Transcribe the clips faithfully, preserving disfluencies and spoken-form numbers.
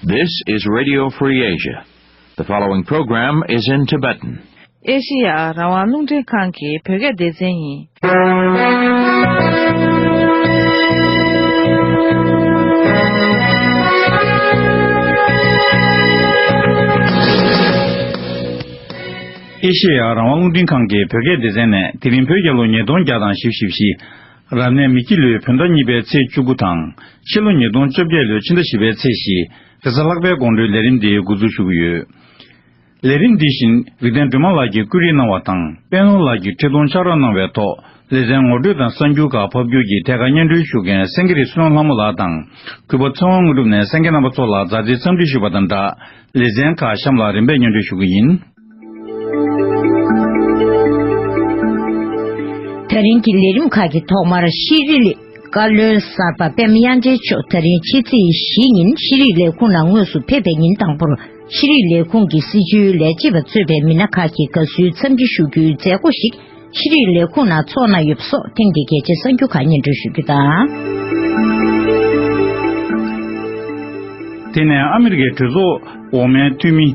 This is Radio Free Asia. The following program is in Tibetan. ཨེ་ཤེ་ཡ་རང་དབང་རླུང་འཕྲིན་ཁང་གི་བོད་སྐད་སྡེ་ཚན་ཡིན། ཨེ་ཤེ་ཡ་རང་དབང་རླུང་འཕྲིན་ཁང་གི་བོད་སྐད་སྡེ་ཚན་ནས་དེ་རིང་བོད་རྒྱལ་ལོ་ཉིས་སྟོང་བརྒྱ་དང་བཞི་བཅུ་ཞེ་བཞི། རབ་གནས་མེ་ཁྱི་ལོའི་བོད་ཟླ་གཉིས་པའི་ཚེས་བཅུ་དགུ་དང་། ཕྱི་ལོ་ཉིས་སྟོང་བཅོ་བརྒྱད་ལོའི་ཕྱི་ཟླ་བཞི་པའི་ཚེས་བཞི། རེས་གཟའ་ལྷག་པའི་དགོང་དྲོའི་ལས་རིམ་འདི་འགོ་འཛུགས་ཞུ་གི་ཡོད། ལས་རིམ་འདི་བཞིན་རིག་ལྡན་སྒྲོལ་མ་ལགས་ཀྱིས་བཀོད་སྒྲིག་གནང་བ་དང་། པད་ནོར་ལགས་ཀྱིས་ཁྲིད་སྟོན་ཕྱག་རོགས་གནང་བའི་ཐོག་ལེ་ཚན་ངོ་སྤྲོད་དང་གསར་འགྱུར་ཁག་ཕབ་སྒྱུར་གྱིས་ཐད་ཀར་སྙན་སྒྲོན་ཞུ་མཁན་སེང་གེ་རི་བསོད་ནམས་ལྷ་མོ་ལགས་དང་། གུས་པ་ཚེ་དབང་དངོས་གྲུབ་ནས་གསན་མཁན་རྣམ་པ་ཚོ་ལ་མཛའ་བརྩེའི་འཚམས་འདྲི་ཞུས་པ་དང་སྦྲགས། ལེ་ཚན་ཁག་གཤམ་ལ་རིམ་པས་སྙན་སྒྲོན་ཞུ་གི་ཡིན། ད་རིང་གི་ལས་རིམ་ཁག་གི་ཐོག་མར་ཤེས་རིག་བཀའ་བློན་གསར་པ་པད་མ་དབྱངས་ཅན་མཆོག་ད་རིང་ཕྱི་ཚེས་བཞི་ཉིན་ཤེས་རིག་ལས་ཁུངས་ནང་དངོས་སུ་ཕེབས་པའི་ཉིན་དང་པོར། ཤེས་རིག་ལས་ཁུངས་ཀྱི་སྲིད་བྱུས་ལས་བྱེད་པ་གཙོས་པའི་མི་སྣ་ཁག་གིས་དགའ་བསུའི་འཚམས་འདྲི་ཞུ་རྒྱུའི་མཛད་སྒོ་ཞིག་ཤེས་རིག་ལས་ཁུངས་ནང་ཚོགས་གནང་ཡོད་པ་སོགས་ཐེངས་འདིའི་གལ་ཆེའི་གསར་འགྱུར་ཁག་སྙན་སྒྲོན་ཞུ་རྒྱུ་དང་། དེ་ནས་ཨ་མི་རི་ཀའི་གྲོས་ཚོགས་འོག་མའི་འཐུས་མི་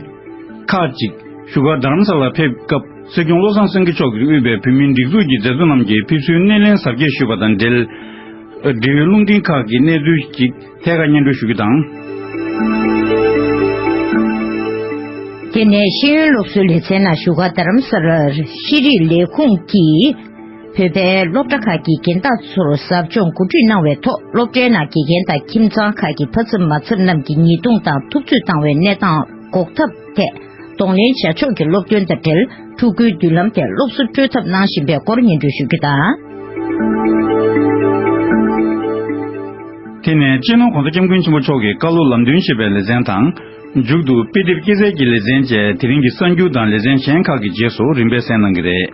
ཁག་ཅིག་བཞུགས་སྒར་རྡ་རམ་ས་ལར་ཕེབས་སྐབས། སྲིད་སྐྱོང་བློ་བཟང་སེང་གེ་མཆོག་གིས་དབུས་པའི་བོད་མིའི་སྒྲིག་འཛུགས་ཀྱི་མཛད་གཙོ་རྣམས་ཀྱིས་ཕེབས་བསུའི་སྣེ་ལེན་གཟབ་རྒྱས་ཞུས་པ་དང་འབྲེལ། འབྲེལ་ཡོད་རླུང་འཕྲིན་ཁག་གི་གནས་ཚུལ་ཞིག་ཐད་ཀར་སྙན་སྒྲོན་ཞུ་རྒྱུ་དང་། དེ་ནས་ཤེས་ཡོན་སློབ་གསོའི་ལེ་ཚན་ནང་བཞུགས་སྒར་རྡ་རམ་ས་ལར་ཤེས་རིག་ལས་ཁུངས་ཀྱིས་བོད་པའི་སློབ་གྲྭ་ཁག་གི་རྒན་བདག་ཚོར་ཟབ་སྦྱོང་གོ་སྒྲིག་གནང་བའི་ཐོག་སློབ་གྲྭའི་ནང་དགེ་རྒན་དང་ཁྱིམ་ཚང་ཁག་གི་ཕ་ཚབ་མ་ཚབ་རྣམས་ཀྱི་ཉེས་རྡུང་དང་ཐུབ་ཚོད་བཏང་བའི་གནས་སྟངས་འགོག་ཐབས་ཐད་གདོང་ལེན་བྱ་ཕྱོགས་ཀྱི་སློབ་སྟོན་དང་འབྲེལ་ཕྲུ་གུའི་མདུན་ལམ་ཐད་སློབ་གསོ་སྤྲོད་ཐབས་གནང་བཞིན་པའི་སྐོར་སྙན་སྒྲོན་ཞུ་རྒྱུ་དང་། དེ་ནས་སྤྱི་ནོར་༧གོང་ས་༧སྐྱབས་མགོན་ཆེན་པོ་མཆོག་གི་བཀའ་སློབ་ལམ་སྟོན་ཞེས་པའི་ལེ་ཚན་དང་། མཇུག་ཏུ་དཔེ་དེབ་སྐྱེལ་སའི་གི་ལེ་ཚན་བཅས་དེ་རིང་གི་གསར་འགྱུར་དང་ལེ་ཚན་གཞན་ཁག་གི་རྗེས་སུ་རིམ་པས་གསན་གནང་གི་རེད།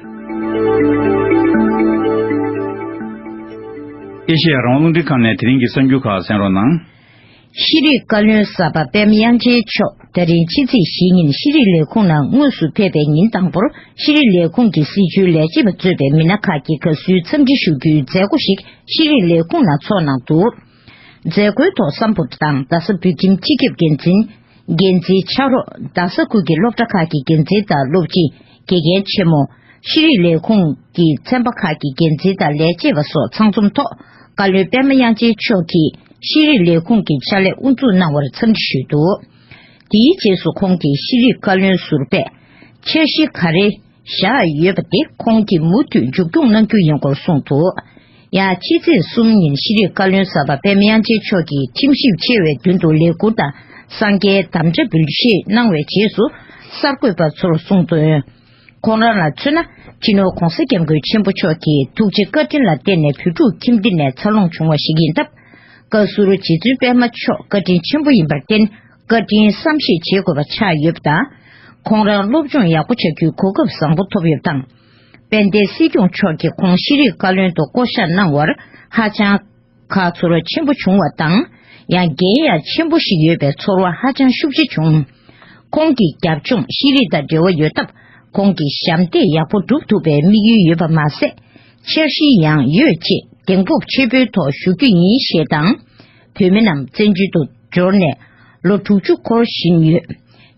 ཨེ་ཤེ་ཡ་རང་དབང་རླུང་འཕྲིན་ཁང་ནས་དེ་རིང་གི་གསར་འགྱུར་ཁག་གསན་རོགས་གནང་། ཤེས་རིག་བཀའ་བློན་གསར་པ་པད་མ་དབྱངས་ཅན་མཆོག་ད་རིང་ཕྱི་ཚེས་བཞི་ཉིན་ཤེས་རིག་ལས་ཁུངས་ནང་དངོས་སུ་ཕེབས་པའི་ཉིན་དང་པོར་ཤེས་རིག་ལས་ཁུངས་ཀྱི་སྲིད་བྱུས་ལས་བྱེད་པ་གཙོས་པའི་མི་སྣ་ཁག་གིས་དགའ་བསུའི་འཚམས་འདྲི་ཞུ་རྒྱུའི་མཛད་སྒོ་ཞིག་ཤེས་རིག་ལས་ཁུངས་ནང་ཚོགས་གནང་འདུག་མཛད་སྒོའི་ཐོག་སམ་བྷོ་ཊ་དང་རྡ་ས་བོད་ཁྱིམ་སྤྱི་ཁྱབ་འགན་འཛིན། འགན་འཛིན་ཕྱག་རོགས། རྡ་ས་ཁུལ་གྱི་སློབ་གྲྭ་ཁག་གི་འགན་འཛིན་དང་སློབ་སྤྱི། དགེ་རྒན་ཆེན་མོ། ཤེས་རིག་ལས་ཁུངས་ཀྱི་ཚན་པ་ཁག་གི་འགན་འཛིན་དང་ལས་བྱེད་པ་སོགས་ཚང་འཛོམས་ཐོག་བཀའ་བློན་པད་མ་དབྱངས་ཅན་མཆོག་གིས་ཤེས་རིག་ལས་ཁུངས་ཀྱི་ཕྱག་ལས་དབུ་འཛུགས་གནང་བར་འཚམས་འདྲི་ཞུས་འདུག་དེའི་རྗེས་སུ་ཁོང་གིས་ཤེས་རིག་བཀའ་བློན་ཟུར་པས་འཆར་གཞི་ག་རེ་བཞག་ཡོད་པ་དེ་ཁོང་གིས་མུ་མཐུད་མཇུག་སྐྱོང་གནང་རྒྱུ་ཡིན་སྐོར་གསུངས་འདུག་ཡང་ཕྱི་ཚེས་གསུམ་ཉིན་ཤེས་རིག་བཀའ་བློན་གསར་པ་པད་མ་དབྱངས་ཅན་མཆོག་གིས་ཁྲིམས་ཞིབ་ཆེ་བའི་མདུན་དུ་ལས་འཁུར་དང་གསང་རྒྱའི་དམ་བཅའ་འབུལ་བཞེས་གནང་བའི་རྗེས་སུ་གསར་འགོད་པ་ཚོར་གསུངས་དོན། ཁོང་རང་ལ་མཚོན་ན་སྤྱི་ནོར་༧གོང་ས་༧སྐྱབས་མགོན་ཆེན་པོ་མཆོག་གིས་ཐུགས་རྗེ་བཀའ་དྲིན་ལ་བརྟེན་ནས་བོད་ཕྲུག་ཁྱིམ་སྡེ་ནས་འཚར་ལོངས་བྱུང་བ་ཞིག་ཡིན་སྟབས། བཀའ་ཟུར་རྗེ་བཙུན་པད་མ་མཆོག་བཀའ་དྲིན་ཆེན་པོ་ཡིན་པར་བརྟེན། བཀའ་དྲིན་བསམ་ཤེས་བྱེད་དགོས་པ་ཆགས་ཡོད་པ་དང་། ཁོང་རང་སློབ་སྦྱོང་ཡག་པོ་བྱ་རྒྱུའི་གོ་སྐབས་བཟང་པོ་ཐོབ་ཡོད་པ་དང་། དཔལ་ལྡན་སྲིད་སྐྱོང་མཆོག་གིས་ཁོང་ཤེས་རིག་བཀའ་བློན་དུ་བསྐོ་གཞག་གནང་བར་ཧ་ཅང་ཁག་ཚོར་བ་ཆེན་པོ་བྱུང་བ་དང་། ཡང་འགན་ཡང་ཆེན་པོ་ཞིག་ཡོད་པའི་ཚོར་བ་ཧ་ཅང་ཤུགས་ཆེ་བྱུང་། ཁོང་གི་རྒྱབ་ལྗོངས་ཤེས་རིག་དང་འབྲེལ་བ་ཡོད་སྟབས། ཁོང་གིས་ཞབས་འདེགས་ཡག་པོ་སྒྲུབ་ཐུབ་པའི་དམིགས་ཡུལ་ཡོད་པ་མ་ཟད། འཆར་གཞི་ཡང་ཡོད་ཅེས་གདེང་སྤོབས་ཆེན་པོའི་ཐོག་ཞུ་རྒྱུ་ཡིན་ཞེས་དང་། བོད་མི་རྣམས་བཙན་བྱོལ་དུ་འབྱོར་ནས་ལོ་དྲུག་ཅུ་འཁོར་བཞིན་ཡོད།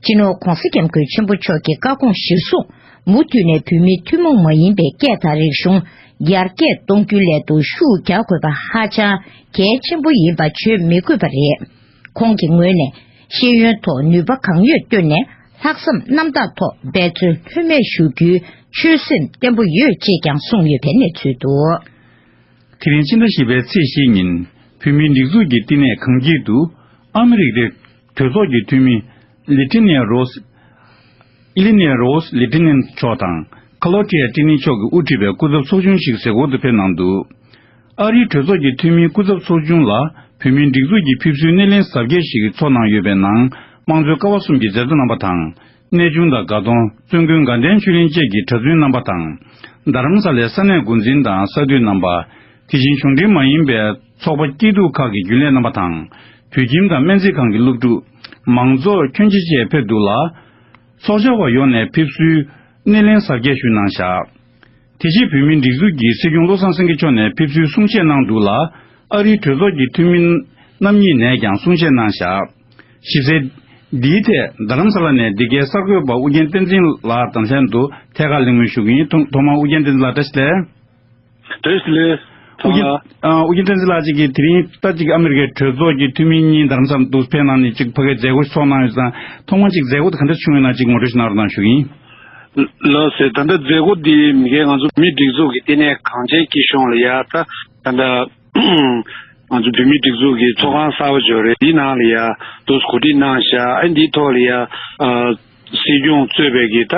སྤྱི་ནོར་༧གོང་ས་༧སྐྱབས་མགོན་ཆེན་པོ་མཆོག་གི་བཀའ་དགོངས་གཞིར་བཟུང་མུ་མཐུད་ནས་བོད་མིའི་ཐུན་མོང་མ་ཡིན་པའི་སྐད་དང་རིག་གཞུང་ཡར་རྒྱས་གཏོང་རྒྱུའི་སླད་དུ་ཤུགས་རྒྱག་དགོས་པ་ཧ་ཅང་གལ་ཆེན་པོ་ཡིན་པ་བརྗོད་མི་དགོས་པ་རེད། ཁོང་གི་ངོས་ནས་ཤེས་ཡོན་ཐོག་ནུས་པ་གང་ཡོད་བཏོན་ནས་ལྷག་བསམ་རྣམ་དག་ཐོག་འབད་བརྩོན་ལྷོད་མེད་ཞུ་རྒྱུའི་ཆོད་སེམས་བརྟན་པོ་ཡོད་ཅེས་ཀྱང་གསུངས་ཡོད་པའི་གནས་ཚུལ་འདུག་དེ་རིང་ཕྱི་ཟླ་བཞི་པའི་ཚེས་བཞི་ཉིན་བོད་མིའི་སྒྲིག་འཛུགས་ཀྱི་བསྟི་གནས་གངས་སྐྱིད་དུ་ཨ་མི་རི་ཀའི་གྲོས་ཚོགས་ཀྱི་འཐུས་མི་ལི་ཏི་ནེ་རོས། ཨི་ལི་ནེ་རོས་ལི་ཏི་ནེ་མཆོག་དང་ཁ་ལོ་ཏི་ཡ་ཏི་ནི་མཆོག་གིས་དབུ་ཁྲིད་པའི་སྐུ་ཚབ་ཚོགས་ཆུང་ཞིག་གཟིགས་སྐོར་དུ་ཕེབས་གནང་འདུག་ཨ་རིའི་གྲོས་ཚོགས་ཀྱི་འཐུས་མིའི་སྐུ་ཚབ་ཚོགས་ཆུང་ལ་བོད་མིའི་སྒྲིག་འཛུགས་ཀྱི་ཕེབས་བསུའི་སྣེ་ལེན་གཟབ་རྒྱས་ཤིག་ཚོགས་གནང་ཡོད་པའི་ནང་། དམངས་གཙོའི་ཀ་བ་གསུམ་གྱི་མཛད་གཙོ་རྣམ་པ་དང་། གནས་ཆུང་དང་དགའ་གདོང་། བཙུན་དགོན་དགའ་ལྡན་ཆོས་གླིང་བཅས་ཀྱི་གྲྭ་བཙུན་རྣམ་པ་དང་། རྡ་རམ་ས་ལའི་ས་གནས་འགོ་འཛིན་དང་ས་འཐུས་རྣམ་པ། དེ་བཞིན་གཞུང་འབྲེལ་མ་ཡིན་པའི་ཚོགས་པ་སྐྱིད་སྡུག་ཁག་གི་རྒྱུན་ལས་རྣམ་པ་དང་། བོད་ཁྱིམ་དང་སྨན་རྩིས་ཁང་གི་སློབ་ཕྲུག་མང་ཚོགས་ཁྱོན་ཆེ་བཅས་ཕེབས་འདུག་ལ། ཚོགས་བཅར་བ་ཡོངས་ནས་ཕེབས་བསུའི་སྣེ་ལེན་གཟབ་རྒྱས་ཞུས་གནང་བཞག་དེ་རྗེས་བོད་མིའི་སྒྲིག་འཛུགས་ཀྱི་སྲིད་སྐྱོང་བློ་བཟང་སེང་གེ་མཆོག་ནས་ཕེབས་བསུའི་གསུང་བཤད་གནང་འདུག་ལ། ཨ་རིའི་གྲོས་ཚོགས་ཀྱི་འཐུས་མི་རྣམ་གཉིས་ནས་ཀྱང་གསུང་བཤད་གནང་བཞག་ཞིབ་གསལ་འདིའི་ཐད་རྡ་རམ་ས་ལ་ནས་འདི་གའི་གསར་འགོད་པ་ཨུ་རྒྱན་བསྟན་འཛིན་ལགས་དང་ལྷན་དུ་ཐད་ཀར་གླེང་མོལ་ཞུ་གི་ཡིན། ཐོག་ཐོག་མར་ཨུ་རྒྱན་བསྟན་འཛིན་ལགས་བཀྲ་ཤིས་བདེ་ལེགས། བཀྲ་ཤིས་བདེ་ལེགས། ཨུ་རྒྱན་ཨ་ཨུ་རྒྱན་བསྟན་འཛིན་ལགས་ཅིག་གིས་དེ་རིང་ད་ཅིག་ཨ་མི་རི་ཀའི་གྲོས་ཚོགས་ཀྱི་འཐུས་མི་གཉིས་རྡ་རམ་ས་ལ་འདུག་ཕེབས་གནང་ནས་ཅིག་ཕ་གིའི་མཛད་སྒོ་ཚོགས་གནང་ཡོད་ཙང་ཐོག་མར་ཅིག་མཛད་སྒོ་དེ་ག་འདྲ་བྱུང་ཡོད་ན་ཅིག་ངོ་སྤྲོད་ཞུ་གནང་རོགས་གནང་ཞུ་གི་ཡིན། ལགས་སེ། ད་ལྟ་མཛད་སྒོ་འདི་མི་སྒེར་ང་ཚོ་བོད་མིའི་སྒྲིག་འཛུགས་ཀྱི་ལྟེ་གནས་གངས་ཅན་སྐྱིད་གཤོངས་ལ་ཡ་ད་ད་ལྟ་ང་ཚོ་བོད་མིའི་སྒྲིག་འཛུགས་ཀྱི་ཚོགས་ཁང་གསར་པ་འབྱོར་རེད། འདིའི་ནང་ལ་ཡ་འདུག་གོ་སྒྲིག་གནང་བཞག་ཨ་འདིའི་ཐོག་ལ་ཡ་ཨ་སྲིད་སྐྱོང་གཙོས་པའི་གི་ད་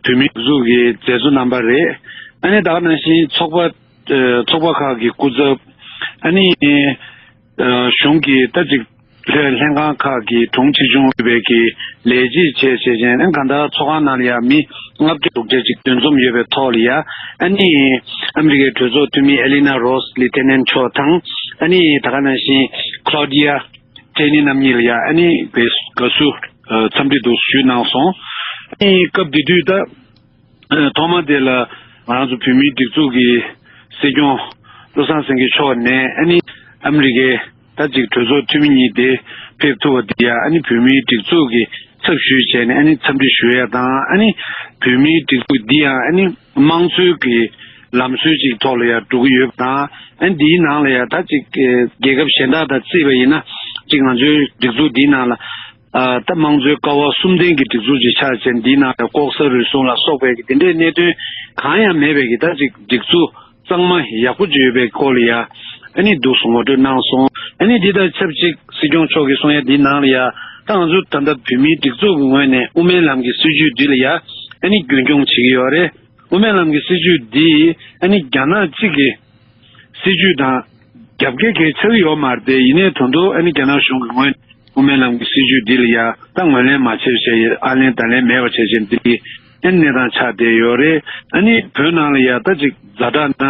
བོད་མིའི་སྒྲིག་འཛུགས་ཀྱི་མཛད་གཙོ་རྣམ་པ་རེད། ཨ་ནི་ད་ག་ནང་བཞིན་ཚོགས་པ་ཨ་ཚོགས་པ་ཁག་གི་སྐུ་ཚབ་ཨ་ནི་ཨ་གཞུང་གི་ད་ཅིག་ལྷན་ལྷན་ཁང་ཁག་གི་དྲུང་ཆེ་ཆུང་ཡོད་པའི་གི་ལས་བྱེད་བྱས་བྱས་བྱས་ཨ་གང་ལྟར་ཚོགས་ཁང་ནང་ལ་ཡ་མི་ལྔ་བཅུ་དྲུག་ཅུ་ཅིག་འདུ་འཛོམས་ཡོད་པའི་ཐོག་ལ་ཡ་ཨ་ནི་ཨ་མི་རི་ཀའི་གྲོས་ཚོགས་འཐུས་མི་ཨེ་ལི་ན་རོས་ལི་ཐེ་ནན་མཆོག་དང་ཨ་ནི་ད་ག་ནང་བཞིན་ཁློ་ཌི་ཡ་ཊེ་ནི་རྣམ་གཉིས་ལ་ཡ་ཨ་ནི་དགའ་བསུ་ཨ་འཚམས་འདྲི་འདུག་ཞུས་གནང་སོང་། ཨ་ནི་སྐབས་དེ་དུས་ད་ཨ་ཐོག་མ་དེ་ལ་ང་རང་ཚོ་བོད་མིའི་སྒྲིག་འཛུགས་ཀྱི་སྲིད་སྐྱོང་བློ་བཟང་སེང་གེ་མཆོག་ནས་ཨ་ནི་ཨ་མི་རི་ཀའི་ད་ཅིག་གྲོས་ཚོགས་འཐུས་མི་གཉིས་དེ་ཕེབས་ཐུབ་པ་དེ་ཡ་ཨ་ནི་བོད་མིའི་སྒྲིག་འཛུགས་ཀྱི་ཚབ་ཞུས་བྱས་ནས་ཨ་ནི་འཚམས་འདྲི་ཞུ་ཡ་དང་ཨ་ནི་བོད་མིའི་སྒྲིག་འཛུགས་འདི་ཡང་ཨ་ནི་དམངས་གཙོའི་གི་ལམ་སྲོལ་ཅིག་ཐོག་ལ་ཡ་འགྲོ་གི་ཡོད་པ་དང་ཨ་ནི་འདིའི་ནང་ལ་ཡ་ད་ཅིག་རྒྱལ་ཁབ་གཞན་དག་དང་བརྩིས་པ་ཡིན་ན་ཅིག་ང་ཚོའི་སྒྲིག་འཛུགས་འདིའི་ནང་ལ་ཨ་ད་དམངས་གཙོའི་ཀ་བ་གསུམ་ལྡན་གྱི་སྒྲིག་འཛུགས་ཅིག་ཆགས་བྱས་འདིའི་ནང་ལ་ལྐོག་ཟ་རུལ་སུངས་ལ་སོགས་པའི་གི་དེ་འདྲའི་གནད་དོན་གང་ཡང་མེད་པའི་གི་ད་ཅིག་སྒྲིག་འཛུགས་གཙང་མ་ཡག་པོ་ཅིག་ཡོད་པའི་སྐོར་ལ་ཡ་ཨ་ནི་འདུག་སེ་ངོ་སྤྲོད་གནང་སོང་། ཨ་ནི་འདི་དང་ཆབས་ཅིག་སྲིད་སྐྱོང་མཆོག་གིས་གསུང་ཡ་འདིའི་ནང་ལ་ཡ་ད་ང་ཚོ་ད་ལྟ་བོད་མིའི་སྒྲིག་འཛུགས་ཀྱི་ངོས་ནས་དབུ་མའི་ལམ་གྱི་སྲིད་བྱུས་འདི་ལ་ཡ་ཨ་ནི་རྒྱུན་སྐྱོང་བྱེད་ཀྱི་ཡོད་རེད། དབུ་མའི་ལམ་གྱི་སྲིད་བྱུས་འདི་ཨ་ནི་རྒྱ་ནག་གཅིག་གི་སྲིད་བྱུས་དང་རྒྱབ་འགལ་གང་ཡང་ཆགས་ཀྱི་ཡོད་མ་རེད་དེ། ཡིན་ནའི་ད་དུང་ཨ་ནི་རྒྱ་ནག་གཞུང་གི་ངོས་ནས་དབུ་མའི་ལམ་གྱི་སྲིད་བྱུས་འདི་ལ་ཡ་ད་ངོས་ལེན་མ་བྱས་བྱས་ཡོད། ཨ་ལན་ད་ལན་མེད་པ་བྱས་བྱས་འདི་ཨ་ནི་གནས་སྟངས་ཆགས་བསྡད་ཡོད་རེད། ཨ་ནི་བོད་ནང་ལ་ཡ་ད་ཅིག་ཛ་དྲག་ན་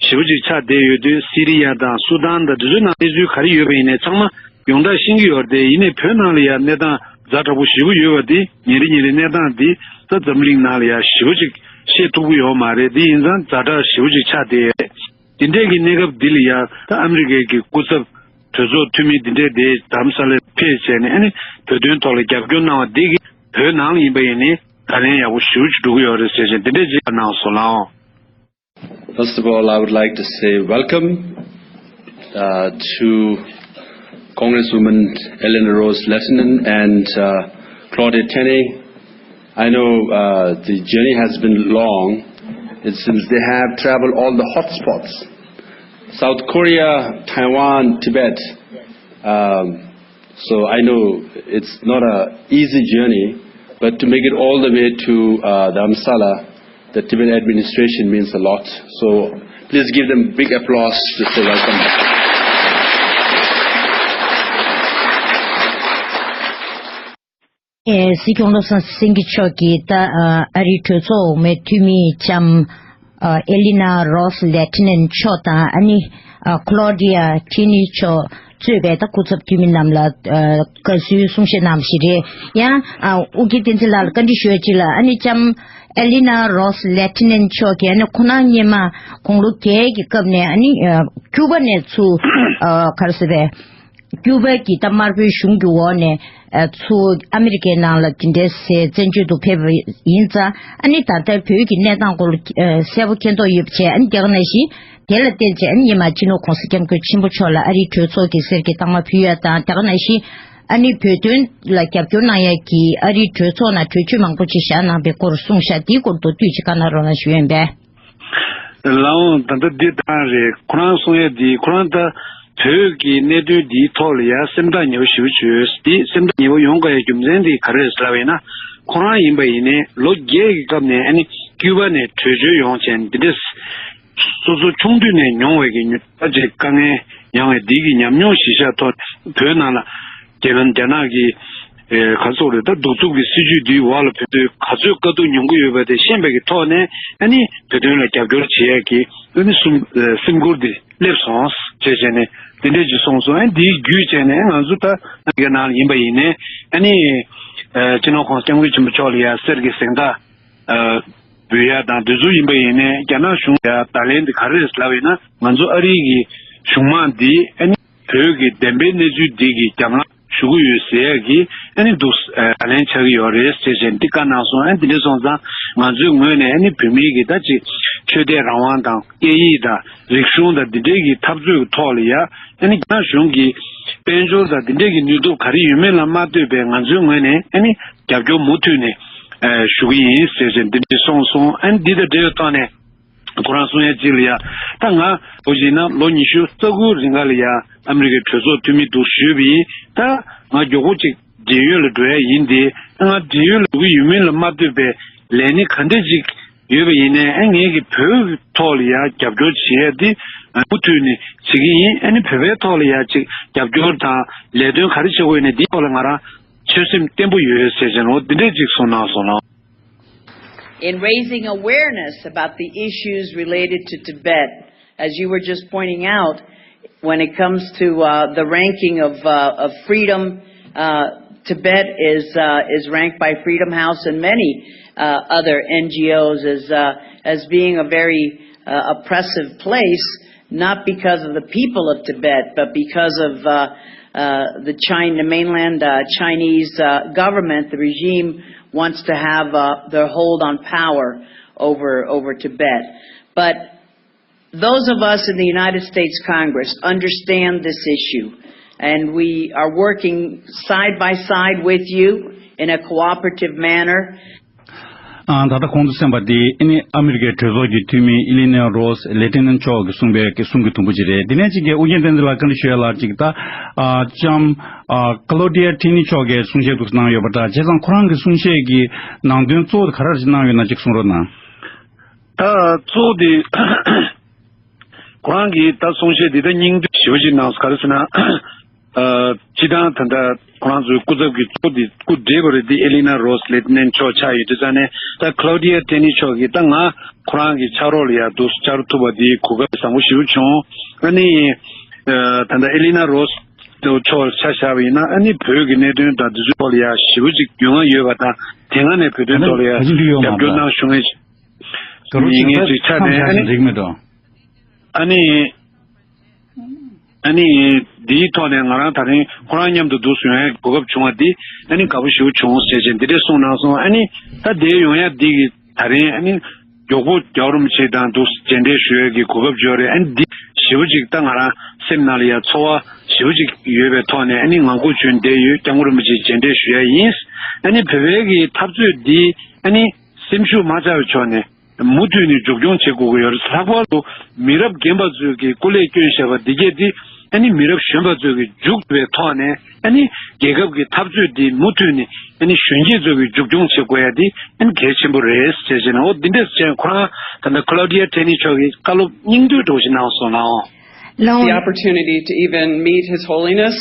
ཞེ་པོ་ཅིག་ཆགས་བསྡད་ཡོད་དུས་སི་རི་ཡ་དང་སུ་དཱན་དང་འདི་ཚོའི་ནང་གནས་ཚུལ་ག་རེ་ཡོད་པ་ཡིན་ནའི་ཚང་མ་ཡོངས་གྲགས་ཤེས་ཀྱི་ཡོད་རེད་དེ། ཡིན་ནའི་བོད་ནང་ལ་ཡ་གནས་སྟངས་ཛ་དྲག་པོ་ཞེ་པོ་ཡོད་པ་འདི་ཉིན་རེ་ཉིན་རེ་གནས་སྟངས་འདི་ད་འཛམ་གླིང་ནང་ལ་ཡ་ཞེ་པོ་ཅིག་ཤེས་ཐུབ་ཀྱི་ཡོད་མ་རེད། དེ་ཡིན་ཙང་ཛ་དྲག་ཞེ་པོ་ཅིག་ཆགས་བསྡད་ཡོད་རེད། དེ་འདྲས་ཀྱི་གནས་སྐབས་འདི་ལ་ཡང་ད་ཨ་མི་རི་ཀའི་གི་སྐུ་ཚབ་གྲོས་ཚོགས་འཐུས་མི་འདི་འདྲས་དེ་རྡ་རམ་ས་ལར་ཕེབས་བྱས་ནས་ཨ་ནི་བོད་དོན་ཐོག་ལ་རྒྱབ་སྐྱོར་གནང་བ་འདི་གིས་བོད་ནང་ལ་ཡིན་པ་ཡིན་ནའི་བརྡ་ལན་ཡག་པོ་ཞེ་པོ་ཅིག་འགྲོ་གི་ཡོད་རེད་ཟེར་བྱས་འདི་འདྲས་ཅིག་གནང་སོང་ལགས། First of all, I would like to say welcome uh, to Congresswoman Eleanor Rose Lehtinen and uh, Claudia Tenney. I know uh, the journey has been long. It seems they have traveled all the hotspots, South Korea, Taiwan, Tibet. Um, so I know it's not an easy journey, but to make it all the way to uh, Dharamsala, the Tibetan administration means a lot. So please give them big applause to say welcome. ཨེ། སྲིད་སྐྱོང་བློ་བཟང་སེང་གེ་མཆོག་གིས་ད་ཨ་རིའི་གྲོས་ཚོགས་འོག་མའི་འཐུས་མི་ལྕམ་ཨེ་ལི་ན་རོས་ལེ་ཐི་ནན་མཆོག་དང་ཨ་ནི་ཨ་ཁློ་ཌི་ཡ་ཁྲི་ནི་མཆོག་གཙོས་པའི་ད་སྐུ་ཚབ་འཐུས་མི་རྣམས་ལ་ཨ་དགའ་བསུའི་གསུང་བཤད་གནང་བ་ཞིག་རེད། ཡང་ཨ་ཨོ་རྒྱན་བསྟན་འཛིན་ལགས་ལ་བཀའ་འདྲི་ཞུ་ཡ་གཅིག་ལ་ཨ་ནི་ལྕམ་ཨེ་ལི་ན་རོས་ལེ་ཐི་ནན་མཆོག་གིས་ཨ་ནི་ཁོང་རང་སྔོན་མ་དགུང་ལོ་བརྒྱད་ཀྱི་སྐབས་ནས་ཨ་ནི་ཨ་ཀྱུ་པ་ནས་ཚུར་ཨ་ག་རེ་ཟེར་བས། ཀྱུ་པ་གི་ད་དམར་པོའི་གཞུང་གི་འོག་ནས་ཨ་ཚུར་ཨ་མི་རི་ཀའི་ནང་ལ་དེ་འདྲའི་སའི་བཙན་བྱོལ་དུ་ཕེབས་པ་ཡིན་ཙང་ཨ་ནི་ད་ལྟའི་བོད་ཀྱི་གནས་སྟངས་སྐོར་ལ་ཨ་གསལ་པོ་མཁྱེན་རྟོགས་ཡོད་པ་བྱས། ཨ་ནི་དེ་ག་ནང་བཞིན་དེ་ལ་བརྟེན་བྱས་ཨ་ནི་སྔོན་མ་སྤྱི་ནོར་༸གོང་ས་༸སྐྱབས་མགོན་ཆེན་པོ་མཆོག་ལ་ཨ་རིའི་གྲོས་ཚོགས་ཀྱི་གསེར་གྱི་རྟགས་མ་ཕུལ་ཡ་དང་། དེ་ག་ནང་བཞིན་ཨ་ནི་བོད་དོན་ལ་རྒྱབ་སྐྱོར་གནང་ཡ་གི་ཨ་རིའི་གྲོས་ཚོགས་ནང་གྲོས་ཆོད་མང་པོ་ཅིག་བཞག་གནང་པའི་སྐོར་གསུངས་ཤག་དེའི་སྐོར་མདོར་བསྡུས་ཅིག་བཀའ་གནང་རོགས་གནང་ཞུ་ཡ་ཡིན་པས། ལགས་འོང་། ད་ལྟ་འདི་ལྟར་རེད། ཁོ་རང་གསུང་ཡ་འདི་ཁོ་རང་ད་བོད་ཀྱི་གནད་དོན་འདིའི་ཐོག་ལ་ཡ་སེམས་ཐག་ཉེ་པོ་ཞེ་པོ་བྱོས། འདི་སེམས་ཐག་ཉེ་པོ་ཡོང་དགོས་ཡ་རྒྱུ་མཚན་འདི་ག་རེ་རེད་ཟེར་ལབ་པ་ཡིན་ན། ཁོ་རང་ཡིན་པ་ཡིན་ནའི་ལོ་བརྒྱད་ཀྱི་སྐབས་ནས་ཨ་ནི་ཀྱུ་པ་ནས་བྲོས་བྱོལ་ཡོང་བྱས་འདི་འདྲས་སོ་སོ་ཆུང་དུས་ནས་མྱོང་བའི་གི་ད་ཅིག་དཀའ་ངལ་མྱངས་པའི་འདི་གི་ཉམས་མྱོང་གཞི་བཞག་ཐོག་བོད་ནང་ལ། རྒྱ་རྒྱ་ནག་གི་ཨེ་ག་ཚོད་རེད། ད་གདུག་རྩུབ་ཀྱི་སྲིད་བྱུས་འདིའི་འོག་ལ་བོད་དོན་ག་ཚོད་དཀའ་སྡུག་མྱོང་གི་ཡོད་པ་དེ་ཤེས་པའི་གི་ཐོག་ནས་ཨ་ནི་བོད་དོན་ལ་རྒྱབ་སྐྱོར་བྱེད་ཡས་ཀྱི་ཨ་ནི་སེམས་ཨེ་སེམས་ཁུར་འདི་སླེབས་སོང་ཞེས་བྱས་ནས་དེ་འདྲས་ཅིག་གསུངས་སོང་། ཨ་ནི་འདིའི་བརྒྱུད་བྱས་ནས་ང་ཚོ་ད་ཨ་རྒྱ་ནག་ལ་ཡིན་པ་ཡིན་ནའི་ཨ་ནི་ཨེ་སྤྱི་ནོར་༸གོང་ས་༸སྐྱབས་མགོན་ཆེན་པོ་མཆོག་ལ་ཡ་གསེར་གྱི་གཟེངས་རྟགས་ཨེ་འབུལ་ཡ་དང་དེ་ཚོ་ཡིན་པ་ཡིན་ནའི་རྒྱ་ནག་གཞུང་ལ་ཡ་བརྡ་ལན་འདི་ག་རེ་རེད་ལབ་ཡིན་ན། ང་ཚོ་ཨ་རི་གི་གཞུང་མང་འདི་ཨ་ནི་བོད་ཀྱི་བདེན་པའི་གནས་ཚུལ་འདི་གི་རྒྱབ་ལངས་ ཞུ་གི་ཡོད་ཟེར་ཡག་གི་ཨ་ནི་འདུག་ཨ་ལན་ཆགས་ཀྱི་ཡོད་རེད་ཟེར་བྱས་འདི་བཀའ་གནང་སོང་། ཨ་ནི་འདི་འདྲ་སོང་ཙང་ང་ཚོའི་ངོས་ནས་ཨ་ནི་བོད་མིའི་གི་ད་ཅིག་ཆོས་དད་རང་དབང་དང་སྐད་ཡིག་དང་རིག་གཞུང་དང་འདི་འདྲའི་གི་འཐབ་རྩོད་ཀྱི་ཐོག་ལ་ཡ་ཨ་ནི་རྒྱ་ནག་གཞུང་གི་དཔལ་འབྱོར་དང་འདི་འདྲའི་གི་ནུས་སྟོབས་ག་རེ་ཡོད་མེད་ལ་མ་ལྟོས་པའི་ང་ཚོའི་ངོས་ནས་ཨ་ནི་རྒྱབ་སྐྱོར་མུ་མཐུད་ནས་ཨ་ཞུ་གི་ཡིན་ཟེར་བྱས་འདི་འདྲ་གསུངས་སོང་། ཨ་ནི་འདི་དང་འབྲེལ་བའི་ཐོག་ནས། ཁོ་རང་གསུང་ཡ་གཅིག་ལ་ཡ། ད་ང་འོ་ཡིན་ན་ལོ་ཉི་ཤུ་རྩ་དགུ་རིང་ག་ལ་ཡ་ཨ་མི་རི་ཀའི་གྲོས་ཚོགས་འཐུས་མི་འདུག་ཞུས་པ་ཡིན། ད་ང་མགྱོགས་པོ་ཅིག་འབྲེལ་ཡོད་ལ་འགྲོ་ཡ་ཡིན་ཏེ། ང་འབྲེལ་ཡོད་ལ་འགྲོ་གི་ཡོད་མེད་ལ་མ་ལྟོས་པའི་ལས་སྣེ་ག་འདྲ་ཅིག་ཡོད་པ་ཡིན་ནའི་ཨ་ངེད་ཀྱི་བོད་ཀྱི་ཐོག་ལ་ཡ་རྒྱབ་སྐྱོར་བྱེད་ཡ་དེ་མུ་མཐུད་ནས་བྱེད་ཀྱི་ཡིན། ཨ་ནི་བོད་པའི་ཐོག་ལ་ཡ་ཅིག་རྒྱབ་སྐྱོར་དང་ལས་དོན་ག་རེ་བྱེད་དགོས་ཡིན་ནའི་དེའི་ཐོག་ལ་ང་རང་ཆོད་སེམས་བརྟན་པོ་ཡོད་ཟེར་བྱས་ནོ་འདི་འདྲས་ཅིག་གསུངས་གནང་སོང་ལགས། In raising awareness about the issues related to Tibet, as you were just pointing out, when it comes to uh, the ranking of, uh, of freedom, uh, Tibet is, uh, is ranked by Freedom House and many uh, other N G Os as, uh, as being a very uh, oppressive place, not because of the people of Tibet, but because of uh, uh, the China, the mainland uh, Chinese uh, government, the regime wants to have uh, their hold on power over over Tibet. But those of us in the United States Congress understand this issue, and we are working side by side with you in a cooperative manner. ཨ། ད་ལྟ་གོང་དུ་གསན་པ་འདི་ཨ་ནི་ཨ་མི་རི་ཀའི་གྲོས་ཚོགས་ཀྱི་འཐུས་མི་ཨི་ལི་ནེ་རོས་ལེ་ཏི་ནན་མཆོག་གིས་གསུངས་པའི་གསུང་གི་དུམ་བུ་ཅིག་རེད། དེ་ནས་ཅིག་གིས་ཨུ་རྒྱན་བསྟན་འཛིན་ལགས་བཀའ་འདྲི་ཞུ་ཡ་ལ་ཅིག་ད་ཨ་ལྕམ་ཨ་ཀ་ལོ་ཌི་ཡ་ཏི་ནི་མཆོག་གིས་གསུང་བཤད་འདུག་གནང་ཡོད་པ་འདྲ། བྱས་ཙང་ཁོ་རང་གི་གསུང་བཤད་ཀྱི་ནང་དོན་གཙོ་བོ་དེ་ག་རེ་ཅིག་གནང་ཡོད་ན་ཅིག་གསུང་རོགས་གནང་། ད་གཙོ་བོ་དེ་ཁོ་རང་གིས་ད་གསུང་བཤད་འདི་ད་སྙིང་བསྡུས་ཞེ་པོ་ཅིག་གནང་སོང་། ག་རེ་ཟེར་ན། ཨ། སྤྱིར་བཏང་ད་ལྟ་ཁོ་རང་ཚོའི་སྐུ་ཚབ་ཀྱི་གཙོ་བོ་དེ་སྐུ་བགྲེས་པ་རེད་དེ་ཨེ་ལི་ན་རོས་ལེ་ཏི་ནན་མཆོག་ཆགས་ཡོད་དུས་ཙང་ནས། ད་ཀ་ལོ་ཌི་ཡ་ཏེ་ནི་མཆོག་གིས་ད་ང་ཁོ་རང་གི་ཕྱག་རོགས་ལ་ཡར་འདུག་བཅར་ཐུབ་པ་དེ་གོ་སྐབས་བཟང་པོ་ཞེ་པོ་བྱུང་། ཨ་ནི་ཨ། ད་ལྟ་ཨེ་ལི་ན་རོས་མཆོག་ཆ་བཞག་པ་ཡིན་ན་ཨ་ནི་བོད་ཀྱི་གནད་དོན་དང་དེ་ཚོའི་ཐོག་ལ་ཡར་ཞེ་པོ་ཅིག་མྱོང་ང་ཡོད་པ་དང་། དེ་སྔ་ནས་བོད་དོན་ཐོག་ལ་ཡར་རྒྱབ་སྐྱོར་གནང་བྱུང་ངེས་ཡིན་ངེས་ཅིག་ཆགས་ནས། ཨ་ནི་ཨ་ནི། ཨ་ནི། འདིའི་ཐོག་ནས་ང་རང་དེ་རིང་ཁོ་རང་མཉམ་དུ་འདུག་སེ་ཡོང་ཡག་གོ་སྐབས་བྱུང་བ་འདི་ཨ་ནི་དགའ་པོ་ཞེ་པོ་བྱུང་ཟེར་བྱས་འདི་འདྲས་གསུངས་གནང་སོང་། ཨ་ནི་ད་དེ་ཡོང་ཡག་འདི་གི་དེ་རིང་ཨ་ནི་མགྱོགས་པོ་རྒྱལ་བ་རིན་པོ་ཆེ་དང་འདུག་སེ་མཇལ་འཕྲད་ཞུ་ཡག་གི་གོ་སྐབས་འབྱོར་རེད། ཨ་ནི་འདི་ཞེ་པོ་ཅིག་ད་ང་རང་སེམས་ནང་ལ་ཡ་ཚོར་བ་ཞེ་པོ་ཅིག་ཡོད་པའི་ཐོག་ནས་ཨ་ནི་ངང་སྒུག་བྱས་བསྡད་ཡོད། སྐྱབས་མགོན་རིན་པོ་ཆེ་མཇལ་འཕྲད་ཞུ་ཡག་ཡིན། ཨ་ནི་བོད་པའི་གི་འཐབ་རྩོད་འདི་ཨ་ནི་སེམས་ཤུགས་མ་ཆག་པའི་ཕྱོགས་ནས། མུ་མཐུད་ནས་མཇུག་སྐྱོང་བྱེད་དགོས་ཀྱི་ཡོད་རེད། ལྷག་པར་དུ་མི་རབས་རྒན་པ་ཚོས་ཀྱི་སྐུ་ལས་བསྐྱོན་བཞག་པ་འདི་གས་འདི་ཨ་ནི་མི་རབས་གཞོན་པ་ཚོས་ཀྱི་མཇུག་བསྡུ་བའི་ཐོག་ནས་ཨ་ནི་རྒྱལ་ཁབ་ཀྱི་འཐབ་རྩོད་འདི་མུ་མཐུད་ནས་ཨ་ནི་གཞོན་སྐྱེས་ཚོས་ཀྱི་མཇུག་སྐྱོང་བྱེད་དགོས་ཡ་འདི་ཨ་ནི་གལ་ཆེན་པོ་རེད་ཟེར་བྱས་ནས། འོ་འདི་འདྲས་བྱས་ཁོ་རང་ད་ལྟ་ཀ་ལོ་ཌི་ཡ་ཏེ་ནི་མཆོག་གིས་བཀའ་སློབ་སྙིང་བསྡུས་འདྲ་བོ་ཞིག་གནང་སོང་ལགས། The opportunity to even meet His Holiness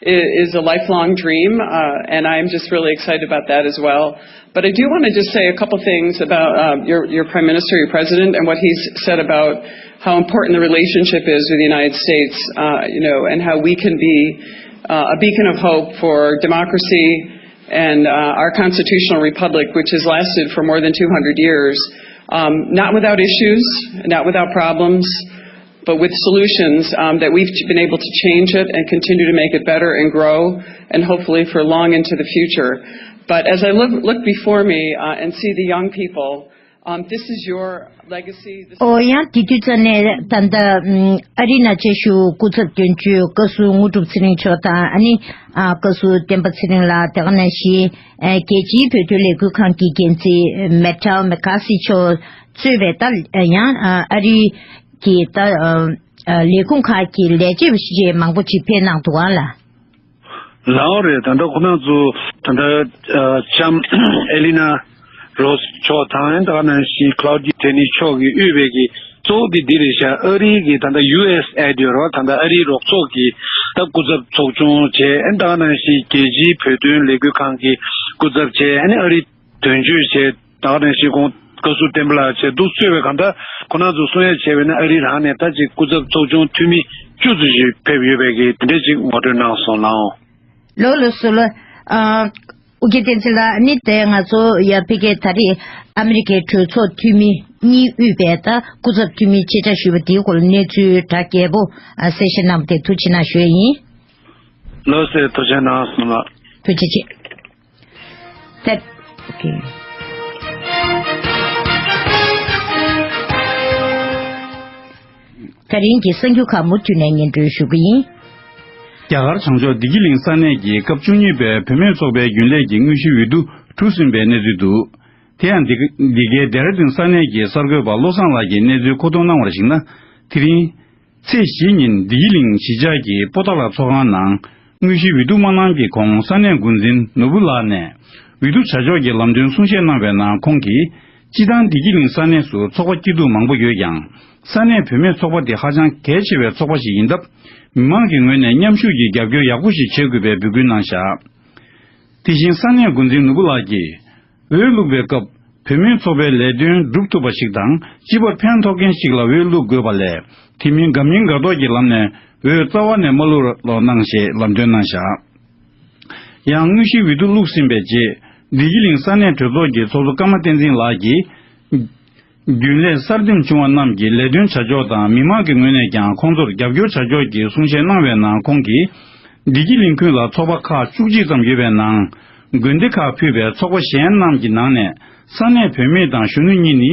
is a lifelong dream, uh, and I'm just really excited about that as well. But I do want to just say a couple things about uh, your, your Prime Minister, your President, and what he's said about how important the relationship is with the United States, uh, you know, and how we can be uh, a beacon of hope for democracy and uh, our constitutional republic, which has lasted for more than two hundred years, um, not without issues, not without problems, but with solutions um, that we've been able to change it and continue to make it better and grow, and hopefully for long into the future. But as I look, look before me uh, and see the young people, um, this is your legacy. This ཨོ་ཡང་དེ་དུས་ཙམ་ནས་ད་ལྟ་ཨ་རིའི་ན་ཆེ་ཤོས་སྐུ་ཚབ་དོན་གཅོད་བཀའ་ཟུར་དངོས་གྲུབ་ཚེ་རིང་མཆོག་དང་། ཨ་ནི་བཀའ་ཟུར་བསྟན་པ་ཚེ་རིང་ལགས། དེ་ག་ནང་བཞིན་རྒྱལ་སྤྱིའི་བོད་དོན་ལས་འགུལ་ཁང་གི་འགན་འཛིན་མེ་ཊལ་མེ་ཁ་སི་མཆོག་གཙོས་པའི་ད་ཡང་ཨ་རི་གི་ད་ལས་ཁུངས་ཁག་གི་ལས་བྱེད་པ་ཞིག་མང་པོ་ཅིག་ཕེབས་གནང་འདུག་ག་ལགས། ལགས་རེད། ད་ལྟ་ཁོ་རང་ཚོ་ད་ལྟ་ལྕམ་ཨེ་ལི་ན་རོས་མཆོག་དང་ད་ག་ནང་བཞིན་ཀ་ལོ་ཌི་ཡ་ཏེ་ནི་མཆོག་གིས་དབུས་པའི་གི་གཙོ་བོ་དེ་འདི་རེད་ཤག་ཨ་རིའི་གི་ད་ལྟ་ཡུ་ཨེས་ཨེ་ཌི་ཡོད་རེད་བ། ད་ལྟ་ཨ་རིའི་རོགས་ཚོགས་ཀྱི་ད་སྐུ་ཚབ་ཚོགས་ཆུང་བྱས། ཨ་ནི་ད་ག་ནང་བཞིན་རྒྱལ་སྤྱིའི་བོད་དོན་ལས་འགུལ་ཁང་གི་སྐུ་ཚབ་བྱས། ཨ་ནི་ཨ་རིའི་དོན་གཅོད་བྱས། ད་ག་ནང་བཞིན་ཁོང་བཀའ་ཟུར་བསྟན་པ་ལགས་བྱས་འདུག་གཙོས་པའི་གང་ལྟར་ཁོ་རང་ཚོ་གསུང་ཡ་བྱས་པས་ན་ཨ་རི་རང་ནས་ད་ཅིག་སྐུ་ཚབ་ཚོགས་ཆུང་འཐུས་མི་བཅུ་ཙམ་ཞིག་ཕེབས་ཡོད་པའི་གི་དེ་འདྲ་ཅིག་ངོ་སྤྲོད་གནང་སོང་ལགས། ལགས་ལགས་སོ་ལགས། ཨ། ཨོ་རྒྱན་བསྟན་འཛིན་ལགས། ཨ་ནི་དེ་ང་ཚོ་ཡ་ཕ་གིའི་ད་རེས་ཨ་མི་རི་ཀའི་གྲོས་ཚོགས་འཐུས་མི་གཉིས་དབུས་པའི་ད་སྐུ་ཚབ་འཐུས་མི་ཆེད་བཅར་ཞུས་པ་དེའི་སྐོར་གནས་ཚུལ་གྲ་རྒྱས་པོ་གསལ་བཤད་གནང་བ་དེ་ཐུགས་རྗེ་གནང་ཞུ་ཡ་ཡིན། ལགས་སོ། ཐུགས་རྗེ་གནང་། གསུངས་ལ། ཐུགས་རྗེ་ཆེ། ད། ད་རིང་གི་གསར་འགྱུར་ཁག་མུ་མཐུད་ནས་སྙན་སྒྲོན་ཞུ་གི་ཡིན། རྒྱ་གར་བྱང་ཕྱོགས་བདེ་སྐྱིད་གླིང་ས་གནས་ཀྱི་སྐབས་བཅུ་གཉིས་པའི་བུད་མེད་ཚོགས་པའི་རྒྱུན་ལས་ཀྱི་དངོས་གཞིའི་འོས་བསྡུ་གྲུབ་ཟིན་པའི་གནས་ཚུལ་འདུག་དེ་ཡང་འདི་འདི་གའི་ལྡེ་ར་ལྡུན་ས་གནས་ཀྱི་གསར་འགོད་པ་བློ་བཟང་ལགས་ཀྱིས་གནས་ཚུལ་མཁོ་གཏོང་གནང་བར་གཞིགས་ན། དེ་རིང་ཚེས་བཞི་ཉིན་བདེ་སྐྱིད་གླིང་གཞིས་ཆགས་ཀྱི་པོ་ཏཱ་ལ་ཚོགས་ཁང་ནང་དངོས་གཞིའི་འོས་བསྡུ་མ་གནང་གི་གོང་ས་གནས་འགོ་འཛིན་ནོར་བུ་ལགས་ནས་འོས་བསྡུ་བྱ་ཕྱོགས་ཀྱི་ལམ་སྟོན་གསུང་བཤད་གནང་བའི་ནང་ཁོང་གིས། སྤྱིར་བཏང་བདེ་སྐྱིད་གླིང་ས་གནས་སུ་ཚོགས་པ་སྐྱིད་སྡུག་མང་པོ་ཡོད་ཀྱང་། ས་གནས་བུད་མེད་ཚོགས་པ་དེ་ཧ་ཅང་གལ་ཆེ་བའི་ཚོགས་པ་ཞིག་ཡིན་སྟབས། མི་མང་གི་ངོས་ནས་མཉམ་ཞུགས་ཀྱིས་རྒྱབ་སྐྱོར་ཡག་པོ་ཞིག་བྱེད་དགོས་པའི་འབོད་སྐུལ་གནང་བཞག་དེ་བཞིན་ས་གནས་འགོ་འཛིན་ནོར་བུ་ལགས་ཀྱིས། འོས་བླུགས་པའི་སྐབས་བུད་མེད་ཚོགས་པའི་ལས་དོན་སྒྲུབ་ཐུབ་པ་ཞིག་དང་། སྤྱི་པར་ཕན་ཐོགས་མཁན་ཞིག་ལ་འོས་བླུགས་དགོས་པ་ལས། དེ་མིན་དགའ་མིན་དགའ་མདོག་གི་ལམ་ནས་འོས་རྩ་བ་ནས་མ་བླུགས་རོགས་གནང་ཞེས་ལམ་སྟོན་གནང་བཞག་ཡང་དངོས་གཞིའི་འོས་བསྡུ་བླུགས་ཟིན་པའི་རྗེས། བདེ་སྐྱིད་གླིང་ས་གནས་གྲོས་ཚོགས་ཀྱི་ཚོགས་གཙོ་ཀརྨ་བསྟན་འཛིན་ལགས་ཀྱིས། རྒྱུན་ལས་གསར་འདེམས་བྱུང་བ་རྣམས་ཀྱི་ལས་དོན་བྱ་ཕྱོགས་དང་། མི་མང་གི་ངོས་ནས་ཀྱང་ཁོང་ཚོར་རྒྱབ་སྐྱོར་བྱ་ཕྱོགས་ཀྱི་གསུང་བཤད་གནང་བའི་ནང་། ཁོང་གིས། བདེ་སྐྱིད་གླིང་ཁུལ་ལ་ཚོགས་པ་ཁག་བཅུ་གཅིག་ཙམ་ཡོད་པའི་ནང་། དགོན་སྡེ་ཁག་ཕུད་པའི་ཚོགས་པ་གཞན་རྣམས་ཀྱི་ནང་ནས། ས་གནས་བུད་མེད་དང་གཞོན་ནུ་གཉིས་ནི།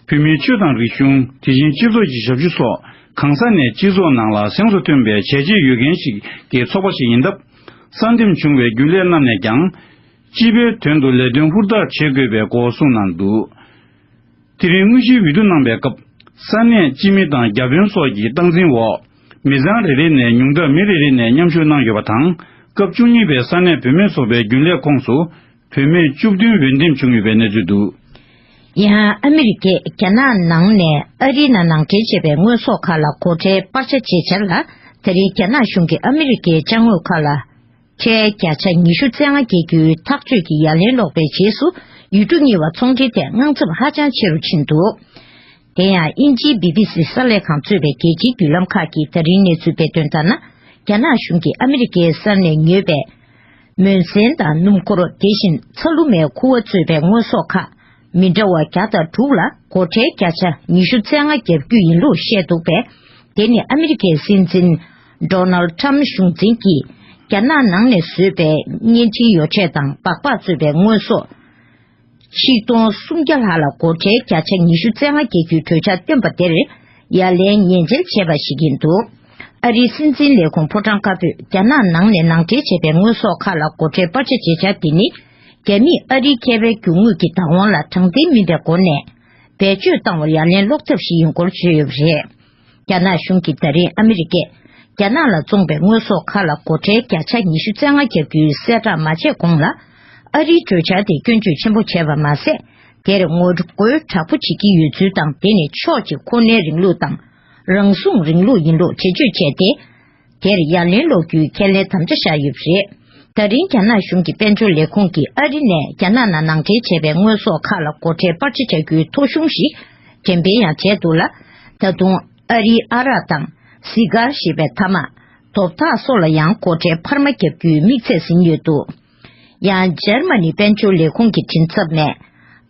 བོད་མིའི་ཆོས་དང་རིག་གཞུང་། དེ་བཞིན་སྤྱི་ཚོགས་ཀྱི་ཞབས་ཞུ་སོགས་གང་ས་ནས་སྤྱི་ཚོགས་ནང་ལ་གཟེངས་སུ་ཐོན་པའི་བྱས་རྗེས་ཡོད་མཁན་ཞིག་གི་ཚོགས་པ་ཞིག་ཡིན་སྟབས། གསར་འདེམས་བྱུང་བའི་རྒྱུན་ལས་རྣམས་ནས་ཀྱང་། སྤྱི་པའི་དོན་དུ་ལས་དོན་ཧུར་ཐག་བྱེད་དགོས་པའི་སྐོར་གསུངས་གནང་འདུག་དེ་རིང་དངོས་གཞིའི་འོས་བསྡུ་གནང་བའི་སྐབས། ས་གནས་སྤྱི་མི་དང་བརྒྱ་དཔོན་སོགས་ཀྱི་སྟངས་འཛིན་འོག་མི་ཚང་རེ་རེ་ནས་ཉུང་མཐར་མི་རེ་རེ་ནས་མཉམ་ཞུགས་གནང་ཡོད་པ་དང་། སྐབས་བཅུ་གཉིས་པའི་ས་གནས་བུད་མེད་ཚོགས་པའི་རྒྱུན་ལས་ཁོངས་སུ། བུད་མེད་བཅུ་བདུན་འོས་འདེམས་བྱུང་ཡོད་པའི་གནས་ཚུལ་འདུག་ཡང་ཨ་མི་རི་ཀས་རྒྱ་ནག་ནང་ནས་ཨ་རིའི་ནང་ནང་འདྲེན་བྱས་པའི་དངོས་ཟོག་ཁག་ལ་སྒོ་ཁྲལ་སྤར་ཆ་བྱེད་འཆར་ལ། ད་རེས་རྒྱ་ནག་གཞུང་གིས་ཨ་མི་རི་ཀའི་ཅ་དངོས་ཁག་ལ། ཁྲལ་བརྒྱ་ཆ་ཉི་ཤུ་རྩ་ལྔ་བརྒྱབ་རྒྱུའི་ཐག་གཅོད་ཀྱི་ཡ་ལན་སློག་པའི་རྗེས་སུ། ཡུལ་གྲུ་གཉིས་བར་ཚོང་འབྲེལ་ཐད་དངངས་འཚབ་ཧ་ཅང་ཆེ་རུ་ཕྱིན་འདུག་དེ་ཡང་དབྱིན་ཇིའི་བི་བི་སི་གསར་ལས་ཁང་གཙོས་པའི་རྒྱལ་སྤྱིའི་བརྒྱུད་ལམ་ཁག་གིས་ད་རིང་གནས་ཚུལ་སྤེལ་དོན་ལྟར་ན། རྒྱ་ནག་གཞུང་གིས་ཨ་མི་རི་ཀའི་ས་གནས་ཉོས་པའི་མོན་སྲན་དང་སྣུམ་འཁོར། དེ་བཞིན་ཚ་ལུ་མའི་ཁུ་བ་གཙོས་པའི་དངོས་ཟོག་ཁག་མི་འདྲ་བ་བརྒྱ་དང་དྲུག་ལ་སྒོ་ཁྲལ་བརྒྱ་ཆ་ཉི་ཤུ་རྩ་ལྔ་བརྒྱབ་རྒྱུ་ཡིན་ལུགས་བཤད་འདུག་པས། དེ་ནི་ཨ་མི་རི་ཀའི་སྲིད་འཛིན་ཌོ་ནལ་ཊམ་གཞུང་འཛིན་གྱིས་རྒྱ་ནག་ནང་ནས་བཟོས་པའི་བརྙན་འཕྲིན་ཡོ་བྱད་དང་སྦག་སྦག་གཙོས་པའི་དངོས་ཟོག་ཆིག་སྟོང་སུམ་བརྒྱ་ལྷག་ལ་སྒོ་ཁྲལ་བརྒྱ་ཆ་ཉི་ཤུ་རྩ་ལྔ་བརྒྱབ་རྒྱུའི་གྲོས་འཆར་བཏོན་པ་དེར་ཡ་ལན་ཉེས་འཛུགས་བྱས་པ་ཞིག་ཡིན་འདུག་ཨ་རིའི་སྲིད་འཛིན་ལས་ཁུངས་ཕོ་བྲང་དཀར་པོས་རྒྱ་ནག་ནང་ནས་ནང་འདྲེན་བྱས་པའི་དངོས་ཟོག་ཁག་ལ་སྒོ་ཁྲལ་སྤར་ཆ་བྱེད་འཆར་དེ་ནི། རྒྱ་མིས་ཨ་རིའི་མཁས་པའི་རྒྱུ་དངོས་ཀྱི་བདག་དབང་ལ་དྲང་བདེན་མིན་པའི་སྒོ་ནས་བེད་སྤྱོད་བཏང་བར་ཡ་ལན་སློག་ཐབས་ཤིག་ཡིན་སྐོར་བརྗོད་ཡོད་པ་རེད། རྒྱ་ནག་གཞུང་གིས་ད་རིང་ཨ་མི་རི་ཀས་རྒྱ་ནག་ལ་བཙོངས་པའི་དངོས་ཟོག་ཁག་ལ་སྒོ་ཁྲལ་བརྒྱ་ཆ་ཉི་ཤུ་རྩ་ལྔ་བརྒྱབ་རྒྱུའི་གསལ་བསྒྲགས་མ་བྱས་གོང་ལ། ཨ་རིའི་གྲོས་འཆར་དེ་སྐྱོན་བརྗོད་ཆེན་པོ་བྱས་པ་མ་ཟད། དེར་ངོ་རྒོལ་དྲག་པོ་བྱེད་ཀྱི་ཡོད་ཚུལ་དང་། དེ་ནི་ཕྱོགས་གཅིག་ཁོ་ནའི་རིང་ལུགས་དང་། རང་སྲུང་རིང་ལུགས་ཡིན་ལུགས་འགྲེལ་བརྗོད་བྱས་ཏེ། དེར་ཡ་ལན་སློག་རྒྱུའི་ཁས་ལེན་དམ་བཅའ་བཞག་ཡོད་པ་རེད། ད་རིང་རྒྱ་ནག་གཞུང་གི་དཔལ་འབྱོར་ལས་ཁུངས་ཀྱིས་ཨ་རི་ནས་རྒྱ་ནག་ནང་ནང་འདྲེན་བྱས་པའི་དངོས་ཟོག་ཁག་ལ་སྒོ་ཁྲལ་སྤར་ཆ་བྱ་རྒྱུའི་ཐོ་གཞུང་ཞིག་འགྲེམས་སྤེལ་ཡང་བྱས་འདུག་ལ། ད་དུང་ཨ་རིའི་ཨ་རག་དང་། སི་གར་ཞེས་པའི་ཐ་མག་དོ་བདག་སོགས་ལ་ཡང་སྒོ་ཁྲལ་འཕར་མ་བརྒྱབ་རྒྱུའི་དམིགས་ཚད་ཟིན་ཡོད་འདུག་ཡང་འཇར་མ་ནི་དཔལ་འབྱོར་ལས་ཁུངས་ཀྱི་མགྲིན་ཚབ་ནས།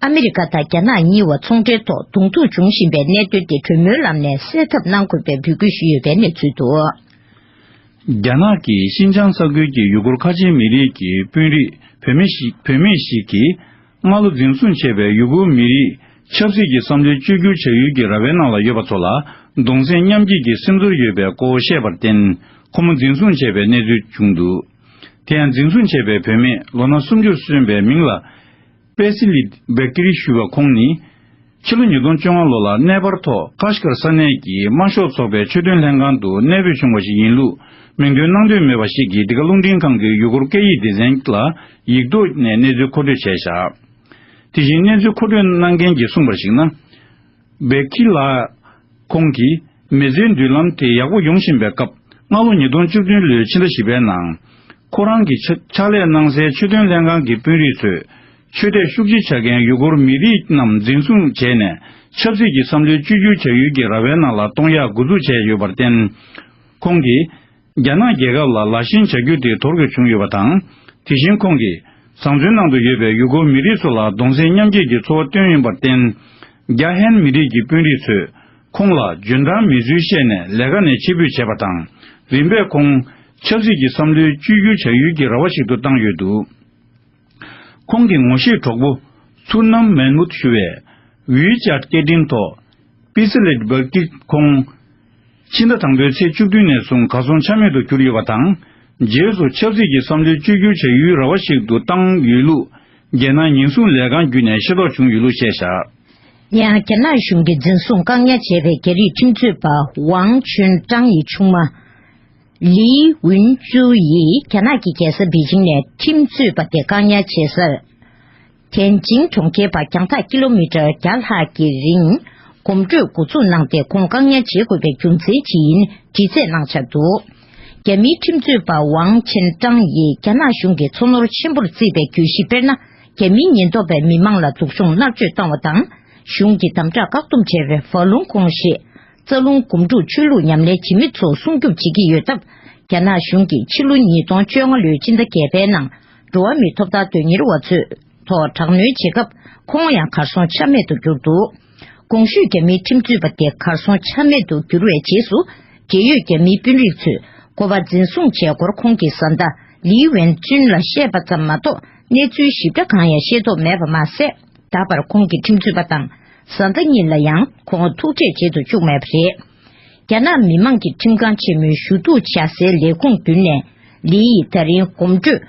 ཨ་མི་རི་ཀ་དང་རྒྱ་ནག་གཉིས་བར་ཚོང་འབྲེལ་ཐོག་གདོང་ཐུག་འབྱུང་བཞིན་པའི་གནད་དོན་དེ་གྲོས་མོལ་ལམ་ནས་སེལ་ཐབས་གནང་དགོས་པའི་འབོད་སྐུལ་ཞུས་ཡོད་པའི་གནས་ཚུལ་འདུག་རྒྱ་ནག་གིས་ཤིན་ཅང་ས་ཁུལ་གྱི་ཡུ་གུར་ཁ་ཆེའི་མི་རིགས་ཀྱི་དཔོན་རིགས་བུད་མེད་ཞིག་བུད་མེད་ཞིག་གིས་སྔ་ལོ་འཛིན་བཟུང་བྱས་པའི་ཡུ་གུར་མི་རིགས་ཆབ་སྲིད་ཀྱི་བསམ་བློའི་བཅོས་བསྒྱུར་བྱ་ཡུལ་གྱི་ར་བའི་ནང་ལ་ཡོད་པ་ཚོ་ལ་གདུང་སེམས་མཉམ་སྐྱེད་ཀྱི་སེམས་ཚོར་ཡོད་པའི་སྐོར་བཤད་པར་བརྟེན། ཁོ་མོ་འཛིན་བཟུང་བྱས་པའི་གནས་ཚུལ་བྱུང་འདུག་དེ་ཡང་འཛིན་བཟུང་བྱས་པའི་བུད་མེད་ལོ་ན་སུམ་ཅུར་སོན་པའི་མིང་ལ། པེ་སི་ལི་བེ་ཀི་རི་ཞུ་བ་ཁོང་ནི། ཕྱི་ལོ་ཉིས་སྟོང་བཅོ་ལྔ་ལོ་ལ་གནས་སྤར་ཐོག་ཀཱཤ་གར་ས་གནས་ཀྱི་དམར་ཤོག་ཚོགས་པའི་ཆོས་དོན་ལྷན་ཁང་དུ་གནས་སྤོས་བྱུང་བ་ཞིག་ཡིན་ལུགས་མིང་འདོན་གནང་འདོད་མེད་པ་ཞིག་གིས་འདི་ག་རླུང་འཕྲིན་ཁང་གི་ཡུ་གུར་སྐད་ཡིག་སྡེ་ཚན་ལ་ཡིག་ཐོག་ནས་གནས་ཚུལ་མཁོ་སྤྲོད་བྱས་བཞག་དེ་བཞིན་གནས་ཚུལ་མཁོ་སྤྲོད་གནང་མཁན་གྱིས་གསུངས་པར་གཞིགས་ན། བེ་ཁི་ལ། ཁོང་གིས་མི་ཚེའི་མདུན་ལམ་དེ་ཡག་པོ་ཡོང་བཞིན་པའི་སྐབས། སྔ་ལོ་ཉིས་སྟོང་བཅུ་བདུན་ལོའི་ཕྱི་ཟླ་བཞི་པའི་ནང་། ཁོ་རང་གི་ཕྱག་ཕྱག་ལས་གནང་སའི་ཆོས་དོན་ལྷན་ཁང་གི་དཔོན་རིགས་ཚོས། ཆོས་དད་ཤུགས་ཆེ་བྱ་མཁན་ཡུ་གུར་མི་རིགས་རྣམས་འཛིན་བཟུང་བྱས་ནས། ཆབ་སྲིད་ཀྱི་བསམ་བློའི་བཅོས་བསྒྱུར་བྱ་ཡུལ་གྱི་ར་བའི་ནང་ལ་གཏོང་ཡག་འགོ་འཛུགས་བྱས་ཡོད་པར་བརྟེན། ཁོང་གིས། རྒྱ་ནག་རྒྱལ་ཁབ་ལ་ལ་ཞེན་བྱ་རྒྱུ་དེ་དོར་དགོས་བྱུང་ཡོད་པ་དང་། དེ་བཞིན་ཁོང་གིས་བཟང་བཙོན་ནང་དུ་ཡོད་པའི་ཡུ་གུར་མི་རིགས་ཚོ་ལ་གདུང་སེམས་མཉམ་སྐྱེད་ཀྱི་ཚོར་བ་བཏོན་ཡོད་པར་བརྟེན། རྒྱ་ཧན་མི་རིགས་ཀྱི་དཔོན་རིགས་ཚོས་ཁོང་ལ་འཇོན་ཐང་མེད་ཚུལ་བཤད་ནས་ལས་ཀ་ནས་ཕྱིར་འབུད་བྱས་པ་དང་། རིམ་པས་ཁོང་ ཆབ་སྲིད་ཀྱི་བསམ་བློའི་བཅོས་བསྒྱུར་བྱ་ཡུལ་གྱི་ར་བ་ཞིག་ཏུ་བཏང་ཡོད་འདུག། ཁོང་གི་ངོ་ཤེས་གྲོགས་པོ་ཚུར་རྣམ་མན་མུད་ཞུ་བས་ཝི་ཅེཊ་སྐད་འཕྲིན་ཐོག་པི་སི་ལེད་བར་ཏིག་ཁོང་ཕྱི་ཟླ་དང་པོའི་ཚེས་བཅུ་བདུན་ནས་བཟུང་གར་སོང་ཆ་མེད་དུ་གྱུར་ཡོད་པ་དང་། རྗེས་སུ་ཆབ་སྲིད་ཀྱི་བསམ་བློའི་བཅོས་བསྒྱུར་བྱ་ཡུལ་ར་བ་ཞིག་ཏུ་བཏང་ཡོད་ལུགས་རྒྱལ་ནང་ཉེན་སྲུང་ལས་ཁང་བརྒྱུད་ནས་ཤེས་རྟོགས་བྱུང་ཡོད་ལུགས་བཤད་བཞག། ཡང་རྒྱ་ནག་གཞུང་གིས་འཛིན་བཟུང་བཀག་ཉར་བྱས་པའི་རྒྱ་རིགས་ཁྲིམས་རྩོད་པ་ཝང་ཆོན་ཀྲང་ཡི་ཆུང་མ་ལི་ཝུན་ཅུ་ཡིས་རྒྱ་ནག་གི་རྒྱལ་ས་པེ་ཅིང་ནས་ཁྲིམས་རྩོད་པ་དེ་བཀག་ཉར་བྱེད་སར། ཐེན་ཅིན་གྲོང་ཁྱེར་བར་རྒྱང་ཐག་ཀི་ལོ་མི་ཊར་བརྒྱ་ལྷག་གི་རིང་གོམ་བགྲོད་འགོ་འཛུགས་གནང་སྟེ། ཁོང་བཀག་ཉར་བྱེད་དགོས་པའི་རྒྱུ་མཚན་ཅིག་ཡིན་འདྲི་རྩད་གནང་འཆར་འདུག། རྒྱ་མིའི་ཁྲིམས་རྩོད་པ་ཝང་ཆན་ཀྲང་ཡིས་རྒྱ་ནག་གཞུང་གིས་ཚོར་སྣང་ཆེན་པོར་བརྩིས་པའི་གྱོད་གཞི། དཔེར་ན། རྒྱ་མིའི་ཉེན་རྟོག་པས་མི་མང་ལ་སྡུག་སྦྱོང་མནར་གཅོད་བཏང་བ་དང་། གཞུང་གི་དམ་དྲག་བཀག་སྡོམ་བྱས་པའི་ཧྥ་ལུང་ཁོང་ཞེས་རྩ་རླུང་སྒོམ་སྒྲུག་ཆོས་ལུགས་ཉམས་ལེན་བྱེད་མི་ཚོ་སྲུང་སྐྱོབ་བྱེད་ཀྱི་ཡོད་སྟབས། རྒྱ་ནག་གཞུང་གིས་ཕྱི་ལོ་ཉིས་སྟོང་བཅོ་ལྔ་ལོའི་སྤྱི་ཟླ་བརྒྱད་པའི་ནང་འགྲོ་བ་མིའི་ཐོབ་ཐང་དོན་གཉེར་བ་ཚོའི་ཐོག་དྲག་གནོན་བྱེད་སྐབས། ཁོང་ཡང་གར་སོང་ཆ་མེད་དུ་གྱུར་འདུག། གོང་ཞུས་རྒྱ་མིའི་ཁྲིམས་རྩོད་པ་དེ་གར་སོང་ཆ་མེད་དུ་གྱུར་བའི་རྗེས་སུ། འབྲེལ་ཡོད་རྒྱ་མིའི་དཔོན་རིགས་ཚོས་ཁོ་པ་འཛིན་བཟུང་བྱས་སྐོར་ཁོང་གི་བཟའ་ཟླ་ལི་ཝན་ཅུན་ལ་བཤད་པ་ཙམ་མ་གཏོགས། གནས་ཚུལ་ཞིབ་ཕྲ་གང་ཡང་ཤེས་རྟོགས་མེད་པ་མ་ཟད། ད་བར་ཁོང་གི་ཁྲིམས་རྩོད་པ་དང་བཟའ་ཟླ་གཉིས་ལ་ཡང་ཁོང་ཐུག་འཕྲད་བྱེད་དུ་བཅུག་མེད་པ་རེད། རྒྱ་ནག་མི་དམངས་ཀྱི་ཁྲིམས་ཁང་ཆེན་མོའི་ཞུ་གཏུག་བྱ་སའི་ལས་ཁུངས་མདུན་ནས་ལི་ཡིས་ད་རིང་གོམ་བགྲོད་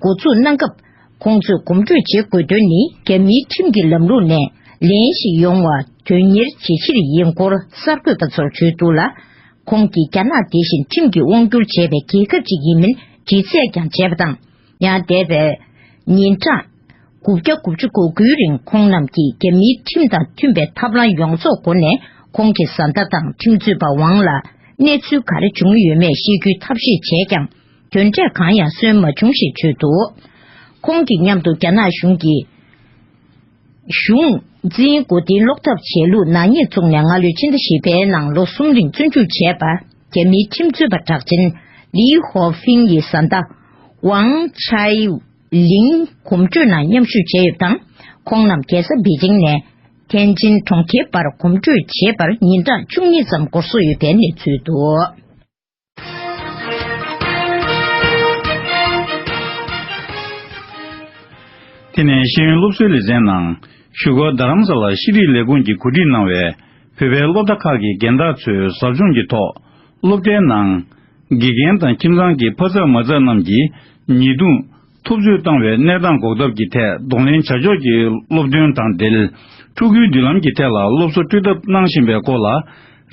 འགོ་འཛུགས་གནང་སྐབས། ཁོང་ཚོས་གོམ་བགྲོད་བྱེད་དགོས་དོན་ནི། རྒྱ་མིའི་ཁྲིམས་ཀྱི་ལམ་ལུགས་ནས་ལན་ཞིག་ཡོང་བ་དོན་གཉེར་བྱེད་ཕྱིར་ཡིན་སྐོར་གསར་འགོད་པ་ཚོར་བརྗོད་འདུག་ལ། ཁོང་གིས་རྒྱ་ནག་དེ་བཞིན་ཁྲིམས་ཀྱིས་དབང་བསྒྱུར་བྱས་པའི་རྒྱལ་ཁབ་ཅིག་ཡིན་མིན་འདྲི་རྩད་ཀྱང་བྱས་པ་དང་། ཡང་འདས་པའི་ཉིན་གྲངས་དགུ་བརྒྱ་དགུ་བཅུ་གོ་དགུའི་རིང་ཁོང་རྣམས་ཀྱིས་རྒྱ་མིའི་ཁྲིམས་དང་མཐུན་པའི་ཐབས་ལམ་ཡོངས་རྫོགས་སྒོ་ནས། ཁོང་གི་བཟའ་ཟླ་དང་ཁྲིམས་རྩོད་པ་ཝང་ལ་གནས་ཚུལ་ག་རེ་བྱུང་ཡོད་མེད་ཤེས་རྒྱུའི་ཐབས་ཤེས་བྱས་ཀྱང་། དོན་འབྲས་གང་ཡང་སོན་མ་བྱུང་ཞེས་བརྗོད་འདུག། ཁོང་གི་མཉམ་དུ་རྒྱ་ནག་གཞུང་གིས་གཞུང་འཛིན་མགོ་རྟིང་སློག་ཐབས་བྱས་ལུགས་ནག་ཉེས་བཙུགས་ནས་སྔ་ལོའི་ཕྱི་ཟླ་བཞི་པའི་ནང་ལོ་གསུམ་རིང་བཙོན་འཇུག་བྱས་པ། རྒྱ་མིའི་ཁྲིམས་རྩོད་པ་གྲགས་ཅན་ལི་ཧོ་ཧྥིང་ཡི་བཟའ་ཟླ་ཝང་ཆའི་ལིང་གོམ་བགྲོད་ནང་མཉམ་ཞུགས་བྱས་ཡོད་པ་དང་། ཁོང་རྣམས་རྒྱལ་ས་པེ་ཅིང་ནས་ཐེན་ཅིན་གྲོང་ཁྱེར་བར་གོམ་བགྲོད་བྱེད་པར་ཉིན་གྲངས་བཅུ་གཉིས་ཙམ་འགོར་སྲོལ་ཡོད་པའི་གནས་ཚུལ་འདུག། དེ་ནས་ཤེས་ཡོན་སློབ་གསོའི་ལེ་ཚན་ནང་བཞུགས་སྒར་རྡ་རམ་ས་ལར་ཤེས་རིག་ལས་ཁུངས་ཀྱིས་གོ་སྒྲིག་གནང་བའི་བོད་པའི་སློབ་གྲྭ་ཁག་གི་རྒན་བདག་ཚོའི་ཟབ་སྦྱོང་གི་ཐོག་སློབ་གྲྭའི་ནང་དགེ་རྒན་དང་ཁྱིམ་ཚང་གི་ཕ་ཚབ་མ་ཚབ་རྣམས་ཀྱིས་ཉེས་རྡུང་འཐབ་རྩོད་བཏང་བའི་གནས་སྟངས་འགོག་ཐབས་ཀྱི་ཐད་གདོང་ལེན་བྱ་ཕྱོགས་ཀྱི་སློབ་སྟོན་དང་འབྲེལ། ཕྲུ་གུའི་མདུན་ལམ་གྱི་ཐད་ལ་སློབ་གསོ་སྤྲོད་ཐབས་གནང་བཞིན་པའི་སྐོར་ལ།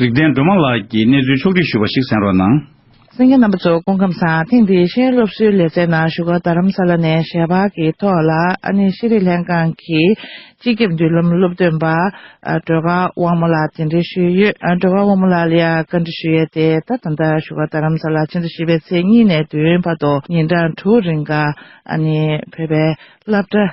རིག་ལྡན་སྒྲོལ་མ་ལགས་ཀྱིས་གནས་ཚུལ་ཕྱོགས་སྒྲིག་ཞུས་པ་ཞིག་གསན་རོགས་གནང་། གསན་མཁན་རྣམ་པ་ཚོ་སྐུ་ཁམས་བཟང་། ཐེངས་འདིའི་ཤེས་ཡོན་སློབ་གསོའི་ལེ་ཚན་ནང་བཞུགས་སྒར་རྡ་རམ་ས་ལ་ནས་ཞལ་པར་གྱི་ཐོག་ལ། ཨ་ནི་ཤེས་རིག་ལྷན་ཁང་གི་སྤྱི་ཁྱབ་མདུན་ལམ་སློབ་སྟོན་པ་སྒྲོལ་དཀར་དབང་མོ་ལགས་གདན་འདྲེན་ཞུས་ཡོད། སྒྲོལ་དཀར་དབང་མོ་ལགས་ལ་ཡང་བཀའ་འདྲི་ཞུ་ཡས་དེ། ད་ད་ལྟ་བཞུགས་སྒར་རྡ་རམ་ས་ལ་ཕྱི་ཟླ་བཞི་པའི་ཚེས་གཉིས་ནས་བདུན་བར་དུ་ཉིན་གྲངས་དྲུག་རིང་ག་ཨ་ནི་བོད་པའི་སློབ་གྲྭ་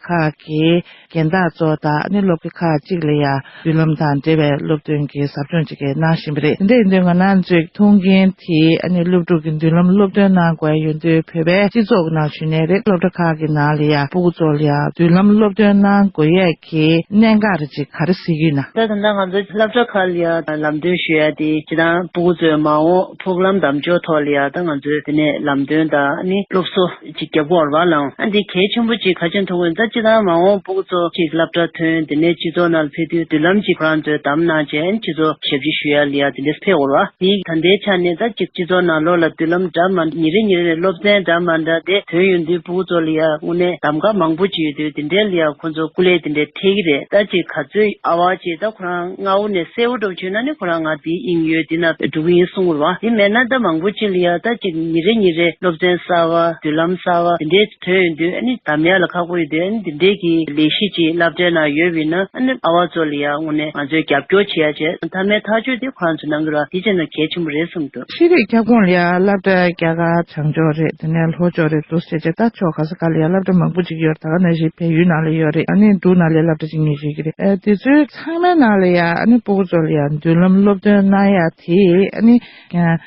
ཁག་གི་རྒན་བདག་ཚོ་དང་ཨ་ནི་སློབ་དགེ་ཁག་ཅིག་ལ་ཡང་མདུན་ལམ་དང་འབྲེལ་བའི་སློབ་སྟོན་གྱི་ཟབ་སྦྱོང་ཅིག་གནང་བཞིན་པ་རེད། དེ་འདྲ་ཡིན་དུས་ང་རང་ཚོའི་མཐོང་མཁན་དེ་ཨ་ནི་སློབ་ཕྲུག་གི་མདུན་ལམ་སློབ་སྟོན་གནང་དགོས་ཡོང་དུས། བོད་པའི་སྤྱི་ཚོགས་ཀྱི་ནང་ཞུས་ནའི་རེད། སློབ་གྲྭ་ཁག་གི་ནང་ལ་ཡང་སྤུ་གུ་ཚོ་ལ་ཡང་མདུན་ལམ་སློབ་སྟོན་གནང་དགོས་ཡས་ཀྱི་གནད་འགག་རེ་ཅིག་ག་རེ་གཟིགས་ཀྱི་ཡོད་ན། ད་ད་ལྟ་ང་ཚོ་སློབ་གྲྭ་ཁག་ལ་ཡང་ལམ་སྟོན་ཞུ་ཡ་དེ་སྤྱིར་བཏང་སྤུ་གུ་ཚོའི་མ་འོངས་ཕུགས་ལམ་དམ་འཇོག་ཐོག་ལ་ཡང་ད་ང་ཚོས་དེ་ནས་ལམ་སྟོན་དང་ཨ་ནི་སློབ་གསོ་ཅིག་རྒྱབ་དགོས་རེད་པ་ལགས། ཨ་འདི་གལ་ཆེན་པོ་ཅིག་ག་ཅིག་མཐོང་གི་ཡོད་ན། ད་སྤྱིར་བཏང་མ་འོངས་སྤུ་གུ་ཚོ་ཅིག་སློབ་གྲྭ་ཐོན། དེ་ནས་སྤྱི་ཚོགས་ནང་ལ་ཕེབས་དུས་མདུན་ལམ་ཅིག་ཁོ་རང་ཚོས་བདམས་གནང་བྱས། ཨ་ནི་སྤྱི་ཚོགས་ཞབས་ཕྱི་ཞུ་ཡ་ལ་ཡང་དེ་འདྲས་ཕེབས་དགོས་རེད་པ། དེ་ད་ལྟའི་ཆ་ནས་ད་ཅིག་སྤྱི་ཚོགས་ནང་ལོགས་ལ་མདུན་ལམ་འདྲ་མ་ཉིན་རེ་ཉིན་རེ་སློབ་ཚན་འདྲ་མ་འདྲ་དེ་ཐོན་ཡོང་དུས་སྤུ་གུ་ཚོ་ལ་ཡང་དངོས་གནས་གདམ་ག་མང་པོ་ཅིག་ཡོད་དུས། དེ་འདྲས་ལ་ཡང་ཁོ་ཚོ་སྐུ་ལས་དེ་འདྲས་འཕྲད་ཀྱི་རེད། ད་ཅིག་ག་ཚོད་ཨ་བ་ཅིག་ད་ཁོ་རང་སྔ་བོ་ནས་གསལ་བོ་འདྲ་བོ་བྱུང་ན་ནི་ཁོ་རང་ང་དེའི་དབྱིངས་ཡོད། དེ་ན་འགྲོ་གི་ཡིན་གསུང་གི་རེད་པ། དེ་མེད་ན་ད་མང་པོ་ཅིག་ལ་ཡང་ད་ཅིག་ཉིན་རེ་ཉིན་རེ་སློབ་ཚན་གསར་བ་མདུན་ལམ་གསར་བ་དེ་འདྲས་ཐོན་ཡོང་དུས། ཨ་ནི་གདམ་ཡ་ལ་ཁག་པོ་ཡོད་དུས། ཨ་ནི་དེ་འདྲས་ཀྱི་ལས་གཞི་ཅིག་སློབ་གྲྭའི་ནང་ཡོད་པ་ཡིན་ན། ཨ་ནི་ཨ་བ་ཚོ་ལ་ཡང་དངོས་གནས་ང་ཚོས་རྒྱབ་སྐྱོར་བྱེད་ཡ་བྱས། མཐའ་མའི་ཐག་གཅོད་དེ་ཁོ་རང་ཚོ་གནང་གི་རེད་པ། དེ་བྱས་ན་གལ་ཆེན་པོ་རེད་བསམ་འདུག། ཤེས་རིག་ཁྱབ་ཁོངས་ལ་ཡང་སློབ་གྲྭ་རྒྱ་གར་བྱང་ཕྱོགས་རེད། དེ་ནས་ལྷོ་ཕྱོགས་རེད། འདུག་སེ་བྱས་ད་ཕྱོགས་ག་ས་ག་ལ་ཡང་སློབ་གྲྭ་མང་པོ་ཅིག་ཡོད་རེད། ད་ག་ནང་བཞིན་བལ་ཡུལ་ནང་ལ་ཡོད་རེད། ཨ་ནི་འབྲུག་ནང་ལ་སློབ་གྲྭ་ཅིག་ངས་ཤེས་ཀྱི་རེད། ཨ་དེ་ཚོའི་ཚང་མའི་ནང་ལ་ཡང་ཨ་ནི་སྤུ་གུ་ཚོ་ལ་ཡང་མདུན་ལམ་སློབ་སྟོན་གནང་ཡ་དེ། ཨ་ནི་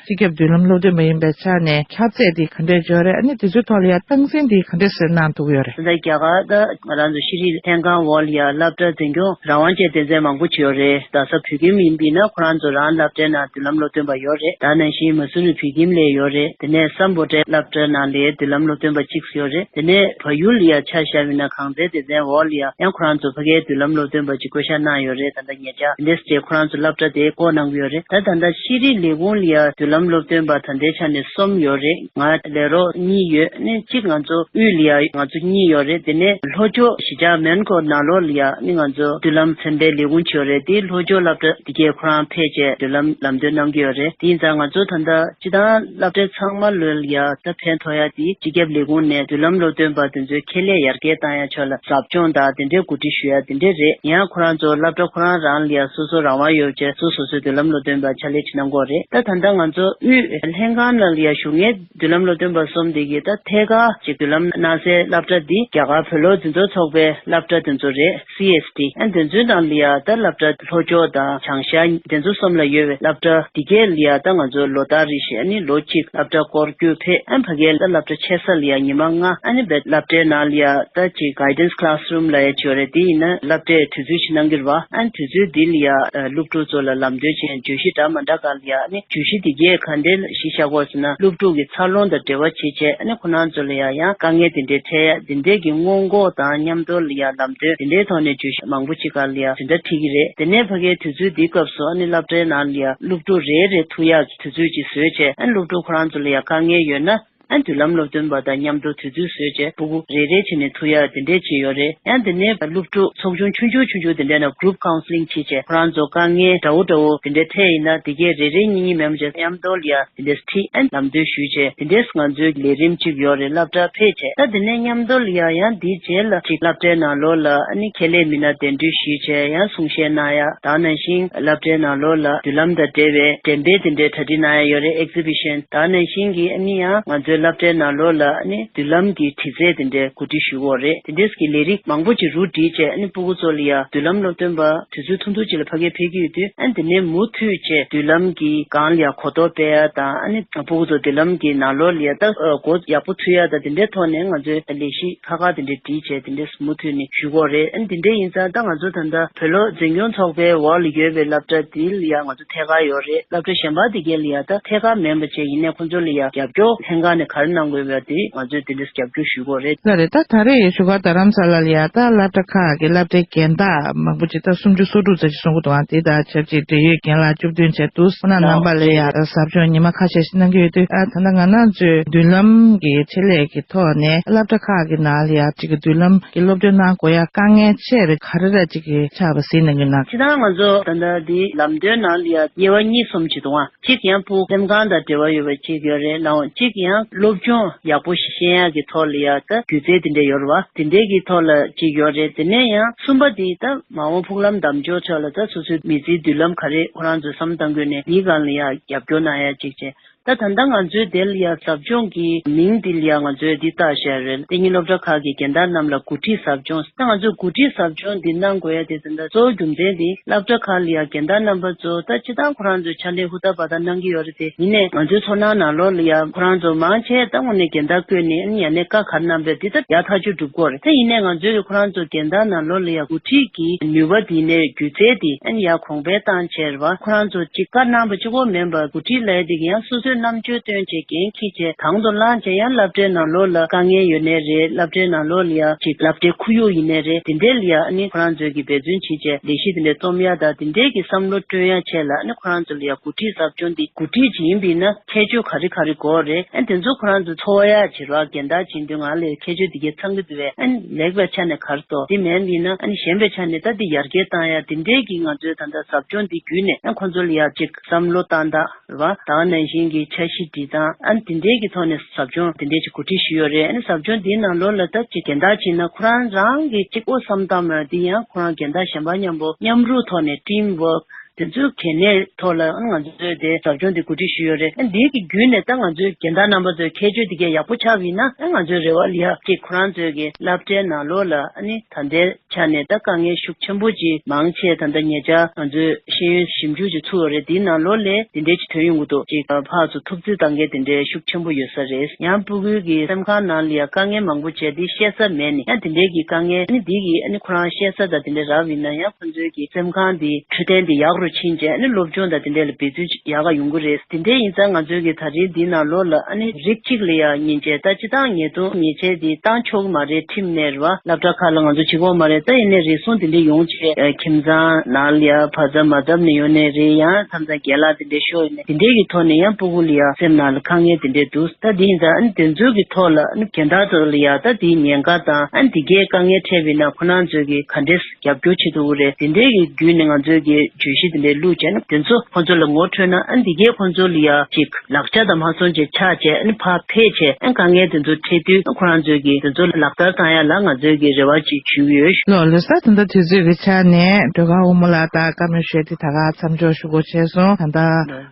སྤྱི་ཁྱབ་མདུན་ལམ་སློབ་སྟོན་པ་ཡིན་པའི་ཆ་ནས་ཁྱབ་ཚད་དེ་ག་འདྲས་ཡོད་རེད། ཨ་ནི་དེ་ཚོའི་ཐོག་ལ་ཡང་སྟངས་འཛིན་དེ་ག་འདྲས་སེ་གནང་ཐུབ་ཀྱི་ཡོད་རེད། ད་རྒྱ་གར་ད་ང་རང་ཚོ་ཤེས་རིག་ལྷན་ཁང་འོག་ལ་ཡང་སློབ་གྲྭ་འཛིན་སྐྱོང་རང་དབང་ཅན་སྡེ་ཚན་མང་པོ་ཅིག་ཡོད་རེད། ད་ས་བོད་ཁྱིམ་ཡིན་པ་ཡིན་ན་ཁོ་རང་ཚོ་རང་སློབ་གྲྭའི་ནང་མདུན་ལམ་སློབ་སྟོན་པ་ཡོད་རེད། ད་ནང་བཞིན་མ་སུ་ བོད་ཁྱིམ་ལ་ཡོད་རེད། དེ་ནས་སམ་བྷོ་ཊའི་སློབ་གྲྭ་ནང་ལ་མདུན་ལམ་སློབ་སྟོན་པ་གཅིག་ཡོད་རེད། དེ་ནས་བལ་ཡུལ་ལ་ཡ་ཆ་བཞག་པ་ཡིན་ན་གངས་ཚའི་སྡེ་ཚན་འོག་ལ་ཡ་ཡང་ཁོ་རང་ཚོ་ཕ་གིའི་མདུན་ལམ་སློབ་སྟོན་པ་གཅིག་བསྐོ་བཞག་གནང་ཡོད་རེད། ད་ལྟ་ཉེ་ཆར་དེ་འདྲས་བྱས་ཁོ་རང་ཚོ་སློབ་གྲྭ་དེ་བསྐོ་གནང་གི་ཡོད་རེད། ད་ད་ལྟ་ཤེས་རིག་ལས་ཁུངས་ལ་ཡ་མདུན་ལམ་སློབ་སྟོན་པ་ད་ལྟའི་ཆ་ནས་གསུམ་ཡོད་རེད། ང་ལས་རོགས་གཉིས་ཡོད། ཨ་ནི་གཅིག་ང་ཚོ་དབུས་ལ་ཡ་ང་ཚོ་གཉིས་ཡོད་རེད། དེ་ནས་ལྷོ་ཕྱོགས་གཞིས་ཆགས་མོན་གྷོ་ནང་ལོགས་ལ་ཡ་ཨ་ནི་ང་ཚོ་མདུན་ལམ་ཚན་པའི་ལས་ཁུངས་གཅིག་ཡོད་རེད། དེའི་ལྷོ་ཕྱོགས་སློབ་གྲྭ་དེ་གས་ཁོ་རང་ཕེབས་བྱས་མདུན་ལམ་ལམ་སྟོན་གནང་གི་ཡོད་རེད། དེ་ཡིན་ཙང་ང་ཚོ་ད་ལྟ་སྤྱི་བཏང་སློབ་གྲྭ་ཚང་མ་ལོས་ལ་ཡ་ད་ཕན་ཐོགས་ཡ་དེ་སྤྱི་ཁྱབ་ལས་ཁུངས་ནས་མདུན་ལམ་སློབ་སྟོན་པ་དེ་ཚོའི་ཁྱད་ལས་ཡར་རྒྱས་བཏང་ཡ་ཕྱོགས་ལ་ཟབ་སྦྱོང་དང་དེ་འདྲའི་གོ་སྒྲིག་ཞུ་ཡ་དེ་འདྲས་རེད། ཡང་ཁོ་རང་ཚོ་སློབ་གྲྭ་ཁོ་རང་རང་ལ་ཡ་སོ་སོ་རང་དབང་ཡོད་བྱས་སོ་སོ་སོའི་མདུན་ལམ་སློབ་སྟོན་པ་ཕྱག་ལས་བྱེད་གནང་གི་ཡོད་རེད། ད་ད་ལྟ་ང་ཚོ་དབུས་ལྷན་ཁང་ནང་ལ་ཡ་བཞུགས་མཁན་མདུན་ལམ་སློབ་སྟོན་པ་གསུམ་དེ་གིས་ད་ཐད་ཀར་ཅིག་མདུན་ལམ་གནང་སའི་སློབ་གྲྭ་འདི་རྒྱ་གར་བོད་སློབ་འཛིན་གྲྭ་ཚོགས་པའི་སློབ་གྲྭ་དེ་ཚོ་རེད། སི་ཨེས་ཊི། ཨ་དེ་ཚོའི་ནང་ལ་ཡ་ད་སློབ་གྲྭ་ལྷོ་ཕྱོགས་དང་བྱང་ཤར་དེ་ཚོ་གསུམ་ལ་ཡོད་པའི་སློབ་གྲྭ་འདི་གས་ལ་ཡ་ད་ང་ཚོ་ལོ་ལྟར་རེ་བཞིན་ཨ་ནི་ལོ་གཅིག་སློབ་གྲྭ་སྐོར་སྐྱོད་ཕེབས། ཨ་ཕ་གིའི་ད་སློབ་གྲྭ་ཆེ་ས་ལ་ཡ་ཉི་མ་ལྔ་ཨ་ནི་བའི་སློབ་གྲྭའི་ནང་ལ་ཡ་ད་ཅིག་guidance classroom ལ་ཡ་ཅིག་ཡོད་རེད། དེ་ཡིན་ན་སློབ་གྲྭས་དུས་ཚོད་ཅིག་གནང་གི་རེད་བ། ཨ་དུས་ཚོད་འདི་ལ་ཡ་སློབ་ཕྲུག་ཚོ་ལ་ལམ་སྟོན་བྱས་བརྗོད་གཞི་འདྲ་མི་འདྲ་སྒང་ལ་ཡ་ཨ་ནི་བརྗོད་གཞི་འདི་གས་ག་འདྲའི་གཞི་བཞག་དགོས་ཟེར་ན་སློབ་ཕྲུག་གི་འཚར་ལོངས་དང་འབྲེལ་བ་བྱེད་བྱས་ཨ་ནི་ཁོ་རང་ཚོ་ལ་ཡ་ཡང་དཀའ་ངལ་དེ་འདྲའི་འཕྲད་ཡ་དེ་འདྲས་ཀྱི་སྔོན་འགོག་དང་མཉམ་དུ་ལ་ཡ་ལམ་སྟོན་དེ་འདྲའི་ཐོག་ནས་བརྗོད་གཞི་མང་པོ་ཅིག་སྒང་ལ་ཡ་དེ་འདྲ་ཁྲིད་ཀྱི་རེད། དེ་ནས་ཕ་གིའི་དུས་ཚོད་འདིའི་སྐབས་སུ་ཨ་ནི་སློབ་གྲྭའི་ནང་ལ་ཡ་སློབ་ཕྲུག་རེ་རེ་ཐུག་ཡག་གི་དུས་ཚོད་ཅིག་བཟོས་བྱས་ཨ་ནི་སློབ་ཕྲུག་ཁོ་རང་ཚོ་ལ་ཡ་དཀའ་ངལ་ཡོད་ན་ཨ་ནི་མདུན་ལམ་སློབ་སྟོན་པ་དང་མཉམ་དུ་དུས་ཚོད་བཟོས་བྱས་ཕྲུ་གུ་རེ་རེ་བྱས་ནས་ཐུག་ཡག་དེ་འདྲས་བྱས་ཡོད་རེད། ཡང་དེ་ནས་སློབ་ཕྲུག་ཚོགས་ཆུང་ཆུང་ཆུང་ཆུང་དེ་འདྲས་ནང་group counselling བྱས་བྱས་ཁོ་རང་ཚོ་དཀའ་ངལ་འདྲ་བོ་འདྲ་བོ་དེ་འདྲས་འཕྲད་ཡིན་ན་དེ་གས་རེ་རེ་གཉིས་གཉིས་མེད་པ་བྱས་མཉམ་དུ་ལ་ཡ་དེ་འདྲས་ཁྲིད་ཨན་ལམ་སྟོན་ཞུས་བྱས་དེ་འདྲས་ང་ཚོའི་ལས་རིམ་གཅིག་ཡོད་རེད། སློབ་གྲྭ་ཕེབས་བྱས་ད་དེ་ནས་མཉམ་དུ་ལ་ཡ་ཡང་འདིའི་རྗེས་ལ་ཅིག་སློབ་གྲྭའི་ནང་ལོགས་ལ་ཨ་ནི་ཁྱད་ལས་མི་སྣ་གདན་འདྲེན་ཞུས་བྱས་ཡང་གསུང་བཤད་གནང་ཡ་ད་ནང་བཞིན་སློབ་གྲྭའི་ནང་ལོགས་ལ་མདུན་ལམ་དང་འབྲེལ་བའི་འགྲེམས་སྤེལ་དེ་འདྲའི་གྲ་སྒྲིག་གནང་ཡ་ཡོད་རེད། exhibition་ད་ནང་བཞིན་གྱི་ཨ་ནི་ཡང་ང་ཚོའི་སློབ་གྲྭའི་ནང་ལོགས་ལ་ཨ་ནི་མདུན་ལམ་གྱི་དྲི་རྩད་དེ་འདྲའི་གོ་སྒྲིག་ཞུ་གི་ཡོད་རེད། དེ་འདྲས་ཀྱི་ལས་རིགས་མང་པོ་ཅིག་རུ་སྒྲིག་བྱས་ཨ་ནི་སྤུ་གུ་ཚོ་ལ་ཡ་མདུན་ལམ་སློབ་སྟོན་པ་དུས་ཚོད་ཐུང་ཐུང་ཅིག་ལ་ཕ་གིར་ཕེབས་ཀྱི་ཡོད་དུས་ཨ་ནི་དེ་ནས་མུ་མཐུད་བྱས་མདུན་ལམ་གྱི་སྒང་ལ་ཡ་གོ་རྟོགས་སྤེལ་ཡ་དང་ཨ་ནི་སྤུ་གུ་ཚོ་མདུན་ལམ་གྱི་ནང་ལོགས་ལ་ཡ་ད་ཨ་མགོ་ཡག་པོ་ཚོས་ཡ་དང་དེ་འདྲའི་ཐོག་ནས་ང་ཚོའི་ལས་གཞི་ཁག་ཁག་དེ་འདྲའི་སྒྲིག་བྱས་དེ་འདྲའི་མུ་མཐུད་ནས་ཞུ་གི་ཡོད་རེད། ཨ་ནི་དེ་འདྲའི་ཡིན་ཙང་ད་ང་ཚོ་ད་ལྟ་བོད་སློབ་འཛིན་སྐྱོང་ཚོགས་པའི་འོག་ལ་ཡོད་པའི་སློབ་གྲྭ་དེ་ལ་ཡ་ང་ཚོ་ཐད་ཀར་ཡོད་རེད། སློབ་གྲྭ་གཞན་པ་དེ་གས་ལ་ཡ་ད་ཐད་ཀར་མིན་པ་བྱས་ཡིན་ནའི་ཁོང་ཚོ་ལ་ཡ་རྒྱབ་སྐྱོར་ལྷན་ཁང་ནས་ག་རེ་གནང་དགོས་པ་དེ་ང་ཚོས་དེ་འདྲས་རྒྱབ་སྐྱོར་ཞུ་གི་ཡོད་རེད། ལགས་རེད། ད་ད་རེས་བཞུགས་སྒར་རྡ་རམ་ས་ལ་ལ་ཡ་ད་སློབ་གྲྭ་ཁག་གི་སློབ་གྲྭའི་རྒན་བདག་མང་པོ་ཅིག་ད་སུམ་ཅུ་སོ་དྲུག་ཙམ་ཞིག་གསུང་གི་འདུག་ཨ་དེ་དང་ཆབས་ཅིག་འབྲེལ་ཡོད་རྒན་ལགས་བཅུ་བདུན་བྱས་འདུག་ཁོང་རྣམ་པ་ལ་ཡ་ཟབ་སྦྱོང་ཉི་མ་ཁ་ཤས་ཤིག་གནང་གི་ཡོད་དུས་ཨ་ད་ལྟ་ང་རང་ཚོའི་མདུན་ལམ་གྱི་ཆེད་ལས་ཀྱི་ཐོག་ནས་སློབ་གྲྭ་ཁག་གི་ནང་ལ་ཡ་ཅིག་གི་མདུན་ལམ་གྱི་སློབ་སྦྱོང་གནང་དགོས་ཡ་དཀའ་ངལ་ཆེ་བའི་ག་རེ་ར་ཅིག་གི་ཆགས་པ་གཟིགས་གནང་གི་ན། ཅི་ད་ང་ཚོ་ད་ལྟ་འདི་ལམ་སྟོན་ནང་ལ་ཡ་དབྱེ་བ་གཉིས་གསུམ་ཅིག་འདུག་ཨ། གཅིག་ཡང་སྤུ་སེམས་ཁམས་དང་འབྲེལ་བ་ཡོད་པ་གཅིག་ཡོད་རེད་ལགས། གཅིག་ཡང་སློབ་སྦྱོང་ཡག་པོ་ཞིག་ཤེས་ཡག་གི་ཐོག་ལ་ཡ་ད་སྒྱུ་རྩལ་དེ་འདྲ་ཡོད་རེད་བ། དེ་འདྲའི་གི་ཐོག་ལ་གཅིག་ཡོད་རེད། དེ་ནས་ཡང་གསུམ་པ་དེ་ད་མ་འོངས་ཕུགས་ལམ་གདམ་འཇོག་ཕྱོགས་ལ་ད་སོ་སོའི་མི་ཚེའི་མདུན་ལམ་ག་རེ་ཁོ་རང་ཚོས་བསམ་བཏང་དགོས་ནས་འདིའི་སྒང་ལ་ཡ་རྒྱབ་སྐྱོར་གནང་ཡ་གཅིག་བྱས། ད་ད་ལྟ་ང་ཚོའི་དེ་ལ་ཡ་ཟབ་སྦྱོང་གི་མིང་འདི་ལ་ཡ་ང་ཚོས་འདི་བཏགས་བཞག་རེད། གཏན་ཉིན་སློབ་གྲྭ་ཁག་གི་རྒན་བདག་རྣམས་ལ་འགོ་ཁྲིད་ཟབ་སྦྱོང་། ད་ང་ཚོས་འགོ་ཁྲིད་ཟབ་སྦྱོང་འདི་གནང་དགོས་ཡ་དེ་ད་ལྟ་གཙོ་བོ་རྒྱུ་མཚན་དེ་སློབ་གྲྭ་ཁག་ལ་ཡ་རྒན་བདག་རྣམ་པ་ཚོ་ད་སྤྱི་བཏང་ཁོ་རང་ཚོའི་ཕྱག་ལས་ཧུར་ཐག་འབད་ཐག་གནང་གི་ཡོད་རེད། དེ་ཡིན་ནའི་ང་ཚོའི་ཚོར་སྣང་ནང་ལོགས་ལ་ཡ་ཁོ་རང་ཚོ་མང་ཆེ་ད་དངོས་གནས་རྒན་བདག་བསྐོས་ནས་ཨ་ནི་ཡ་ནས་བཀའ་ག་རེ་གནང་པས་དེ་ད་ཡ་ཐག་གཅོད་སྒྲུབ་དགོས་རེད། དེ་ཡིན་ནའི་ང་ཚོས་ཁོ་རང་ཚོ་རྒན་བདག་ནང་ལོགས་ལ་ཡ་འགོ་ཁྲིད་ཀྱི་ནུས་པ་དེ་ནས་སྒྱུ་རྩལ་དེ་ཨ་ནི་ཡ་གོང་འཕེལ་བཏང་བྱས་རེད་བ། ཁོ་རང་ཚོ་གཅིག་བཀའ་གནང་པ་གཅིག་པོ་མིན་པར་འགོ་ཁྲིད་ལས་དེ་གི་ཡང་སོ་སོའི་རྣམ་དཔྱོད་བཏོན་བྱས་འགན་འཁྱེར་བྱས་དང་དུ་བླངས་བྱས་ཡང་སློབ་གྲྭའི་ནང་ལོགས་ལ་དཀའ་ངལ་ཡོད་ནའི་རེད། སློབ་གྲྭའི་ནང་ལོགས་ལ་ཡ་གཅིག་སློབ་གྲྭའི་ཁོར་ཡུག་ཡིན་ནའི་རེད། དེ་འདྲའི་ལ་ཡ་ཨ་ནི་ཁོ་རང་ཚོས་ཀྱི་འབད་བརྩོན་བྱེད་བྱས་ལས་གཞི་དེ་འདྲ་རྩོམ་ཡ་དང་དེ་འདྲའི་གི་བསམ་བློ་བསྐྲུན་ཡ་ཆེད་ལ་ཨ་ནི་ཁོ་རང་ཚོ་ལ་ཡ་འགོ་ཁྲིད་ཟབ་སྦྱོང་འདི་འགོ་ཁྲིད་ཅིག་ཡིན་པ་ཡིན་ན་ཁྱད་ཆོས་ག་རེ་ག་རེ་དགོས་རེད། ཨ་དེ་ཚོ་ཁོ་རང་ཚོ་ཚོར་ཡ་བྱེད་རོགས་རྒན་བདག་བྱེད་དུས་ང་ལ་ཁྱད་ཆོས་དེ་གས་ཚང་གི་འདུག་བས། ཨ་ལེགས་པའི་ཆ་ནས་ག་རེ་ཏོ་དེ་མེད་པ་ཡིན་ན་ཨ་ནི་ཞན་པའི་ཆ་ནས་ད་དེ་ཡར་རྒྱས་བཏང་ཡ་དེ་འདྲའི་གི་ང་ཚོའི་ད་ལྟ་ཟབ་སྦྱོང་འདི་བརྒྱུད་ནས་ཨ་ཁོ་ཚོ་ལ་ཡ་ཅིག་བསམ་བློ་བཏང་སྟངས་རེད་བ། ད་ག་ནང་བཞིན་གྱི་འཆར་གཞི་སྒྲིག་སྟངས་ཨ་ནི་དེ་འདྲའི་གི་ཐོག་ནས་ཟབ་སྦྱོང་དེ་འདྲའི་ཅིག་གོ་སྒྲིག་ཞུས་ཡོད་རེད། ཨ་ནི་ཟབ་སྦྱོང་འདིའི་ནང་ལོགས་ལ་ད་ཅིག་རྒན་བདག་བྱས་ན་ཁོ་རང་རང་གི་གཅིག་པོ་བསམ་བཏང་མ་འདི་ཡང་ཁོ་རང་རྒན་བདག་གཞན་པ་མཉམ་པོ་མཉམ་རུབ་ཐོག་ནས་team work་དེ་ཚོའི་གལ་གནད་ཐོག་ལ་ཨ་ནི་ང་ཚོས་དེ་ཟབ་སྦྱོང་འདི་གོ་སྒྲིག་ཞུས་ཡོད་རེད། ཨ་ནི་འདི་གི་བརྒྱུད་ནས་ད་ང་ཚོའི་རྒན་བདག་རྣམ་པ་ཚོའི་ཁྱད་ཆོས་འདི་གས་ཡག་པོ་ཆགས་པ་ཡིན་ན་ཨ་ང་ཚོའི་རེ་བ་ལ་ཡ་ཅིག་ཁོ་རང་ཚོའི་གི་སློབ་གྲྭའི་ནང་ལོགས་ལ་ཨ་ནི་ད་ལྟའི་ཆ་ནས་ད་དཀའ་ངལ་ཤུགས་ཆེན་པོ་ཅིག་མང་ཆེ་ད་ལྟ་ཉེ་ཆར་ང་ཚོའི་ཤེས་ཡོན་ཞིབ་འཇུག་ཅིག་ཚུགས་ཡོད་རེད། དེའི་ནང་ལོགས་ལ་དེ་འདྲའི་ཅིག་ཐོན་ཡོང་གི་འདུག་ཅིག་ཕར་ཚུར་ཐུག་འཕྲད་གཏང་མཁན་དེ་འདྲའི་ཤུགས་ཆེན་པོ་ཡོད་ས་རེད། ཡང་སྤུ་གུའི་གི་སེམས་ཁམས་ནང་ལ་ཡ་དཀའ་ངལ་མང་པོ་བྱས་ཏེ་བཤད་ས་མེད་ནས་ཡང་དེ་འདྲའི་གི་དཀའ་ངལ་ཨ་ནི་འདི་གི་ཨ་ནི་ཁོ་རང་བཤད་ས་དང་དེ་འདྲ་རག་པ་ཡིན་ན་ཡང་ཁོ་ཚོའི་གི་སེམས་ཁམས་འདི་འཕྲོད་བསྟེན་འདི་ཡག་རུ་ ཕྱིན་བྱས་ཨ་ནི་སློབ་སྦྱོང་དང་དེ་འདྲ་ལ་འབད་བརྩོན་ཡག་ག་ཡོང་གི་རེད། དེ་འདྲ་ཡིན་ཙང་ང་ཚོའི་གི་ད་རེས་འདི་ནང་ལོགས་ལ་ཨ་ནི་རིགས་གཅིག་ལ་ཡང་ཉན་བྱས་ད་སྤྱི་བཏང་ཉེས་རྡུང་ཉེས་ཆད་འདི་བཏང་ཆོག་གི་མ་རེད། ཁྲིམས་ནས་རེད་བ། སློབ་གྲྭ་ཁག་ལ་ང་ཚོ་བྱེད་དགོས་མ་རེད། ད་ཡིན་ནའི་རེ་ཟུང་དེ་འདྲ་ཡོང་བྱས་ཨ་ཁྱིམ་ཚང་ནང་ལ་ཡ་ཕ་ཚབ་མ་ཚབ་ནས་ཡོང་ནའི་རེད། ཡང་མཚམས་མཚམས་རྒན་ལགས་དེ་འདྲ་ཤོར་ཡོང་ནའི་དེ་འདྲའི་གི་ཐོག་ནས་ཡང་སྤུ་གུ་ལ་ཡ་སེམས་ནང་ལ་དཀའ་ངལ་དེ་འདྲ་འདུག་ད་དེ་ཡིན་ཙང་ཨ་ནི་དེ་ཚོའི་གི་ཐོག་ལ་ཨ་ནི་རྒན་བདག་ཚོ་ལ་ཡ་ད་དེའི་ཉེན་ཁ་དང་ཨ་ནི་དེ་གའི་དཀའ་ངལ་འཕྲད་པ་ཡིན་ན་ཁོ་རང་ཚོས་གི་ག་འདྲས་རྒྱབ་སྐྱོར་བྱེད་ཐུབ་ཀྱི་རེད། དེ་འདྲའི་གི་བརྒྱུད་ནས་ང་ཚོའི་གི་བརྗོད་གཞི་དེ་འདྲའི་བླུགས་བྱས་ན་དེ་ཚོ་ཁོ་ཚོ་ལ་ངོ་འཕྲོད་ན་ཨ་ནི་དེ་གས་ཁོ་ཚོ་ལ་ཡ་ཅིག་ལག་ཆ་དང་མ་སོང་བྱས་ཆགས་བྱས་ཨ་ནི་ཕར་ཕེབས་བྱས་ཨ་ནི་དཀའ་ངལ་དེ་ཚོ་འཕྲད་དུས་ཨ་ཁོ་རང་ཚོའི་གི་དེ་ཚོ་ལག་བསྟར་བཏང་ཡ་ལ་ང་ཚོའི་གི་རེ་བ་ཅིག་ཞུ་གི་ཡོད། ལགས་ལགས་སོ། ད་ལྟ་དུས་ཚོད་ཀྱི་ཆ་ནས་སྒྲོལ་དཀར་དབང་མོ་ལགས་དང་བཀའ་མོལ་ཞུས་ཏེ་ད་ག་མཚམས་འཇོག་ཞུ་དགོས་བྱས་སོང་། ད་ལྟ་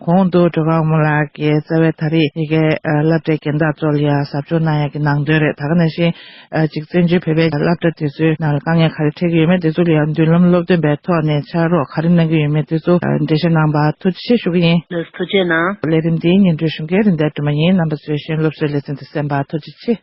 གོང་དུ་སྒྲོལ་དཀར་དབང་མོ་ལགས་ཀྱིས་རྩ་བའི་ད་རེས་ཡ་གི་སློབ་གྲྭའི་རྒན་བདག་ཚོ་ལ་ཡ་ཟབ་སྦྱོང་གནང་ཡ་གི་ནང་དོན་རེད། ད་ག་ནང་བཞིན། ཨ་གཅིག་བཙན་བྱོལ་བོད་པའི་སློབ་གྲྭ་དེ་ཚོའི་ནང་ལ་དཀའ་ངལ་ག་རེ་འཕྲད་ཀྱི་ཡོད་མེད་དེ་ཚོ་ལ་ཡང་མདུན་ལམ་སློབ་སྟོན་པའི་ཐོག་ནས་ཕྱག་རོགས་ག་རེ་གནང་གི་ཡོད་མེད་དེ་ཚོ་ཨ་འགྲེལ་བཤད་གནང་བར་ཐུགས་རྗེ་ཆེ་ཞུ་གི་ཡིན། ལགས་ཐུགས་རྗེ་གནང་། ལས་རིམ་འདིའི་སྙན་སྒྲོན་ཞུ་མཁན་རིན་ལྡན་སྒྲོལ་མ་ཡིན། རྣམ་པ་ཚོས་གཞན་སློབ་གསོའི་ལེ་ཚན་དུ་གསན་པར་ཐུགས་རྗེ་ཆེ།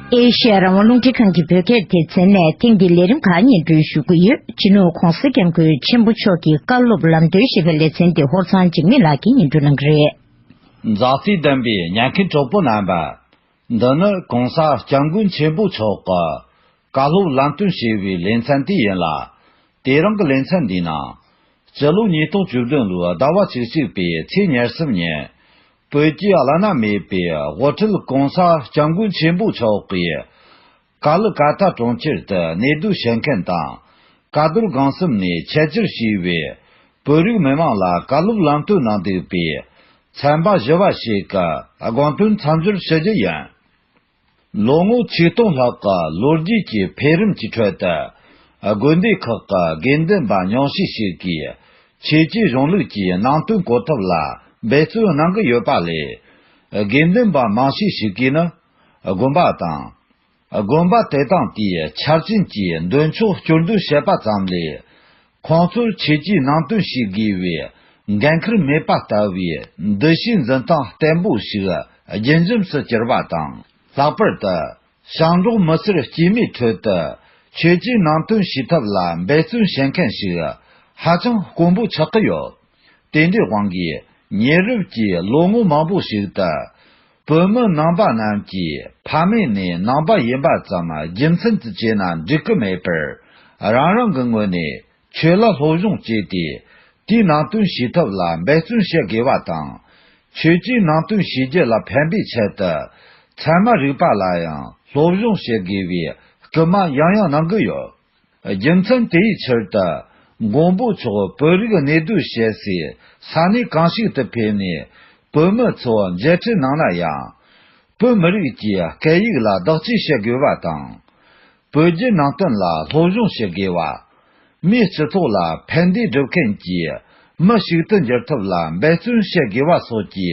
ཨེ་ཤེ་ཡ་རང་དབང་རླུང་འཕྲིན་ཁང་གི་བོད་སྐད་སྡེ་ཚན་ནས་ཐེངས་འདིའི་ལས་རིམ་ཁག་སྙན་སྒྲོན་ཞུ་གི་ཡོད། སྤྱི་ནོར་༧གོང་ས་༧སྐྱབས་མགོན་ཆེན་པོ་མཆོག་གི་བཀའ་སློབ་ལམ་སྟོན་ཞེས་པའི་ལེ་ཚན་དེ་ཧོར་ཚང་འཇིགས་མེད་ལགས་ཀྱིས་སྙན་སྒྲོན་གནང་གི་རེད། མཛའ་བརྩེ་ལྡན་པའི་ཉན་མཁན་གྲོགས་པོ་རྣམ་པ། འདི་ནི་༧གོང་ས་༧སྐྱབས་མགོན་ཆེན་པོ་མཆོག་གི་བཀའ་སློབ་ལམ་སྟོན་ཞེས་པའི་ལེ་ཚན་དེ་ཡིན་ལ། དེ་རིང་གི་ལེ་ཚན་འདིའི་ནང་། སྤྱི་ལོ་ཉིས་སྟོང་བཅུ་བདུན་ལོའི་ཟླ་བ་བཅུ་གཅིག་པའི་ཚེས་ཉེར་གསུམ་ཉིན། བོད་ཀྱི་བླ་ན་མེད་པའི་དབུ་ཁྲིད་༧གོང་ས་༧སྐྱབས་མགོན་ཆེན་པོ་མཆོག་གིས། ཀ་ལི་ཀ་ཐ་གྲོང་ཁྱེར་དུ་གནས་སྡོད་བྱེད་མཁན་དང་། ཀ་རྡོར་སྒང་གསུམ་ནས་ཆེད་བཅར་བྱས་པའི་བོད་རིགས་མི་མང་ལ་བཀའ་སློབ་ལམ་སྟོན་གནང་འདུག་པའི་ཚན་པ་བཞི་བ་ཞིག་གི་དགོངས་དོན་མཚམས་སྦྱོར་ཞུ་རྒྱུ་ཡིན། ལོ་ངོ་ཆིག་སྟོང་ལྷག་གི་ལོ་རྒྱུས་ཀྱི་འཕེལ་རིམ་གྱི་ཁྲོད་དུ། དགོན་སྡེ་ཁག་གི་དགེ་འདུན་པ་ཉུང་ཤས་ཤིག་གིས་ཆོས་བརྒྱུད་གཞུང་ལུགས་ཀྱི་ནང་དོན་གོ་ཐབས་ལ་འབད་བརྩོན་གནང་གི་ཡོད་པ་ལས། དགེ་འདུན་པ་མང་ཤས་ཤིག་གིས་ནི། དགོན་པ་དང་། དགོན་པ་དེ་དང་དེའི་ཆ་རྐྱེན་གྱི་མདུན་ཕྱོགས་སྐྱོར་འདོན་བྱེད་པ་ཙམ་ལས། ཁོང་ཚོར་ཆོས་བརྒྱུད་ནང་དོན་ཞིག་དགོས་པའི་འགན་ཁུར་མེད་པ་ལྟ་བུའི་འདུ་ཤེས་འཛིན་སྟངས་བརྟན་པོ་ཞིག་རྒྱུན་འབྱམས་སུ་གྱུར་པ་དང་། ལྷག་པར་དུ། ཞིང་འབྲོག་མི་སེར་སྐྱེས་མའི་ཁྲོད་དུ། ཆོས་བརྒྱུད་ནང་དོན་ཞུས་ཐབས་ལ་འབད་བརྩོན་བྱེད་མཁན་ཞིག་ཧ་ཅང་དཀོན་པོ་ཆགས་ཀྱི་ཡོད། དེ་འདྲའི་དབང་གིས། ཉེ་རབས་ཀྱི་ལོ་ངོ་མང་པོ་ཞིག་ཏུ། བོད་མི་ནང་པ་རྣམས་ཀྱིས་ཕ་མེས་ནས་ནང་པ་ཡིན་པ་ཙམ་རྒྱུ་མཚན་དུ་བྱས་ན་འགྲིག་གི་མེད་པར། རང་རང་གི་ངོས་ནས་ཆོས་ལ་སློབ་སྦྱོང་བྱས་ཏེ། དེའི་ནང་དོན་ཤེས་ཐབས་ལ་འབད་བརྩོན་བྱེད་དགོས་པ་དང་། ཆོས་ཀྱི་ནང་དོན་ཤེས་རྒྱུ་ལ་ཕན་པའི་ཆེད་དུ། ཚད་མ་རིག་པ་ལ་ཡང་སློབ་སྦྱོང་བྱེད་དགོས་པའི་སྐུལ་མ་ཡང་ཡང་གནང་གི་ཡོད། རྒྱུ་མཚན་དེའི་ཕྱིར་དུ། མགོན་པོ་མཆོག་བོད་རིགས་གནས་སྡོད་བྱེད་སའི་ས་གནས་གང་ཞིག་ཏུ་ཕེབས་ནས། བོད་མི་ཚོ་མཇལ་འཕྲད་གནང་ན་ཡང་། བོད་མི་རིགས་ཀྱི་སྐད་ཡིག་ལ་བདག་གཅེས་བྱེད་དགོས་པ་དང་། བོད་བརྒྱུད་ནང་བསྟན་ལ་སློབ་སྦྱོང་བྱེད་དགོས་པ། མིའི་སྤྱི་ཚོགས་ལ་ཕན་བདེ་སྒྲུབ་མཁན་གྱི་མི་ཞིག་ཏུ་འགྱུར་ཐབས་ལ་འབད་བརྩོན་བྱེད་དགོས་པ་སོགས་ཀྱི་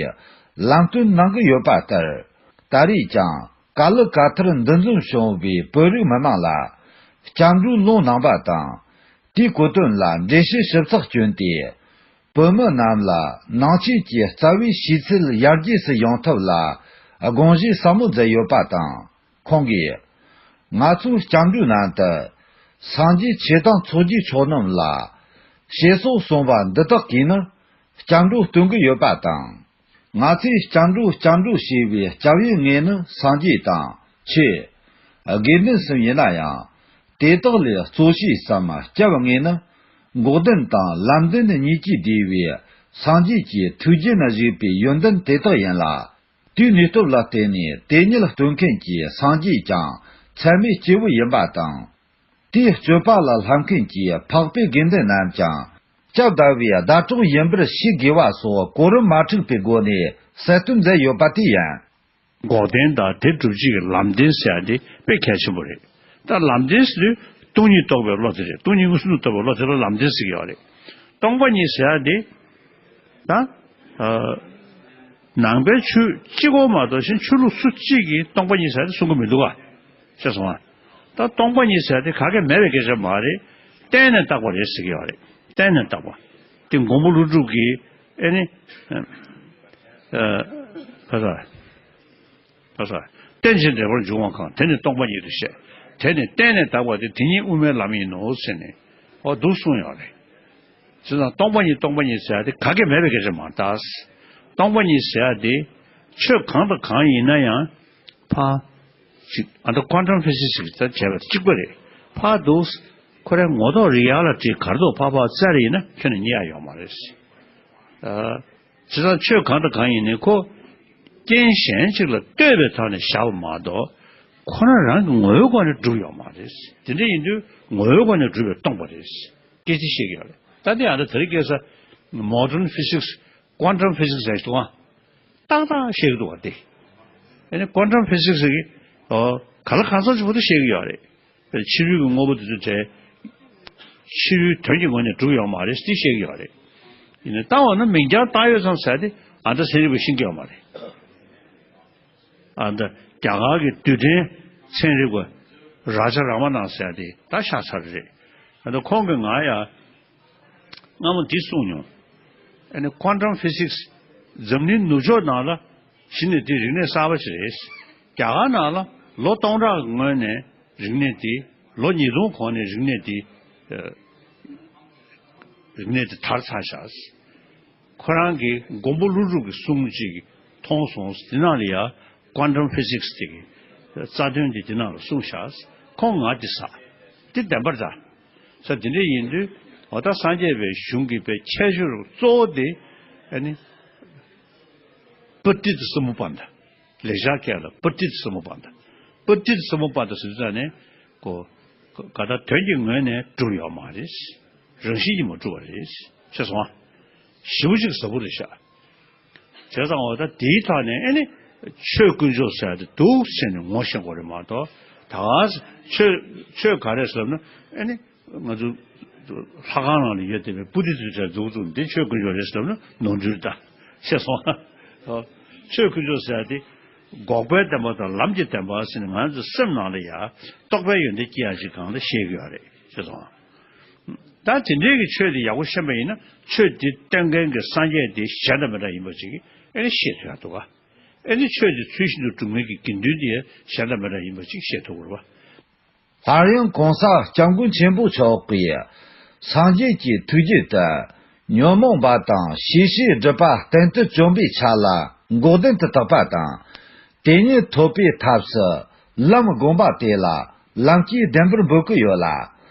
ལམ་སྟོན་གནང་གི་ཡོད་པ་ལྟར། ད་རེས་ཀྱང་། ཀ་ལི་ཀ་ཐར་འདུ་འཛོམས་བྱུང་བའི་བོད་རིགས་མི་མང་ལ་སྐྱབས་འགྲོའི་ལུང་གནང་བ་དང་། དེའི་གོ་དོན་ལ་འགྲེལ་བཤད་ཞིབ་ཚགས་བསྐྱོན་ཏེ། བོད་མི་རྣམས་ལ་ནང་ཆོས་ཀྱི་རྩ་བའི་ཤེས་ཚད་ཡར་རྒྱས་སུ་ཡོང་ཐབས་ལ་དགོངས་བཞེས་ཟབ་མོ་མཛད་ཡོད་པ་དང་། ཁོང་གིས། ང་ཚོའི་སྐྱབས་འགྲོའི་ནང་དུ། སངས་རྒྱས་ཆོས་དང་ཚོགས་ཀྱི་མཆོག་རྣམས་ལ། ཞེས་སོགས་གསུངས་པ་འདི་དག་གིས་ནི། སྐྱབས་འགྲོ་སྟོན་གྱི་ཡོད་པ་དང་། ང་ཚོས་སྐྱབས་འགྲོ་སྐྱབས་འགྲོ་ཞེས་པའི་སྐྱབས་ཡུལ་ལྔ་ནི་སངས་རྒྱས་དང་ཆོས། དགེ་འདུན་གསུམ་ཡིན་ན་ཡང་། དེ་དག་ལས་གཙོ་ཆེ་ཙམ་སྐྱབས་ལྔ་ནི། འགོག་བདེན་དང་ལམ་བདེན་གཉིས་ཀྱིས་བསྡུས་པའི་སངས་རྒྱས་ཀྱི་ཐུགས་རྒྱུད་ན་བཞུགས་པའི་ཡོན་ཏན་དེ་དག་ཡིན་ལ། དེའི་ནུས་སྟོབས་ལ་བརྟེན་ནས་དེ་ཉིད་སྟོན་མཁན་གྱི་སངས་རྒྱས་ཀྱང་ཚད་མེད་སྐྱེས་བུ་ཡིན་པ་དང་། དེའི་སྤྱོད་པ་ལ་ལྷབ་མཁན་གྱི་འཕགས་པའི་དགེ་འདུན་རྣམས་ཀྱང་སྐྱབས་དགའ་བའི་ཟླ་གྲོགས་ཡིན་པར་ཤེས་དགོས་པ་སོགས་གོ་རིམ་མ་འཁྲུགས་པའི་སྒོ་ནས་གསལ་སྟོན་མཛད་ཡོད་པ་དེ་ཡིན། འགོག་བདེན་དང་དེ་སྒྲུབ་བྱེད་ཀྱི་ལམ་བདེན་ཟེར་ཡ་དེ་དཔེ་གལ་ཆེན་པོ་རེད། ད་ལམ་བདེན་ཟེར་དུས་སྟོང་ཉིད་རྟོགས་པའི་བློ་དེ་རེད། སྟོང་ཉིད་མངོན་སུམ་དུ་རྟོགས་པའི་བློ་དེ་ལ་ལམ་བདེན་ཟེར་གྱི་ཡོད་རེད། སྟོང་པ་ཉིད་ཟེར་ཡ་དེ། ད། ཨ། ནང་པའི་ཆོས་གཅིག་པོ་མ་གཏོགས་གཞན་ཆོས་ལུགས་སུ་གཅིག་གིས་སྟོང་པ་ཉིད་ཟེར་ཡ་དེ་གསུང་གི་མི་འདུག་ག་ཤེས་སོང་ང་། ད་སྟོང་པ་ཉིད་ཟེར་ཡ་དེ་ག་གེ་མེད་པའི་སྐད་ཆ་མ་རེད། བརྟེན་ནས་བཏགས་པ་རེད་ཟེར་གྱི་ཡོད་རེད། བརྟེན་ནས་བཏགས་པ། དེ་མགོན་པོ་ཀླུ་སྒྲུབ་ཀྱིས་ཨེ་ནི། ཨ། ཨ། ཁ་ས། ཁ་ས། རྟེན་ཅིང་འབྲེལ་པར་འབྱུང་བ་གང་། དེ་ནི་སྟོང་པ་ཉིད་དུ་བཤད། དེ་ནི་གཏན་ནས་དག་པ་དེ་དེ་ཉིད་དབུ་མའི་ལམ་ཡིན་ནོ་ཟེར་ནས་འོ་འདུག་གསུངས་ཡོད་རེད། བྱས་ཙང་སྟོང་པ་ཉིད་སྟོང་པ་ཉིད་ཟེར་ཡ་དེ་ག་གེ་མེད་པའི་སྐད་ཆ་མ་རེད་ད། སྟོང་པ་ཉིད་ཟེར་ཡ་དེ་ཆོས་གང་དང་གང་ཡིན་ན་ཡང་ཕ་ཅིག་ཨ་ད་ཀོན་ཊམ་ཕི་སིག་སི་ཟེར་བྱས་པ་དེ་གཅིག་པ་རེད། ཕ་འདུག་ཁོ་རའི་ངོ་ཐོག་རིག་ཡག་ལ་བྲིས་གར་ཐོག་ཕ་ཕ་བཙལ་ཡིན་ན་ཁྱོན་ནས་རྙེད་ཡག་ཡོད་མ་རེད། ཨ། བྱས་ཙང་ཆོས་གང་དང་གང་ཡིན་ནའི་ཁོ་རྐྱེན་གཞན་ཅིག་ལ་ལྟོས་པའི་ཐོག་ནས་བཞག་པ་མ་གཏོགས་ཁོ་རང་རང་གི་ངོ་བོའི་སྒོ་ནས་གྲུབ་ཡོད་མ་རེད། དེ་འདྲ་ཡིན་དུས་ངོ་བོའི་སྒོ་ནས་གྲུབ་པའི་སྟོང་པ་རེད། སྐད་ཆ་བཤད་ཀྱི་ཡོད་རེད། ད་འདི་ཨ་ད་དེ་རིང་ཁ་སང་མོ་ཌརན་ཕི་སིག་སི་ཀོན་ཊམ་ཕི་སིག་སི་ཟེར་འདུག་ཨ། ཏག་ཏག་བཤད་ཀྱི་འདུག་བ་དེ། ཨ་ནི་ཀོན་ཊམ་ཕི་སིག་སི་གི་ཨོ་ག་ལ་གང་འཚམ་ཅིག་བུ་དུ་བཤད་ཀྱི་ཡོད་རེད། ཕྱི་རོལ་གྱི་དངོས་པོ་དེ་ཚོ་བྲལ། ཕྱི་རོལ་དོན་གྱི་ངོས་ནས་གྲུབ་ཡོད་མ་རེད་ཟེར་བཤད་ཀྱི་ཡོད་རེད། ཡིན་ནའི་བཏང་བ་ན་མིང་རྐྱང་བཏགས་ཡོད་ཙང་ཟེར་ཏེ་ཨ་འདྲ་ཚན་རིག་པ་ཤེས་ཀྱི་ཡོད་མ་རེད། ཨ་འདྲ་རྒྱ་གར་གྱི་རྡུལ་ཕྲན་ཚན་རིག་པ་རཱ་ཇ་རཱ་མ་ནན་ཟེར་ཏེ་ད་ཤ་ཚ་རེད། ཨ་འདྲ་ཁོང་གིས་ང་ཡ་སྔ་མོ་འདི་གསུངས་མྱོང་། ཨ་ནི་ཀོན་ཊམ་ཕི་སིག་སི་འཛམ་གླིང་ནུབ་ཕྱོགས་ནང་ལ་གཞི་ནས་དེ་རིག་གནས་གསར་པ་ཞིག་རེད། རྒྱ་གར་ནང་ལ་ལོ་སྟོང་ཕྲག་གི་སྔོན་ནས་རིག་གནས་དེ་ལོ་ཉིས་སྟོང་གོང་ནས་རིག་གནས་དེ་ཨ། རིག་གནས་དེ་དར་ཚར་ཤག་ཁོ་རང་གིས་མགོན་པོ་ཀླུ་སྒྲུབ་ཀྱི་གསུང་ཅིག་མཐོང་སོང་། དེ་ནང་ལ་ཡ་ཀོན་ཊམ་ཕི་སིག་སི་དེ་གི་རྩ་དོན་དེ་དེ་ནང་ལ་གསུངས་ཤག་ཁོང་ང་དེ་ཟ། དེ་བདེན་པར་ད། ས་དེ་འདྲ་ཡིན་དུས་འོ་ད་སངས་རྒྱས་པའི་གཞུང་གི་པའི་ཁྱད་ཆོས་གཙོ་བོ་དེ་ཨ་ནི་པུ་ཏི་ཏི་སི་མུ་པ་ད། ལེགས་སྦྱར་སྐད་ལ་པུ་ཏི་ཏི་སི་མུ་པ་ད། པུ་ཏི་ཏི་སི་མུ་པ་ད་ཟེར་ཙང་ནས་ཀོ་ག་ད་དོན་གྱི་ངོས་ནས་གྲུབ་ཡོད་མ་རེད། རང་བཞིན་གྱིས་མ་གྲུབ་པ་རེད། ཤེས་སོང་ཨ། ཞེ་པོ་ཅིག་ཟབ་པོ་རེད་ཤག་བྱས་ཙང་འོ་ད་དེའི་ཐོག་ནས་ཨ་ནི་ཆོས་དཀོན་མཆོག་ཟེར་ཡ་དེ་འདུག་ཟེར་ནས་ངོ་ཤེས་དགོས་རེད་མ་གཏོགས་ད་ག་ཆོས་ཆོས་ག་རེ་ཟེར་ན་ཨ་ནི་ང་ཚོ་ལྷ་ཁང་ནང་ལ་ཡོད་བསྡད་པའི་པུ་ཏི་ཏི་ཟེར་འདུག་འདུག་འདི་ཆོས་དཀོན་མཆོག་རེད་ཟེར་ན་ནོར་འཁྲུལ་ད་ཤེས་སོང་ཨ། ཆོས་དཀོན་མཆོག་ཟེར་ཡ་དེ་འགོག་པའི་བདེན་པ་དང་ལམ་གྱི་བདེན་པ་ཟེར་ནས་ང་ཚོ་སེམས་ནང་ལ་ཡ་རྟོགས་པའི་ཡོན་ཏན་སྐྱེ་ཡ་ཞིག་གང་ལ་ཤེས་ཀྱི་ཡོད་རེད་ཤེས་སོང་ཨ། ད་དེ་འདྲའི་གི་ཆོས་དེ་ཡག་པོ་ཤེས་པ་ཡིན་ན་ཆོས་དེ་བསྟན་མཁན་གྱི་སངས་རྒྱས་དེ་གཞན་དང་མི་འདྲ་ཡིན་པ་ཅིག་ཨེ་ནི་ཤེས་ཐུབ་ཡག་འདུག་ག་ཨེ་ནི་ཆོས་དེ་ཚུལ་བཞིན་དུ་སྒྲུབ་མཁན་གྱི་དགེ་འདུན་དེ་གཞན་དང་མི་འདྲ་ཡིན་པ་ཅིག་ཤེས་ཐུབ་དགོས་རེད་བ། སླར་ཡང་གོང་ས་སྐྱབས་མགོན་ཆེན་པོ་མཆོག་གིས་སངས་རྒྱས་ཀྱི་ཐུགས་རྒྱུད་དུ་ཉོན་མོངས་པ་དང་ཤེས་བྱའི་སྒྲིབ་པ་གཏན་དུ་བཅོམ་པའི་ཆ་ལ་འགོག་བདེན་དུ་བཏགས་པ་དང་། དེ་ཉིད་ཐོབ་པའི་ཐབས་སུ་ལམ་བསྒོམ་པ་དེ་ལ་ལམ་གྱི་བདེན་པར་འབོད་ཀྱི་ཡོད་ལ།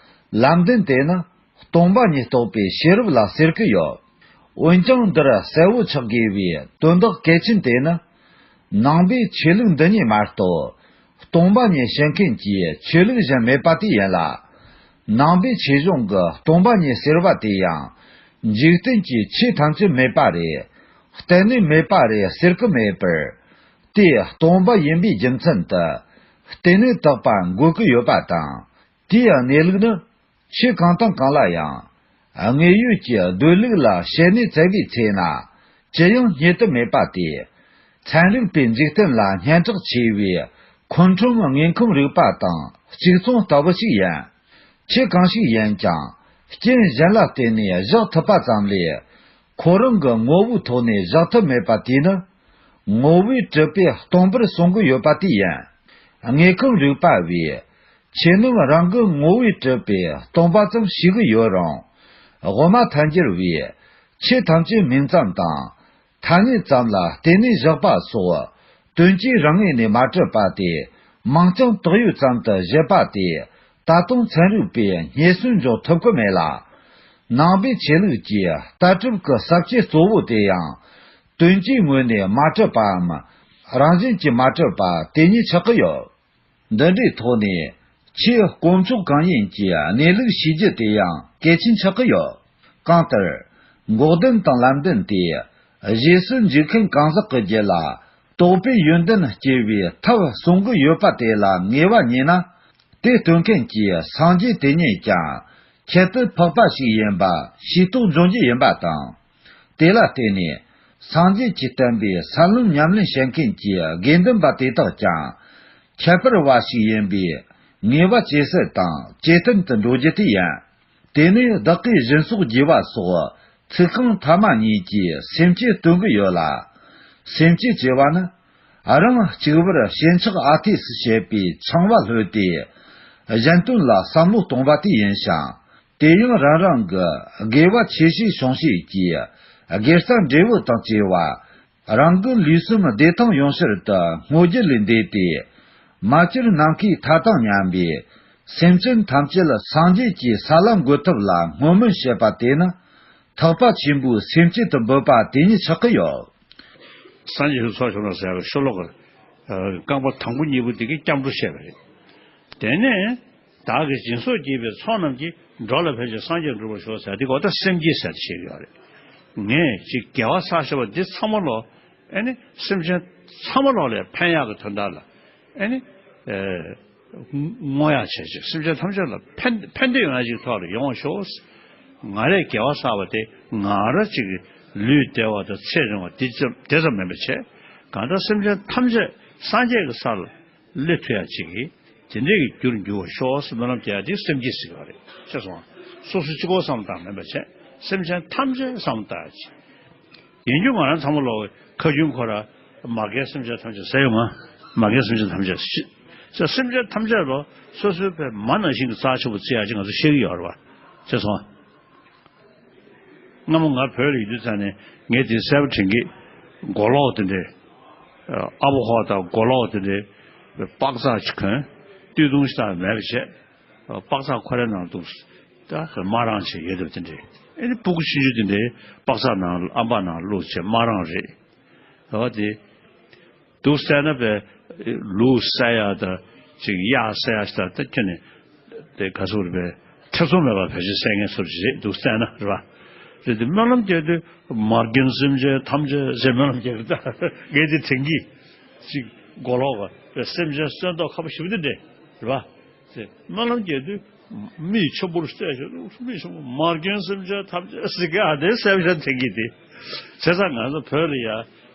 ལམ་བདེན་དེ་ནི་སྟོང་པ་ཉིད་རྟོགས་པའི་ཤེས་རབ་ལ་ཟེར་གྱི་ཡོད། འོན་ཀྱང་འདིར་གསལ་བོ་ཆགས་དགོས་པའི་དོན་དག་གལ་ཆེན་དེ་ནི། ནང་པའི་ཆོས་ལུགས་འདི་ཉིད་མ་གཏོགས། སྟོང་པ་ཉིད་བཤད་མཁན་གྱི་ཆོས་ལུགས་གཞན་མེད་པ་དེ་ཡིན་ལ། ནང་པའི་ཆོས་གཞུང་གི་སྟོང་པ་ཉིད་ཟེར་བ་དེ་ཡང་། འཇིག་རྟེན་གྱི་ཆོས་ཐམས་ཅད་མེད་པ་རེད། གཏན་ནས་མེད་པ་རེད་ཟེར་གྱི་མེད་པར། དེ་སྟོང་པ་ཡིན་པའི་རྒྱུ་མཚན་དུ། གཏན་ནས་དག་པ་འགོད་ཀྱི་ཡོད་པ་དང་། དེའི་གནས་ལུགས་ནི། ཆོས་གང་དང་གང་ལ་ཡང་། དངོས་ཡོད་ཀྱི་སྡོད་ལུགས་ལ་དཔྱད་ནས་བཙལ་བའི་ཚེ་ན། ཅི་ཡང་རྙེད་དུ་མེད་པ་སྟེ། ཚན་རིག་པས་འཇིག་རྟེན་ལ་སྙན་གྲགས་ཆེ་བའི་འཁོན་ཁྲོམ་དངོས་ཁམས་རིག་པ་དང་གཅིག་མཚུངས་ལྟ་བུ་ཞིག་ཡིན། ཆོས་གང་ཞིག་ཡིན་ཀྱང་རྐྱེན་གཞན་ལ་བརྟེན་ནས་བཞག་ཐུབ་པ་ཙམ་ལས། ཁོ་རང་གི་ངོ་བོའི་ཐོག་ནས་བཞག་ཐུབ་མེད་པ་དེ་ནི། ངོ་བོས་གྲུབ་པའི་སྟོང་པར་གསུང་གི་ཡོད་པ་དེ་ཡིན། དངོས་ཁམས་རིག་པ་བས། ཆོས་རྣམས་རང་གི་ངོ་བོས་གྲུབ་པའི་སྟོང་པ་ཙམ་ཞིག་ཡོད་རུང་། དབུ་མ་ཐལ་འགྱུར་བས། ཆོས་ཐམས་ཅད་མིང་ཙམ་དང་། ཐ་སྙད་ཙམ་ལ་བརྟེན་ནས་བཞག་པ་སོགས། དོན་སྤྱིའི་རང་ངོས་ནས་མ་གྲུབ་པ་དེ། མིང་རྐྱང་བཏགས་ཡོད་ཙམ་དུ་བཞེད་པ་དེ། ད་དུང་ཚན་རིག་པས་རྙེད་སུན་འཇོག་ཐུབ་ཀྱི་མེད་ལ། ནང་པའི་ཆོས་ལུགས་ཀྱི་ལྟ་གྲུབ་ཀྱི་ས་བཅད་གཙོ་བོ་དེ་ཡང་། དོན་སྤྱིའི་ངོས་ནས་མ་གྲུབ་པའམ། རང་བཞིན་གྱིས་མ་གྲུབ་པ་དེ་ཉིད་ཆགས་ཀྱི་ཡོད། འདི་འདྲའི་ཐོག་ནས་ཆོས་དཀོན་མཆོག་གང་ཡིན་གྱི་གནས་ལུགས་ཤེས་རྒྱུ་དེ་ཡང་གལ་ཆེན་ཆགས་ཀྱི་ཡོད། གང་ལྟར། འགོག་བདེན་དང་ལམ་བདེན་དེ་རྗེས་སུ་འཇུག་མཁན་གང་ཟག་གི་རྒྱུད་ལ་རྟོགས་པའི་ཡོན་ཏན་སྐྱེ་བའི་ཐབས་གསུང་གི་ཡོད་པ་དེ་ལ་ངེས་པ་རྙེད་ན། དེ་སྟོན་མཁན་གྱི་སངས་རྒྱས་དེ་ཉིད་ཀྱང་ཁྱད་དུ་འཕགས་པ་ཞིག་ཡིན་པ་ཤེས་རྟོགས་འབྱུང་རྒྱུ་ཡིན་པ་དང་། དེ་ལ་བརྟེན་ནས་སངས་རྒྱས་ཀྱིས་བསྟན་པའི་ས་ལམ་ཉམས་ལེན་བྱེད་མཁན་གྱི་དགེ་འདུན་པ་དེ་དག་ཀྱང་ཁྱད་པར་བ་ཞིག་ཡིན་པས་ངེས་པ་ཇེ་གསལ་དང་ཇེ་བརྟན་དུ་འགྲོ་རྒྱུ་དེ་ཡིན། དེ་ནས་བདག་གིས་སྦྱིན་སོགས་རྒྱས་པ་སོགས་ཚིག་རྐང་ཐ་མ་གཉིས་ཀྱིས་སེམས་བསྐྱེད་སྟོན་གྱི་ཡོད་ལ། སེམས་བསྐྱེད་ཅེས་པ་ནི། རང་གཅིག་པུར་ཞེན་ཆགས་ཨ་འཐས་སུ་བྱེད་པའི་འཆིང་བ་ལྷོད་དེ། གཞན་དོན་ལ་བསམ་བློ་གཏོང་བ་དེ་ཡིན་ཞིང་། དེ་ཡང་རང་རང་གི་དགེ་བ་ཆེ་ཤོས་ཆུང་ཤོས་ཀྱིས་དགེ་རྩ་འབྲས་བུ་དང་བཅས་པ། རང་གི་ལུས་སེམས་བདེ་ཐང་ཡོང་ཕྱིར་དུ་སྔོ་རྒྱུད་ལས་འདས་ཏེ། མ་གྱུར་ནམ་མཁའི་མཐའ་དང་མཉམ་པའི་སེམས་ཅན་ཐམས་ཅད་སངས་རྒྱས་ཀྱི་ས་ལ་འགོད་ཐབས་ལ་བསྔོ་སྨོན་བྱེད་པ་དེ་ནི། ཐེག་པ་ཆེན་པོའི་སེམས་བསྐྱེད་དུ་འབོད་པ་དེ་ཉིད་ཆགས་ཀྱི་ཡོད། སངས་རྒྱས་ཀྱི་ཚོགས་བྱུང་ན་ཟེར་བའི་ཤོ་ལོ་ཀ་རྐང་པ་དང་པོ་གཉིས་པོ་དེ་གའི་སྐྱབས་འགྲོ་བཤད་པ་རེད། དེ་ནས་བདག་གིས་སྦྱིན་སོགས་བགྱིས་པའི་ཚོགས་རྣམས་ཀྱིས། འགྲོ་ལ་ཕན་ཕྱིར་སངས་རྒྱས་འགྲུབ་པར་ཤོག་ཟེར་དེ་གོ་ད་སེམས་བསྐྱེད་ཟེར་བཤད་ཀྱི་ཡོད་རེད། ངས་ཅིག་དགེ་བ་བསགས་བཞག་པ་འདི་ཚང་མ་ལོ། ཨེ་ནི་སེམས་ཅན་ཚང་མ་ལོ་ལ་ཕན་ཡག་གི་དོན་དག་ལ། ཨེ་ནི། ཨེ། བསྔོ་ཡག་བྱས་ཅིག་སེམས་ཅན་ཐམས་ཅད་ལ་ཕན་ཕན་བདེ་ཡོང་ཡག་ཅིག་ཐོག་ལ་ཡོང་བ་ཤོག་ང་རས་དགེ་བ་བསགས་པ་དེ་ང་ར་ཅིག་ལུས་བདེ་བ་དང་ཚེ་རིང་བ་དེ་ཙམ་དེ་ཙམ་མིན་པ་བྱས། གང་ལྟར་སེམས་ཅན་ཐམས་ཅད་སངས་རྒྱས་ཀྱི་ས་ལ་སླེབས་ཐུབ་ཡག་ཅིག་གི་དེ་འདྲའི་གི་རྒྱུར་འགྱུར་བར་ཤོག་ཟེར་སྨོན་ལམ་རྒྱག་ཡག་དེ་སེམས་བསྐྱེད་ཟེར་གྱི་ཡོད་རེད། ཤེས་སོང་ང་། སོ་སོ་གཅིག་པོ་བསམ་བློ་བཏང་མིན་པ་བྱས། སེམས་ཅན་ཐམས་ཅད་བསམ་བློ་བཏང་ཡག་ཅིག་ཡིན་རྒྱུ་ང་རང་ཚང་མ་ལོ་ཁ་རྒྱུན་ཁོ་ར་མ་རྒན་སེམས་ཅན་ཐམས་ཅད་ཟེར་ཡོང་ང་། མ་རྒན་སེམས་ཅན་ཐམས་ཅད་ཟེར། སེམས་ཅན་ཐམས་ཅད་ལོ་སོ་སོའི་བའི་མ་ནང་བཞིན་གྱི་རྩ་ཆེན་པོ་བརྩི་ཡག་ཅིག་ང་ཚོ་ཤེས་ཀྱི་ཡོད་རེད་བ། ཤེས་སོང་ང་། སྔ་མོ་ང་བོད་ལ་ཡོད་དུས་ཙང་ནས་ངས་དེ་གསལ་པོ་དྲན་གི། མགོ་ལོག་དེ་འདྲས། ཨ་པོ་ཧོ་དང་མགོ་ལོག་དེ་འདྲས། པགས་ཚག་ཅིག་གོན། སྟོད་ཐུང་ཞིག་དང་མེད་པ་བྱས། པགས་ཚག་ཁོ་རའི་ནང་འདུག་ད་དམར་རང་བྱས་ཡོད་དུས་དེ་འདྲས། ཨེ་ནི་སྤུ་གུ་ཆུང་ཆུང་དེ་འདྲས་པགས་ཚག་ནང་ཨམ་པ་ནང་བླུགས་བྱས་དམར་རང་རེད། འོ་དེ། འདུག་བསྡད་ན་པས་ལུག་བསད་ཡག་དང་ཅིག་གཡག་བསད་ཡག་ཞིག་དང་ད་ཁྱོད་ནི་དེ་ག་ཚོད་རེད་པས་ཐེ་ཚོམ་མེད་པར་བེད་སྤྱོད་བསད་མཁན་ཚོ་ཅིག་རེད། འདུག་བསྡད་ན་རེད་པ། རེད་དེ་སྨོན་ལམ་རྒྱག་དུས་མ་རྒན་སེམས་ཅན་ཐམས་ཅད་ཟེར་སྨོན་ལམ་རྒྱག་གི་ད་ངས་དེ་དྲན་གི། ཅིག་མགོ་ལོག་པ་སེམས་ཅན་གསོན་མདོག་ཁ་པོ་ཞེ་པོ་དེ་འདྲས་རེད་པ། ཟེར་སྨོན་ལམ་རྒྱག་དུས་མི་ཆེན་པོར་བལྟས་ཤོག་མི་ཆེན་པོ་མ་རྒན་སེམས་ཅན་ཐམས་ཅད་ཟེར་གི་ཨ་དེ་སེམས་ཅན་དྲན་གི་དེ། བྱས་ཙང་ང་ཚོ་བོད་ལ་ཡ་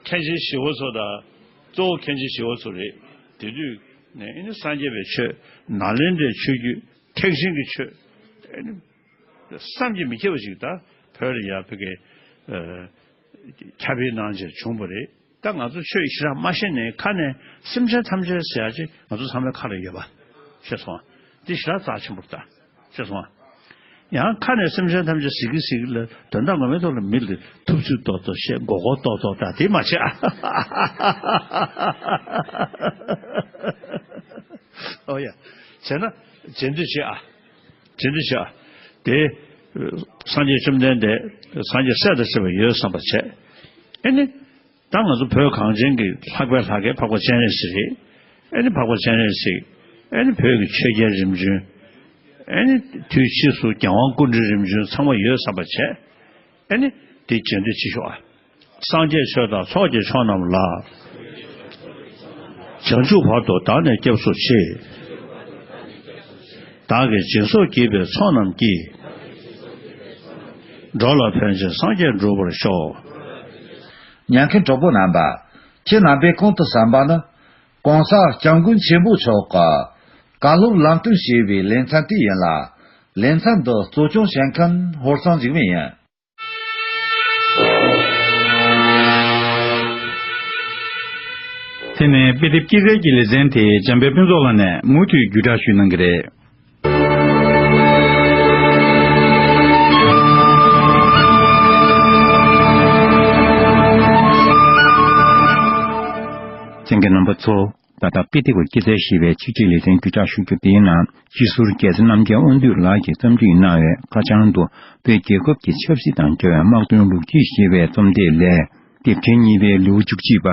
མཁན་ཆེན་ཞི་བ་འཚོ་དང་། གཙོ་བོ་མཁན་ཆེན་ཞི་བ་འཚོ་རེད། དེ་དུས་ནས་ཨེ་ནི་སངས་རྒྱས་པའི་ཆོས་ནཱ་ལེནྡྲའི་ཆོས་བརྒྱུད་ཐེག་ཆེན་གྱི་ཆོས་ཨེ་ནི་བསམ་གྱིས་མི་ཁྱབ་པ་ཞིག་ད་བོད་ལ་ཡ་བོད་ཀྱི་ཨ་ཁྱབ་སྤེལ་གནང་བྱས་བྱུང་བ་རེད། ད་ང་ཚོ་ཆོས་ཞེ་དྲག་མ་ཤེས་ནས་ཁ་ནས་སེམས་ཅན་ཐམས་ཅད་ཟེར་ཡག་ཅིག་ང་ཚོ་ཚང་མའི་ཁ་ལ་ཡོད་པ། ཤེས་སོང་ང་། འདི་ཞེ་དྲག་རྩ་ཆེན་པོ་རེད་ད། ཤེས་སོང་ང་། ཡང་ཁ་ནས་སེམས་ཅན་ཐམས་ཅད་ཟེར་གི་ཟེར་གི་ལ་དོན་དག་ངོ་མའི་ཐོག་ལ་མི་ལ་ཐུབ་ཚོད་ཏོག་ཏོག་བཤད་མགོ་སྐོར་ཏོག་ཏོག་ད་དེ་མ་བྱེད་ཨ། ཨོ་ཡ། བྱས་ན་རྗེས་ཟློས་བྱེད་ཨ། རྗེས་ཟློས་བྱེད་ཨ། དེ་སངས་རྒྱས་བཅོམ་ལྡན་འདས་སངས་རྒྱས་སྲས་དང་བཅས་པ་ཡོད་བསམ་པ་བྱས། ཨེ་ནི། ད་ང་ཚོ་བོད་གངས་ཅན་གྱི་ལྷག་པའི་ལྷ་སྐལ་འཕགས་པ་སྤྱན་རས་གཟིགས་རེད། ཨེ་ནི་འཕགས་པ་སྤྱན་རས་གཟིགས། ཨེ་ནི་བོད་ཀྱི་ཆོས་རྒྱལ་རིམ་བྱོན། ཨེ་ནི་དུས་ཕྱིས་སུ་རྒྱལ་དབང་སྐུ་ཕྲེང་རིམ་བྱོན་ཚང་མ་ཡོད་བསམ་པ་བྱས། ཨེ་ནི་དེ་རྗེས་ཟློས་བྱེད་ཤོག་ཨ། སངས་རྒྱས་ཆོས་དང་ཚོགས་ཀྱི་མཆོག་རྣམས་ལ། བྱང་ཆུབ་བར་དུ་བདག་ནི་སྐྱབས་སུ་མཆི། བདག་གིས་སྦྱིན་སོགས་བགྱིས་པའི་ཚོགས་རྣམས་ཀྱིས། འགྲོ་ལ་ཕན་ཕྱིར་སངས་རྒྱས་འགྲུབ་པར་ཤོག་ཉན་མཁན་གྲོགས་པོ་རྣམ་པ། ཁྱེད་རྣམ་པས་གོང་དུ་གསན་པ་ནི། ༸གོང་ས་༸སྐྱབས་མགོན་ཆེན་པོ་མཆོག་གི་བཀའ་སློབ་ལམ་སྟོན་ཞེས་པའི་ལེ་ཚན་དེ་ཡིན་ལ། ལེ་ཚན་འདི་གཙོ་སྐྱོང་བྱེད་མཁན་ཧོར་གཙང་འཇིགས་མེད་ཡིན། དེ་ནས་དཔེ་དེབ་སྐྱེད་ཚལ་གྱི་ལེ་ཚན་དེ་འཇམ་དཔལ་ཕུན་ཚོགས་ལགས་ནས་མུ་མཐུད་བརྒྱུད་བསྒྲགས་ཞུས་གནང་གི་རེད། གསན་མཁན་རྣམ་པ་ཚོ། ད་ལྟ་དཔེ་དེབ་སྐྱེད་ཚལ་ཞེས་པའི་ཆེད་སྤྱོད་ལེ་ཚན་བརྒྱུད་བསྒྲགས་ཞུ་རྒྱུ་དེའི་ནང་སྤྱི་ཟུར་རྒྱལ་མཚན་རྣམ་རྒྱལ་དབང་འདུས་ལགས་ཀྱིས་བརྩམས་བསྒྲིགས་གནང་བའི་ཁ་བྱང་དུ་བོད་རྒྱལ་ཁབ་ཀྱི་ཆབ་སྲིད་དང་འབྲེལ་བའི་དམག་དོན་ལོ་རྒྱུས་ཞེས་པའི་རྩོམ་དེབ་ལས། དེབ་ཕྲེང་གཉིས་པའི་ལེའུ་བཅུ་གཅིག་པ་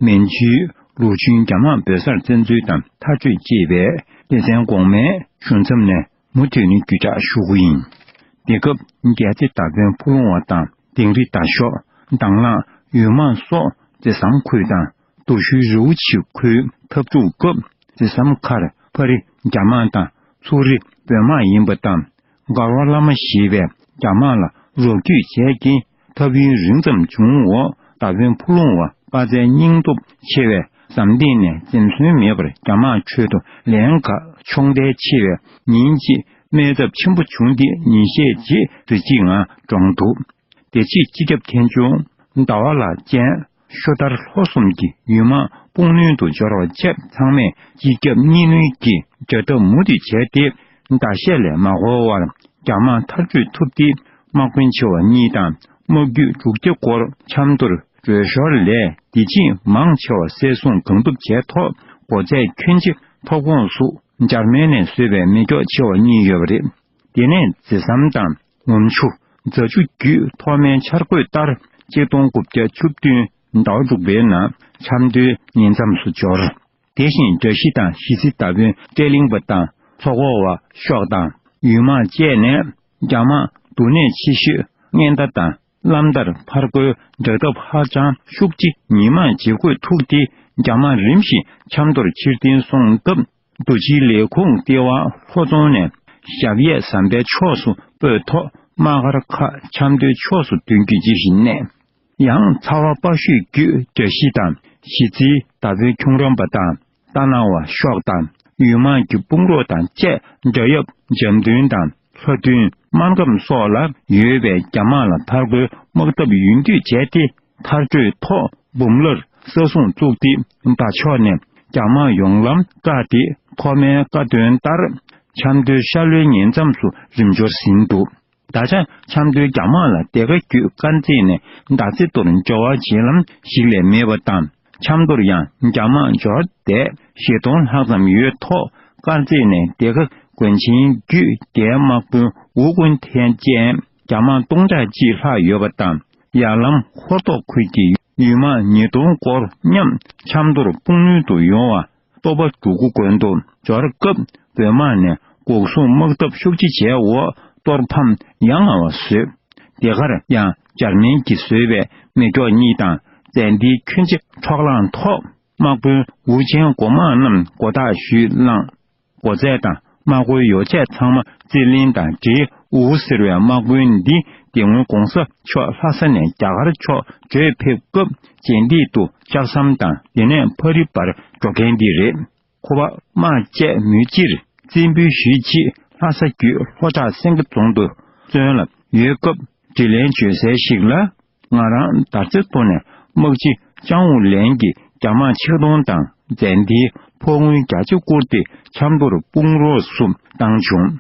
མན་ཇུའི་ལུའུ་ཅུན་རྒྱ་དམག་འབོད་སར་བཙན་འཛུལ་དང་མཐར་སྐྲོད་ཅེས་པའི་སྡེ་ཚན་གོང་མའི་གཞུང་མཚམས་ནས་མུ་མཐུད་ནས་བརྒྱུད་བསྒྲགས་ཞུ་གི་ཡིན། དེ་སྐབས་རྒྱལ་རྩེ་མདའ་དཔོན་ཕུ་ལུང་བ་དང་དིང་རི་མདའ་ཤོག་དང་བླངས་ཡུལ་དམག་སོགས་མཛད་བཟང་ཁུལ་དང་། རྡོ་ཤུལ་རི་བོ་ཆེ་ཁུལ་འཐབ་འཁྲུག་སྐབས་མཛད་བཟང་མཁར་ཕ་རི་རྒྱ་དམག་དང་མཚོ་རི་བོད་དམག་ཡིན་པ་དང་། མགར་བ་བླ་མ་ཞེས་པའི་རྒྱ་དམག་ལ་རོགས་རྒྱུད་བྱས་ཀྱིན་ཐབས་ཡུན་རིང་ཙམ་བྱུང་འོག་མདའ་དཔོན་ཕུ་ལུང་བ་དཔའ་རྩལ་སྙིང་སྟོབས་ཆེ་བས་ཟམ་སྟེང་ནས་འཛེམ་ཟོན་མེད་པར་རྒྱ་དམག་ཁྲོད་དུ་ལན་ཁག་མཆོང་ཐལ་ཆེ་བས་ཉིན་གཅིག་རྨས་ཐབས་ཆེན་པོ་བྱུང་སྟེ་ཉིན་ཤས་རྗེས་རི་སྐྱེས་ངང་གྲོངས་འདུག་དེ་རྗེས་སྤྱི་ཁྱབ་མཁན་ཆུང་ཟླ་བ་ལགས་བཅས་ ཤོ་དར་ལྷོ་གསུམ་གྱི་ཡུལ་དམག་དཔུང་ནུས་དུ་འབྱོར་བ་བཅས་ཚང་མས་སྤྱི་ཁྱབ་གཉིས་ནུས་ཀྱིས་དགྲ་འཐབ་མུ་མཐུད་བྱས་ཏེ། ཟླ་ཤས་ལས་མ་འགོར་བར་རྒྱ་དམག་མཐར་སྐྲོད་ཐུབ་སྟེ། དམག་དཔོན་ཆེ་བ་གཉིས་དང་དམག་རྒྱུད་དྲུག་བརྒྱ་སྐོར་ཆབ་མདོར་བྲོས་ཞོར་ལས་དེ་བཞིན་མང་ཆེ་བ་བསད་གསོད་གང་ཐུབ་བྱས་ཐོག་མགོ་ཚད་ཁྱོན་ཆེ་ཐོབ་ཁོངས་སུ་འཇར་མན་ནས་བཟོས་པའི་མེ་སྒྱོགས་ཆེ་བ་གཉིས་ཡོད་པ་རེད། དེ་ནས་རྫི་ཟམ་དང་ངོམ་ཆུ། རྫ་ཆུ་བརྒྱུད་ཐོག་མའི་འཆར་འགོད་ལྟར་གཅིག་སྟོང་དགུ་བརྒྱ་བཅུ་བདུན་ཟླ་བ་དྲུག་པའི་ནང་ཆབ་མདོའི་ཉེ་མཚམས་སུ་འབྱོར། དེ་བཞིན་འགྲོ་བཞི་དང་གཞིས་རྩེ་མདའ་དཔོན་བཀྲས་གླིང་པ་དང་མཚོ་ཁོག་པ་ཤོག་དང་ཡུལ་དམག་བཅས་ནས་རྒྱ་དམག་འདུ་གནས་ཆེ་ཤོས་སྔོན་མདའ་དང་བླམ་མདར་ཕར་རྒོལ་དགྲ་འཐབ་ཧ་ཅང་ཤུགས་ཆེ། ཉི་མ་བརྗེ་བཀོད་ཐུག་སྟེ་རྒྱ་དམག་རིམ་བཞིན་ཆབ་མདོར་ཕྱིར་འཐེན་སོང་སྟབས། རྡོ་རྗེ་ལས་ཁུངས་ལྟེ་བ་ལྷོ་རྫོང་ནས་ཞབས་གཡས་ཟམ་པའི་ཕྱོགས་སུ་སྤོས་ཐོག་དམག་སྒར་ཁག་ཆབ་མདོའི་ཕྱོགས་སུ་མདུན་སྐྱོད་ཅི་བཞིན་གནས། ཡང་ཚ་བ་དཔའ་ཤོས་བརྒྱུད་བཀྲ་ཤིས་དང་གཞིས་རྩེའི་མདའ་དཔོན་ཁྱུང་རམས་པ་དང་རྟ་ནག་པ་ཤོག་དང་ཡུལ་དམག་གི་དཔུང་རོགས་དང་བཅས་འདྲ་ཡབ་འཇམ་མདུན་དང་ལྷ་མདུན་སྨར་ཁམས་སོགས་ལ་ཡོད་པའི་རྒྱ་དམག་ལ་ཕར་རྒོལ་དམག་འཐབ་ཡུན་དུས་བྱས་ཏེ། མཐར་སྐྲོད་ཐོག་འབུམ་ལར་ས་སྲུང་བཙུགས་ཏེ་མདའ་ཕྱོགས་ནས་རྒྱ་དམག་ཡོང་ལམ་བཀག་སྟེ་ཐོག་མའི་བཀའ་དོན་ལྟར་ཆབ་མདོའི་ཤར་ལྷོའི་ཉེ་མཚམས་སུ་རིམ་འབྱོར་ཟིན་འདུག་ད་ཆ་ཆབ་མདོའི་རྒྱ་དམག་ལ་སྡེ་ཁག་བརྒྱུད་དཀར་མཛེས་ནས་མདའ་རྩེ་མདོར་འབྱོར་བ་བྱེད་ལམ་ཞིག་ལས་མེད་པ་དང་། ཆབ་མདོར་ཡང་རྒྱ་དམག་འབྱོར་བསྡད་བཞི་སྟོང་ལྷག་ཙམ་ཡོད་ཐོག་དཀར་མཛེས་ནས་སྡེ་ཁག་དགོན་ཆེན་བརྒྱུད་རྒྱའི་དམག་དཔོན་ཝུ་ཀུན་ཐན་བཅས་རྒྱ་དམག་སྟོང་ཕྲག་གཅིག་ལྷག་ཡོད་པ་དང་། ཡར་ལམ་ཧོར་ཐོག་ཁུལ་གྱི་ཡུལ་དམག་ཉིས་སྟོང་སྐོར་མཉམ་ཆབ་མདོར་དཔུང་ནུས་དུ་ཡོང་བ། རྟོགས་པ་འབྲུག་སྐུ་དགོན་དུ་འབྱོར་སྐབས་བོད་དམག་ནས་འགོག་སྲུང་དམག་འཐབ་ཤུགས་ཆེ་བྱས་འོག་གཏོར་ཕམ་ཡ་ང་བ་བཟོས། དེ་གར་ཡང་འཇར་མན་གྱིས་བཟོས་པའི་མེ་སྒྱོགས་གཉིས་དང་ཙན་དན་ཁྱོན་ཆེ་འཕྲོག་ལངས་ཐོག་དམག་དཔོན་ཝུ་ཆེན་འགོ་དམངས་རྣམས་མགོ་ཐག་ཞུས་བླངས། སྒོ་རྩལ་དང་དམག་སྒོའི་ཡོ་བྱད་ཚང་མ་རྩིས་ལེན་དང་འབྲེལ་འུ་ཟེར་བའི་དམག་དཔོན་འདི་དེ་སྔོན་གོང་ས་མཆོག་ལྷ་ས་ནས་རྒྱ་གར་ཕྱོགས་བྲོས་ཕེབས་སྐབས་རྗེས་འདེད་དུ་ལྕགས་ཟམ་དང་དེ་ནས་ཕ་རི་བར་འགྲོ་མཁན་འདི་རེད། ཁོ་པ་དམག་བཅས་མུས་སྤྱིར་རྩིས་འབུལ་ཞུས་རྗེས་ལྷ་ས་བརྒྱུད་ལྷོ་བྲག་སེང་གེ་རྫོང་དུ་བཙོན་ལ་ཡོད་སྐབས་དྲིས་ལན་བྱོས་གསལ་ཞིག་ལ། ང་རང་མདའ་རྩེ་མདོ་ནས་དམག་སྤྱི་ལྕང་ཝུ་ལན་གྱིས་རྒྱ་དམག་ཆིག་སྟོང་དང་ཙན་དན་ཕོགས་དངུལ་བརྒྱ་ཆ་བསྐུར་ཏེ་ཆབ་མདོར་དཔུང་རོགས་སུ་བཏང་བྱུང་།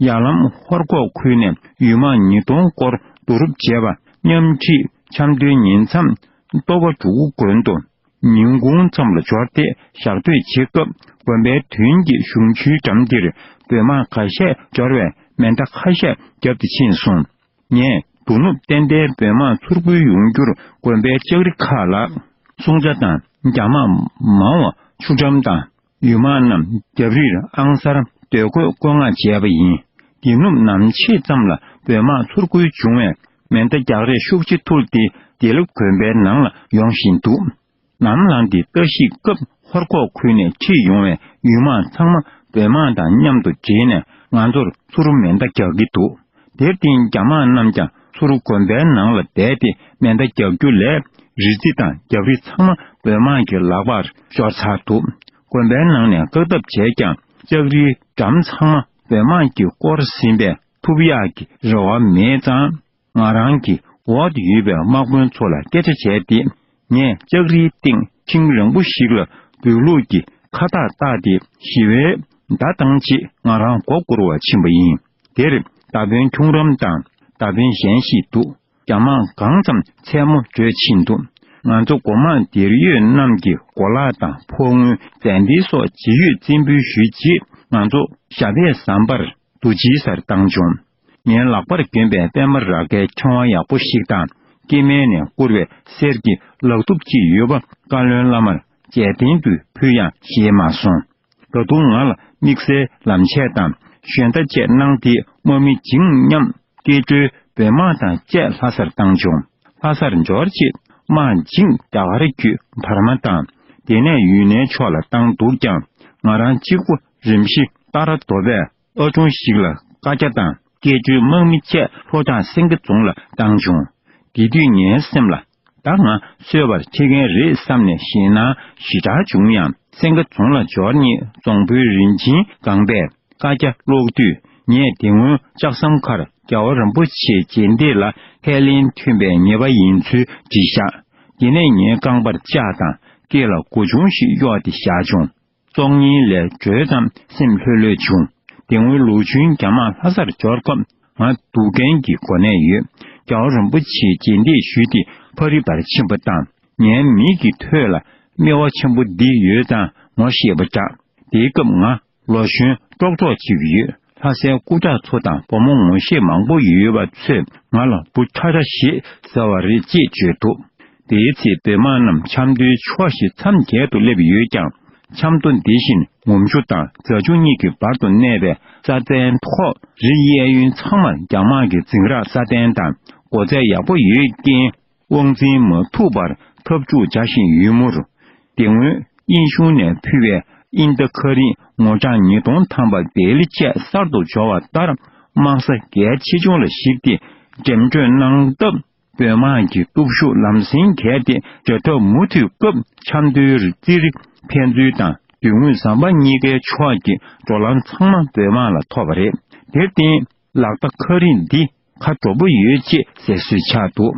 ཡར་ལམ་ཧོར་ཁོག་ཁུལ་ནས་ཡུལ་དམག་ཉིས་སྟོང་སྐོར་བསྡུ་རུབ་བྱས་པ་མཉམ་ཁྲིད་ཆབ་མདོའི་ཉེ་མཚམས་རྟོགས་པ་འབྲུག་སྐུ་དགོན་དུ་ཉིན་གུང་མཚམས་ལ་འབྱོར་ཏེ་ཞག་སྡོད་བྱེད་སྐབས་དགོན་པའི་མདུན་གྱི་གཞུང་ཆུའི་འགྲམ་འདིར་བོད་དམག་ཁ་ཤས་འབྱོར་བས་མེ་མདའ་ཁ་ཤས་བརྒྱབ་སྟེ་ཕྱིན་སོང་། ངས་མདོ་ནུབ་ཏན་ཏན་བོད་དམག་ཚུར་རྒོལ་ཡོང་རྒྱུར་དགོན་པའི་ལྕགས་རི་ཁག་ལ་སྲུང་བྱ་དང་རྒྱ་དམག་མང་བ་ཆུ་འགྲམ་དང་ཡུལ་དམག་རྣམས་རྒྱབ་རིར་ཨང་གསར་སྡོད་སྐོས་བཀོད་མངགས་བྱས་པ་ཡིན། དེ་ནུབ་ནམ་ཕྱེད་ཙམ་ལ་བོད་དམག་ཚུར་རྒོལ་བྱུང་བས་མེ་མདའ་རྒྱག་རེས་ཤུགས་ཆེ་ཐུལ་ཏེ་བདེ་ལེགས་དགོན་པའི་ནང་ལ་ཡོང་བཞིན་འདུག་ནམ་ལངས་ཏེ་བརྟག་ཞིབ་སྐབས་ཧོར་ཁོག་ཁུལ་ནས་ཁྲིད་ཡོང་བའི་ཡུལ་དམག་ཚང་མ་བོད་དམག་དང་མཉམ་དུ་སྦྲེལ་ནས་ང་ཚོར་ཚུར་མེ་མདའ་རྒྱག་གི་འདུག་དེར་བརྟེན་རྒྱ་དམག་རྣམས་ཀྱང་ཚུར་དགོན་པའི་ནང་ལ་བསྡད་དེ་མེ་མདའ་རྒྱག་རྒྱུ་ལས་རི་རྩེ་དང་རྒྱབ་རི་ཚང་མ་བོད་དམག་གི་ལག་པར་ཤོར་ཚར་འདུག་དགོན་པའི་ནང་ནས་བཀག་ཐབས་བྱས་ཀྱང་ལྕགས་རིའི་འགྲམ་ཚང་མ་བོད་དམག་གིས་བསྐོར་ཟིན་པས་ཐུབ་ཡག་གི་རེ་བ་མེད་ཙང་། ང་རང་གིས་འོག་ཏུ་ཡོད་པའི་དམག་དཔོན་ཚོ་ལ་སྐད་ཆ་བྱས་ཏེ། ངས་ལྕགས་རིའི་སྟེང་ཤིང་རིང་པོ་ཞིག་ལ་སྦུལ་ལུག་གི་ཁ་བཏགས་བཏགས་ཏེ་ཞི་བའི་མདའ་བཏང་རྗེས་ང་རང་མགོ་སྐོར་བར་ཕྱིན་པ་ཡིན། དེར་མདའ་དཔོན་ཁྱུང་རམས་དང་མདའ་དཔོན་གཞན་ཞིག་འདུག་རྒྱ་དམག་གང་ཙམ་མཚན་མོ་བྲོས་ཕྱིན་འདུག་ང་ཚོ་འགོ་དམངས་སྡེར་ཡོད་རྣམས་ཀྱི་གོ་ལག་དང་ཕོགས་དངུལ་ཙན་དན་སོགས་ཇི་ཡོད་རྩིས་འབུལ་ཞུས་རྗེས་ང་ཚོ་ཞབས་པད་ཟམ་པར། རྡོ་རྗེའི་སར་བཏང་བྱུང་། ངའི་ལག་པར་གྱོན་པའི་པད་མ་ར་གའི་ཕྲེང་བ་ཡག་པོ་ཞིག་དང་སྐྱེ་དམན་ནས་བསྐུར་བའི་གསེར་གྱི་ལག་གདུབ་ཅིག་ཡོད་པ་བཀའ་བློན་བླ་མར་རྒྱལ་བསྟན་དུ་ཕུལ་ཡང་བཞེས་མ་སོང་། ད་དུང་ང་ལ་དམིགས་བསལ་ལམ་ཆས་དང་ཞོན་རྟ་བཅས་གནང་སྟེ་དམག་མི་བྱིངས་མཉམ་སྐྱེ་སྤྲུལ་བོད་དམག་དང་བཅས་ལྷ་སར་བཏང་བྱུང་། ལྷ་སར་འབྱོར་རྗེས་དམག་བྱིངས་རྒྱ་གར་བརྒྱུད་འབར་མ་དང་དེ་ནས་ཡུན་ནན་ཕྱོགས་ལ་བཏང་འདུག་ཀྱང་ང་རང་གཅིག་པུ་རིམ་བཞིན་ཏཱ་ར་རྡོ་པས། ཨ་ཀྲུང་ཞིག་ལ་བཀའ་རྒྱ་དང་སྐད་སྒྱུར་དམག་མི་བཅས་ལྷོ་བྲག་སེང་གེ་རྫོང་ལ་བཏང་བྱུང་། དེ་དུས་ངའི་སེམས་ལ་ད་ང་གསོད་པར་ཁྲིད་མཁན་རེད་བསམ་ནས་ཞེད་སྣང་ཞེ་དྲག་བྱུང་ཡང་སེང་གེ་རྫོང་ལ་འབྱོར་ཉིན་རྫོང་དཔོན་རིན་ཆེན་སྒང་པས་བཀའ་རྒྱ་ཀློག་དུས་ངས་དེ་སྔོན་ལྕགས་ཟམ་ཁར་རྒྱལ་བ་རིན་པོ་ཆེའི་རྗེས་འདེད་ལ་ཁས་ལེན་མཐུན་པའི་ཉེས་པ་ཡིན་ཚུལ་བྲིས་བཞག་ཡིན་ནས་ངའི་རྐང་པར་ལྕགས་དང་སྐེ་ལ་མགོ་ཆུང་ཞིག་གཡོགས་ཏེ་བཞག་བྱུང་། སྲོག་ཉེན་ལས་གྲོལ་ཙམ་སེམས་ལྷོད་ལྷོད་བྱུང་། དེ་སྔོན་ལོ་ཆུན་རྒྱ་དམག་ལྷ་སར་འབྱོར་སྐབས། ང་སྡུག་རྐྱེན་གྱི་གོ་གནས་ཡོད། རྒྱལ་བ་རིན་པོ་ཆེས་རྗེས་འདེད་ཞུས་ཏེ་ཕ་རི་བར་ཕྱིན་པ་དང་། ངའི་མིག་གི་ཐོད་ལ་སྨེ་བ་ཆེན་པོ་འདི་ཡོད་ཙང་ངོ་ཤེས་པ་འདྲ། དེའི་སྐབས་ང་ལོ་གཞོན་ཀྲོག་ཀྲོག་ཅིག་ཡོད། ལྷ་སའི་སྐུ་དྲག་ཚོ་དང་བུ་མོ་ངོ་ཤེས་མང་པོ་ཡོད་པ་ཚོས་ང་ལ་བུ་ཁྲ་ཁྲ་ཞེས་ཟེར་བ་རེད་ཅེས་བརྗོད་འདུག་དེའི་ཚེ་བོད་དམག་རྣམས་ཆབ་མདོའི་ཕྱོགས་ཤིག་མཚམས་བརྒྱད་དུ་སླེབས་ཡོད་ཀྱང་། ཆབ་མདོ་འདི་བཞིན་ངུམ་ཆུ་དང་རྫ་ཆུ་གཉིས་ཀྱི་བར་དུ་གནས་པའི་ས་མཚན་ཐོག་རི་གཡས་གཡོན་ཚང་མར་རྒྱ་དམག་གི་འཛིང་རགས་སྲ་བརྟན་དང་སྒོ་རྩལ་ཡག་པོ་ཡོད་རྐྱེན། དབང་འཛིན་མ་ཐུབ་པར་འཐབ་འཁྲུག་བྱ་བཞིན་ཡོད་མུར། དེ་སྔོན་དབྱིན་གཞུང་ནས་ཕུལ་བའི་དབྱིན་ཟླ་ཁ་རིང་ངོ་གྲངས་ཉིས་སྟོང་ཐམ་པ་དེ་ལ་བཅས་གསར་དུ་འབྱོར་བ་ལྟར། དམག་ས་གལ་ཆེ་ཆུང་ལ་གཞིགས་ཏེ་འགྲེམས་སྤྲོད་གནང་སྟབས། བོད་དམག་གི་སྟོབས་ཤུགས་ལམ་སེང་བརྒལ་ཏེ་བྱ་ཐབས་མུ་མཐུད་སྐབས། ཆབ་མདོའི་རྩེད་རིགས་ཕན་ཚུན་དང་མདུན་ངོས་ཟམ་པ་གཉིས་ཀའི་ཕྱོགས་ཀྱི་འགྲོ་ལམ་ཚང་མ་བོད་དམག་ལ་ཐོབ་པ་རེད། དེར་བརྟེན་ལག་རྟགས་ཁ་རིང་འདི་ཁ་དྲོ་པོ་ཡོད་ཅེས་ཟེར་སྲོལ་ཆགས་འདུག་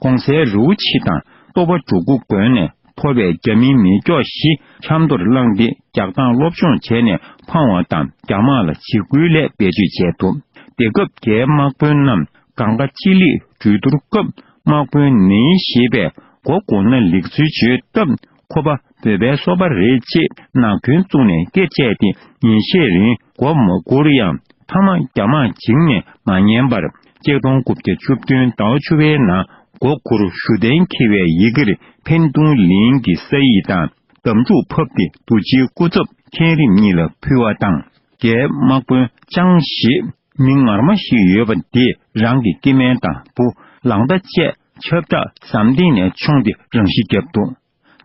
གོང་གསལ་རི་བོ་ཆེ་དང་ལྟོ་བ་གྲུ་གུ་དགོན་ནས་ཐོབ་པའི་རྒྱ་མིའི་མེ་སྒྱོགས་བཞི་ཆབ་མདོར་བསླངས་ཏེ་རྒྱག་སྟངས་སློབ་སྦྱོང་བྱས་ནས་འཕངས་པ་དང་རྒྱ་དམག་ལ་འཇིགས་སྐུལ་སླད་བེད་སྤྱོད་བྱས་འདུག་དེ་སྐབས་རྒྱའི་དམག་དཔོན་རྣམས་གང་ག་ཅི་ལིག་གྲོས་བསྡུར་སྐབས། དམག་དཔོན་ནེའི་ཞེས་པས་མགོ་སྒུར་ན་ལེགས་ཚུལ་བརྗོད་སྟབས། ཁོ་པ་བོད་པའི་སོ་པ་རེད་ཅེས་ནག་རྒྱུན་བཙུགས་ནས་སྐེ་བཅད་དེ་ཉིན་ཤས་རིང་མགོ་མ་སྒུར་ཡང་། མཐའ་མ་རྒྱ་དམག་འཇིགས་ནས་མ་ཉན་པར། ཆིག་སྟོང་དགུ་བརྒྱ་བཅུ་བདུན་ཟླ་བ་བཅུ་པའི་ནང་མགོ་སྒུར་ཞུ་གཏན་འཁེལ་བའི་ཡི་གེར་ཕིན་ཏུང་ལིན་གྱི་ས་ཡིག་དང་། འདམ་ཕྲུག་ཕབ་སྟེ་རྡོ་རྗེའི་སྐུ་ཚབ་མཁན་རིམ་གཉིས་ལ་ཕུལ་བ་དང་། རྒྱའི་དམག་དཔོན་ཅང་ཞེས་མིང་ངར་མ་ཞིག་ཡོད་པ་དེས་རང་གི་སྐྱེ་དམན་དང་བུ་ལང་ཏ་བཅས་ཆབ་བྲག་ཟམ་སྟེང་ནས་མཆོངས་ཏེ་རང་ཤི་བརྒྱབ་འདུག་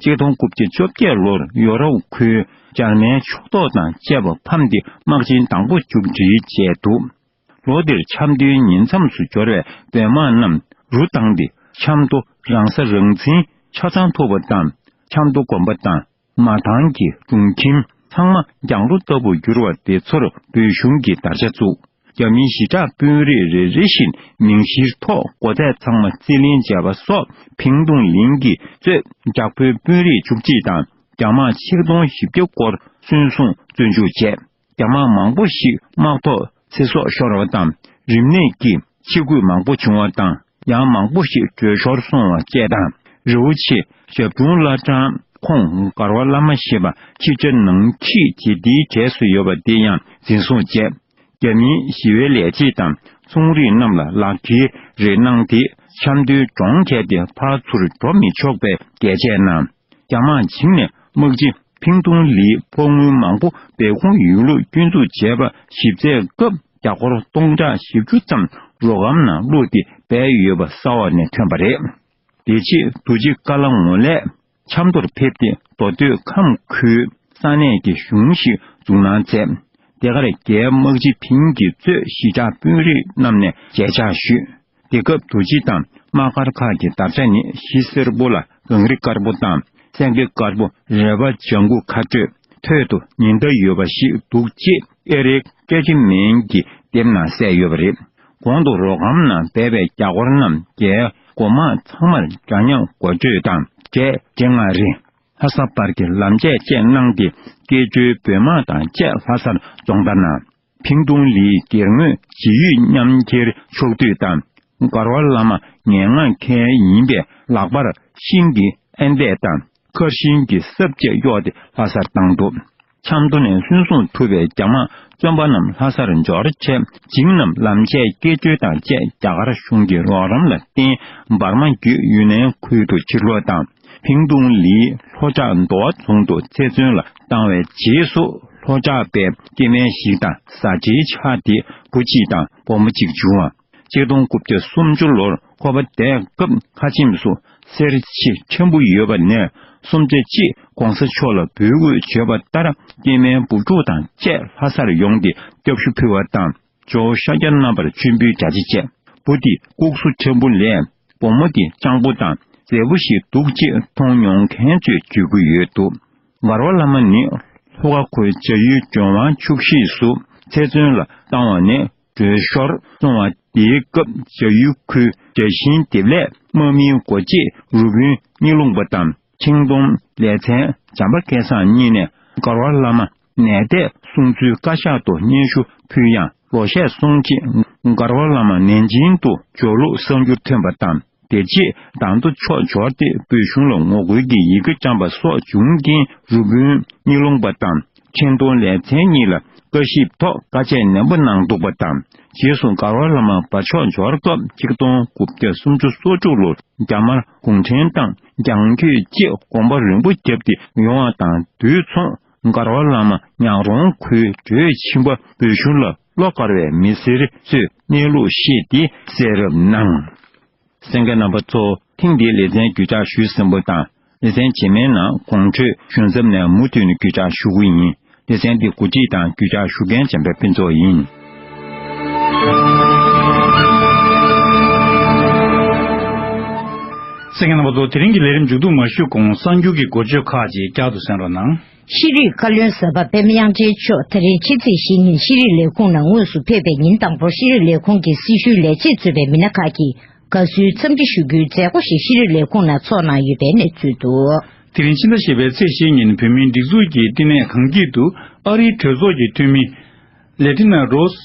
ཆིག་སྟོང་དགུ་བརྒྱ་བཅོ་བརྒྱད་ལོར་ཡོ་རོབ་ཁུལ་འཇར་མན་ཕྱོགས་གཏོགས་དང་བཅས་པ་ཕམ་སྟེ་དམག་ཆེན་དང་པོ་མཇུག་སྒྲིལ་བྱས་འདུག་ལོ་འདིར་ཆབ་མདོའི་ཉེ་མཚམས་སུ་འབྱོར་བའི་བོད་དམག་རྣམས་རུ་བཏང་སྟེ་ཆབ་མདོ་རང་ས་རང་བཙན་ཆ་ཚང་ཐོབ་པ་དང་། ཆབ་མདོ་དགོན་པ་དང་མ་ཐང་གི་སྒྲུང་ཁྱིམ་ཚང་མ་རྒྱང་ལོ་ལྟ་བུར་གྱུར་བ་དེ་ཚོར་བོད་གཞུང་གིས་དར་ཆ་བཙུགས། རྒྱ་མིའི་ཞི་དྲག་དཔོན་རིགས་རེ་རེ་བཞིན་མིང་གཞིར་ཐོགས་སྒོ་ཚད་ཚང་མ་རྩིས་ལེན་བྱས་པ་སོགས་ཕིང་ཏུང་ལིན་གྱིས་གཙོས་དྲག་པོའི་དཔོན་རིགས་བཅུ་གཅིག་དང་རྒྱ་དམག་ཆིག་སྟོང་བཞི་བརྒྱ་སྐོར་སོན་སྲུང་བཙོན་འཇུག་བྱས། རྒྱ་དམག་མང་པོ་ཞིག་དམག་ཐོག་ཚེ་སྲོག་ཤོར་བ་དང་རིམས་ནད་ཀྱིས་འཆི་གོད་མང་པོ་བྱུང་བ་དང་། ཡང་མང་པོ་ཞིག་བྲོས་ཤོར་སོང་བ་བཅས་དང་། རི་བོ་ཆེ་ཞབས་དྲུང་བླ་བྲང་ཁོངས་མགར་བ་བླ་མ་ཞེས་པ་ཁྱི་བྱ་ནང་ཁྱིས་ཇི་ལྟའི་གྲས་སུ་ཡོད་པ་དེ་ཡང་འཛིན་བཟུང་བྱས། རྒྱ་མིའི་ཞི་བའི་ལས་བྱེད་དང་ཚོང་རིགས་རྣམས་ལ་ལག་འཁྱེར་རེ་གནང་སྟེ་ཆབ་མདོའི་གྲོང་ཁྱེར་དེ་ཕར་ཚུར་འགྲོ་མི་ཆོག་པའི་རྒྱ་ཆས་གནང་། རྒྱ་དམག་བྱིངས་ནས་དམག་སྤྱི་ཕིང་ཏུང་ལིའི་ཕོགས་དངུལ་མང་པོ་སྦས་ཁུངས་ཡོད་ལུགས་སྐྱོན་འཛུགས་བྱས་པ་ཞིབ་རྩད་སྐབས་རྒྱ་སྒོར་སྟོང་ཕྲག་བཞི་བཅུ་ཙམ་རོ་སྒམ་ནང་བླུགས་ཏེ་སྦས་ཡོད་པ་གསར་བ་ནས་ཐོན་པ་རེད། དེ་རྗེས་རྡོ་རྗེ་ཀ་ལ་ངོ་ལས་ཆབ་མདོར་ཕེབས་ཏེ་མདོ་སྟོད་ཁམས་ཁུལ་ས་གནས་ཀྱི་གཞུང་ཞིག་འཛུགས་གནང་མཛད། དེ་གར་རྒྱའི་དམག་སྤྱི་ཕིང་གིས་གཙོས་ཞི་དྲག་དཔོན་རིགས་རྣམས་ནས་མཇལ་ཕྱག་ཞུས། དེ་སྐབས་རྡོ་རྗེ་དང་དམག་སྒར་ཁག་གི་དར་ཆ་ནི་གཞི་སེར་པོ་ལ་གངས་རི་དཀར་པོ་དང་སེང་གེ་དཀར་པོ་རལ་པ་ལྗང་གུ་ཁ་སྤྲོད་ཐོད་དུ་ཉི་ཟླ་ཡོད་པ་ཞིག་འདུག་ཅེས་ཨེ་རིག་ཀྲེ་ཅི་མེན་གྱི་དེབ་ནང་གསལ་ཡོད་པ་རེད། གོང་དུ་རོ་སྒམ་ནང་སྦས་པའི་རྒྱ་སྒོར་རྣམས་རྒྱའི་འགོ་དམངས་ཚང་མར་འདྲ་མཉམ་འགོ་སྤྲོད་དང་འབྲས་འབྲས་ལྔ་རེ། ལྷ་ས་བར་གྱི་ལམ་ཆས་བཅས་གནང་སྟེ་སྐད་འབྱོར་བོད་དམག་དང་བཅས་ལྷ་སར་རྫོང་བརྡ་གནང་། ཕིང་ཏུང་ལིའི་སྒེར་ངོས་ཇི་ཡོད་མཉམ་འཁྱེར་ཕྱོགས་བསྡུས་དང་། མགར་བ་བླ་མ་ངན་སྔགས་མཁན་ཡིན་པས་ལག་པར་ཤིང་གི་ཨན་ཏད་དང་མཁར་ཤིང་གི་སྲབ་བཅས་གཡོགས་ཏེ་ལྷ་སར་བཏང་འདུག་ཆབ་མདོ་ནས་སོན་སྲུང་ཐུབ་པའི་རྒྱ་དམག་བཙོན་པ་རྣམས་ལྷ་སར་འབྱོར་བྱས་བྱིངས་རྣམས་ལམ་ཆས་སྐྱེལ་སྤྲོད་དང་བཅས་རྒྱ་གར་གཞུང་གི་རོགས་རམ་ལ་བརྟེན་འབར་མ་བརྒྱུད་ཡུན་ནན་ཁུལ་དུ་ཕྱིར་ལོག་དང་། ཕིང་ཏུང་ལིའི་ལྷོ་བྲག་མདོ་བ་རྫོང་དུ་ཚེ་བཙོན་ལ་བཏང་བའི་རྗེས་སུ་ལྷོ་བྲག་པའི་སྐྱེ་དམན་ཞིག་དང་བཟའ་ཁྲིའི་ཆ་དེ་བུ་གཅིག་དང་བུ་མོ་གཅིག་བྱུང་བ། ཆིག་སྟོང་དགུ་བརྒྱ་སུམ་ཅུ་ལོར་ཁོ་པ་འདས་སྐབས་ཁ་ཆེམས་སུ་གསེར་ཕྱེ་ཕྲན་བུ་ཡོད་པ་ནས་སུམ་ཆ་གཅིག་གོང་ས་མཆོག་ལ་འབུལ་དགོས་བརྗོད་པ་ལྟར་སྐྱེ་དམན་བུ་ཕྲུག་དང་བཅས་ལྷ་སར་ཡོང་སྟེ་སྐྱབས་ཞུ་ཕུལ་བ་དང་། ཇོ་བོ་ཤཱཀྱ་རྣམ་པར་མཆོད་འབུལ་རྒྱ་ཆེ་བྱས། བུ་དེ་སྐུ་གཟུགས་ཕྲན་བུ་ལས་བུ་མོ་དེ་སྤྱང་པོ་དང་མཛེས་པོ་ཞིག་འདུག་ཅེས་མཐོང་མྱོང་མཁན་ཚོས་བརྗོད་ཀྱི་ཡོད་འདུག་མགར་བ་བླ་མ་ནི་ལྷོ་ཁ་ཁུལ་བྱ་ཡུལ་ལྗོན་དབང་ཆུ་བཞི་སུ་ཚེ་བཙོན་ལ་བཏང་བ་ནས་ སྒྲོལ་ཞོར་སོང་བ། དེའི་སྐབས་བྱ་ཡུལ་ཁུལ་བྱ་བཞིན་དེབ་ལས་དམག་མིའི་འགོ་བྱེད་རུ་དཔོན་གཉིས་སློང་པ་དང་། ཆིང་ཏོང་ལེ་ཚན་བྱམས་པ་སྐལ་བཟང་གཉིས་ནས་མགར་བ་བླ་མ་ནད་དེ་གསུང་ཚུལ་བཀའ་ཤག་ཏུ་སྙན་ཞུ་ཕུལ་ཡང་ལོ་ཤས་སོང་རྗེས་མགར་བ་བླ་མ་ནན་ཅིང་དུ་ཇོ་ལུགས་གསར་འགྱུར་ཐོན་པ་དང་། དེ་རྗེས་དང་དུ་ཕྱོགས་འབྱོར་ཏེ་བོད་གཞུང་ལ་ངོ་རྒོལ་གྱི་ཡི་གེ་བཅངས་པ་སོགས་བྱུང་རྐྱེན་རུ་དཔོན་གཉིས་སློང་པ་དང་ཆིང་ཏོང་ལེ་ཚན་གཉིས་ལ་བཀའ་ཞིབ་ཐོག་བཀའ་ཆད་ནན་པོ་གནང་འདུག་པ་དང་། རྗེས་སུ་མགར་བ་བླ་མ་བར་ཕྱོགས་འབྱོར་སྐབས་ཆིག་སྟོང་དགུ་བརྒྱ་སུམ་ཅུ་སོ་དྲུག་ལོར་རྒྱ་དམར་གུང་ཁྲན་ཏང་རྒྱང་སྐྱོད་ཅེས་གོམ་པ་རིང་པོ་བརྒྱབ་སྟེ་ཡོང་བ་དང་དུས་མཚུངས་མགར་བ་བླ་མ་ཉག་རོང་ཁུལ་བྲོས་ཕྱིན་པ་བོད་གཞུང་ལ་བློ་དཀར་བའི་མི་སེར་ཚོས་གནས་ལུགས་ཤེས་ཏེ་གསལ་རབ་གནང་། གསན་མཁན་རྣམ་པ་ཚོ་ཐེངས་འདིའི་ལེ་ཚན་རྒྱུ་ཆ་ཞུས་ཟིན་པ་དང་། ལེ་ཚན་རྗེས་མའི་ནང་གོང་འཕྲོས་གཞུང་ཚབ་ནས་མུ་མཐུད་ནས་རྒྱུ་ཆ་ཞུ་གི་ཡིན། ལེ་ཚན་འདི་གོ་སྒྲིག་དང་རྒྱུ་ཆ་ཞུ་མཁན་འཇམ་དཔལ་ཕུན་ཚོགས་ཡིན། གསན་མཁན་རྣམ་པ་ཚོ་དེ་རིང་གི་ལས་རིམ་མཇུག་བསྡུ་མ་ཞུས་གོང་གསར་འགྱུར་གྱི་འགོ་བརྗོད་ཁག་ཅིག་བསྐྱར་དུ་གསན་རོགས་གནང་། ཤེས་རིག་བཀའ་བློན་གསར་པ་པད་མ་དབྱངས་ཅན་མཆོག་ད་རེས་ཕྱི་ཚེས་བཞི་ཉིན་ཤེས་རིག་ལས་ཁུངས་ནང་དངོས་སུ་ཕེབས་པའི་ཉིན་དང་པོར་ཤེས་རིག་ལས་ཁུངས་ཀྱི་སྲི་ཞུའི་ལས་བྱེད་གཙོས་པའི་མི་སྣ་ཁག་གིས་དགའ་བསུའི་འཚམས་འདྲི་ཞུ་རྒྱུའི་མཛད་སྒོ་ཞིག་ཤེས་རིག་ལས་ཁུངས་ནང་འཚོགས་གནང་ཡོད་པའི་གནས་ཚུལ་འདུག། དེ་རིང་ཕྱི་ཟླ་བཞི་པའི་ཚེས་བཞི་ཉིན་བོད་མིའི་སྒྲིག་འཛུགས་ཀྱི་བསྟི་གནས་གངས་སྐྱིད་དུ་ཨ་རིའི་གྲོས་ཚོགས་ཀྱི་འཐུས་མི་ལེ་ཏི་ན་རོས་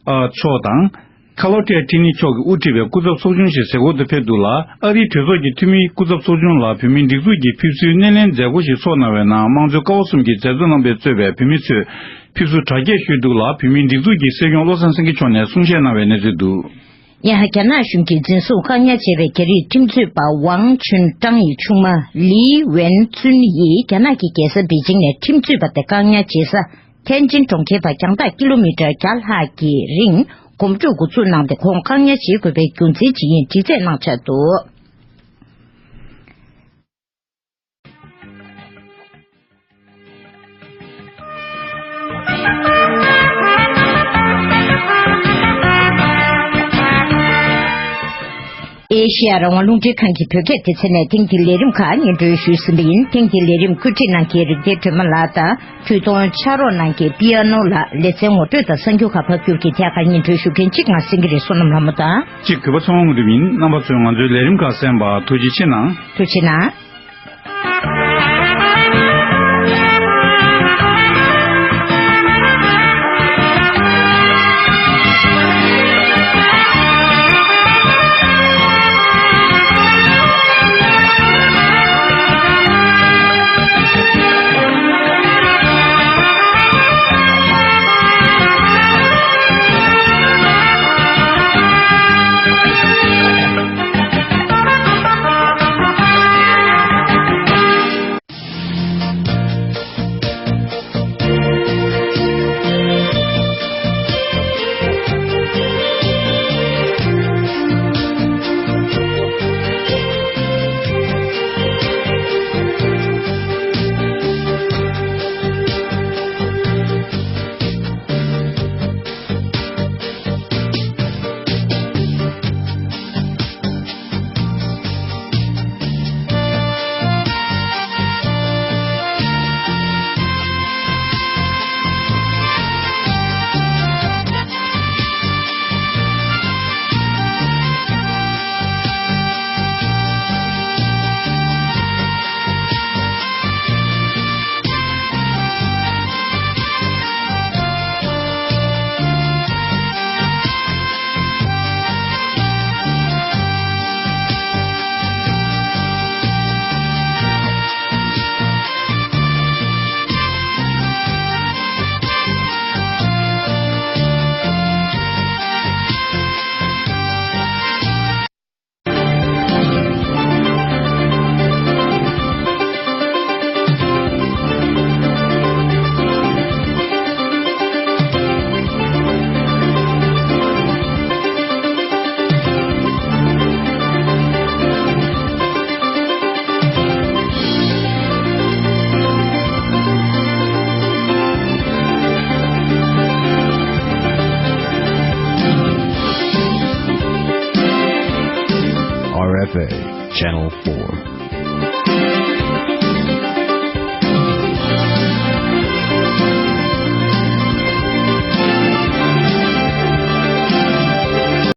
མཆོག་དང་། ཁ་ལོ་ཏྲེ་ཁྲི་ནི་མཆོག་གིས་དབུ་ཁྲིད་པའི་སྐུ་ཚབ་ཚོགས་ཆུང་ཞིག་གཟིགས་སྐོར་དུ་ཕེབས་འདུག་ལ། ཨ་རིའི་གྲོས་ཚོགས་ཀྱི་འཐུས་མིའི་སྐུ་ཚབ་ཚོགས་ཆུང་ལ་བོད་མིའི་སྒྲིག་འཛུགས་ཀྱི་ཕེབས་བསུའི་སྣེ་ལེན་མཛད་སྒོ་ཞིག་ཚོགས་གནང་བའི་ནང་དམངས་གཙོའི་ཀ་བ་གསུམ་གྱི་མཛད་གཙོ་རྣམ་པས་གཙོས་པའི་བོད་མི་ཚོས་ཕེབས་བསུ་གྲ་རྒྱས་ཞུས་འདུག་ལ། བོད་མིའི་སྒྲིག་འཛུགས་ཀྱི་སྲིད་སྐྱོང་བློ་བཟང་སེང་གེ་མཆོག་ནས་གསུང་བཤད་གནང་བའི་གནས་ཚུལ་འདུག། ཡང་རྒྱ་ནག་གཞུང་གིས་འཛིན་བཟུང་བཀག་ཉར་བྱས་པའི་རྒྱ་རིགས་ཁྲིམས་རྩོད་པ་ཝང་ཆུན་ཀྲང་ཡི་ཆུང་མ་ལི་ཝེན་ཙུན་ཡིས་རྒྱ་ནག་གི་རྒྱལ་ས་པེ་ཅིང་ནས་ཁྲིམས་རྩོད་པ་དེ་བཀག་ཉར་བྱེད་ས་ཐེན་ཅིན་གྲོང་ཁྱེར་བར་རྒྱང་ཐག་ཀི་ལོ་མི་ཊར་བརྒྱ་ལྷག་གི་རིང་གོམ་བགྲོད་འགོ་འཛུགས་གནང་སྟེ། ཁོང་བཀག་ཉར་བྱེད་དགོས་པའི་རྒྱུ་མཚན་ཇི་ཡིན་དྲི་རྩད་གནང་འཆར་འདུག། ཨེ་ཤེ་ཡ་རང་དབང་རླུང་འཕྲིན་ཁང་གི་བོད་སྐད་སྡེ་ཚན་ནས་ཐེངས་འདིའི་ལས་རིམ་ཁག་སྙན་སྒྲོན་ཞུས་ཟིན་པ་ཡིན། ཐེངས་འདིའི་ལས་རིམ་བཀོད་སྒྲིག་གནང་མཁན་རིག་ལྡན་སྒྲོལ་མ་ལགས་དང་། འཕྲུལ་གཏོང་ཕྱག་རོགས་གནང་མཁན་པི་ཨ་ནོ་ལགས། ལེ་ཚན་ངོ་སྤྲོད་དང་གསར་འགྱུར་ཁག་ཕབ་སྒྱུར་གྱི་ཐད་ཁག་སྙན་སྒྲོན་ཞུ་མཁན་གཅིག་ང་སེང་གེ་རི་བསོད་ནམས་ལྷ་མོ་དང་། གཅིག་གུས་པ་ཚེ་དབང་དངོས་གྲུབ་ཡིན། རྣམ་པ་ཚོས་ང་ཚོའི་ལས་རིམ་ཁག་གསན་པར་ཐུགས་རྗེ་ཆེ་གནང་། ཐུགས་རྗེ་གནང་། R F A Channel four.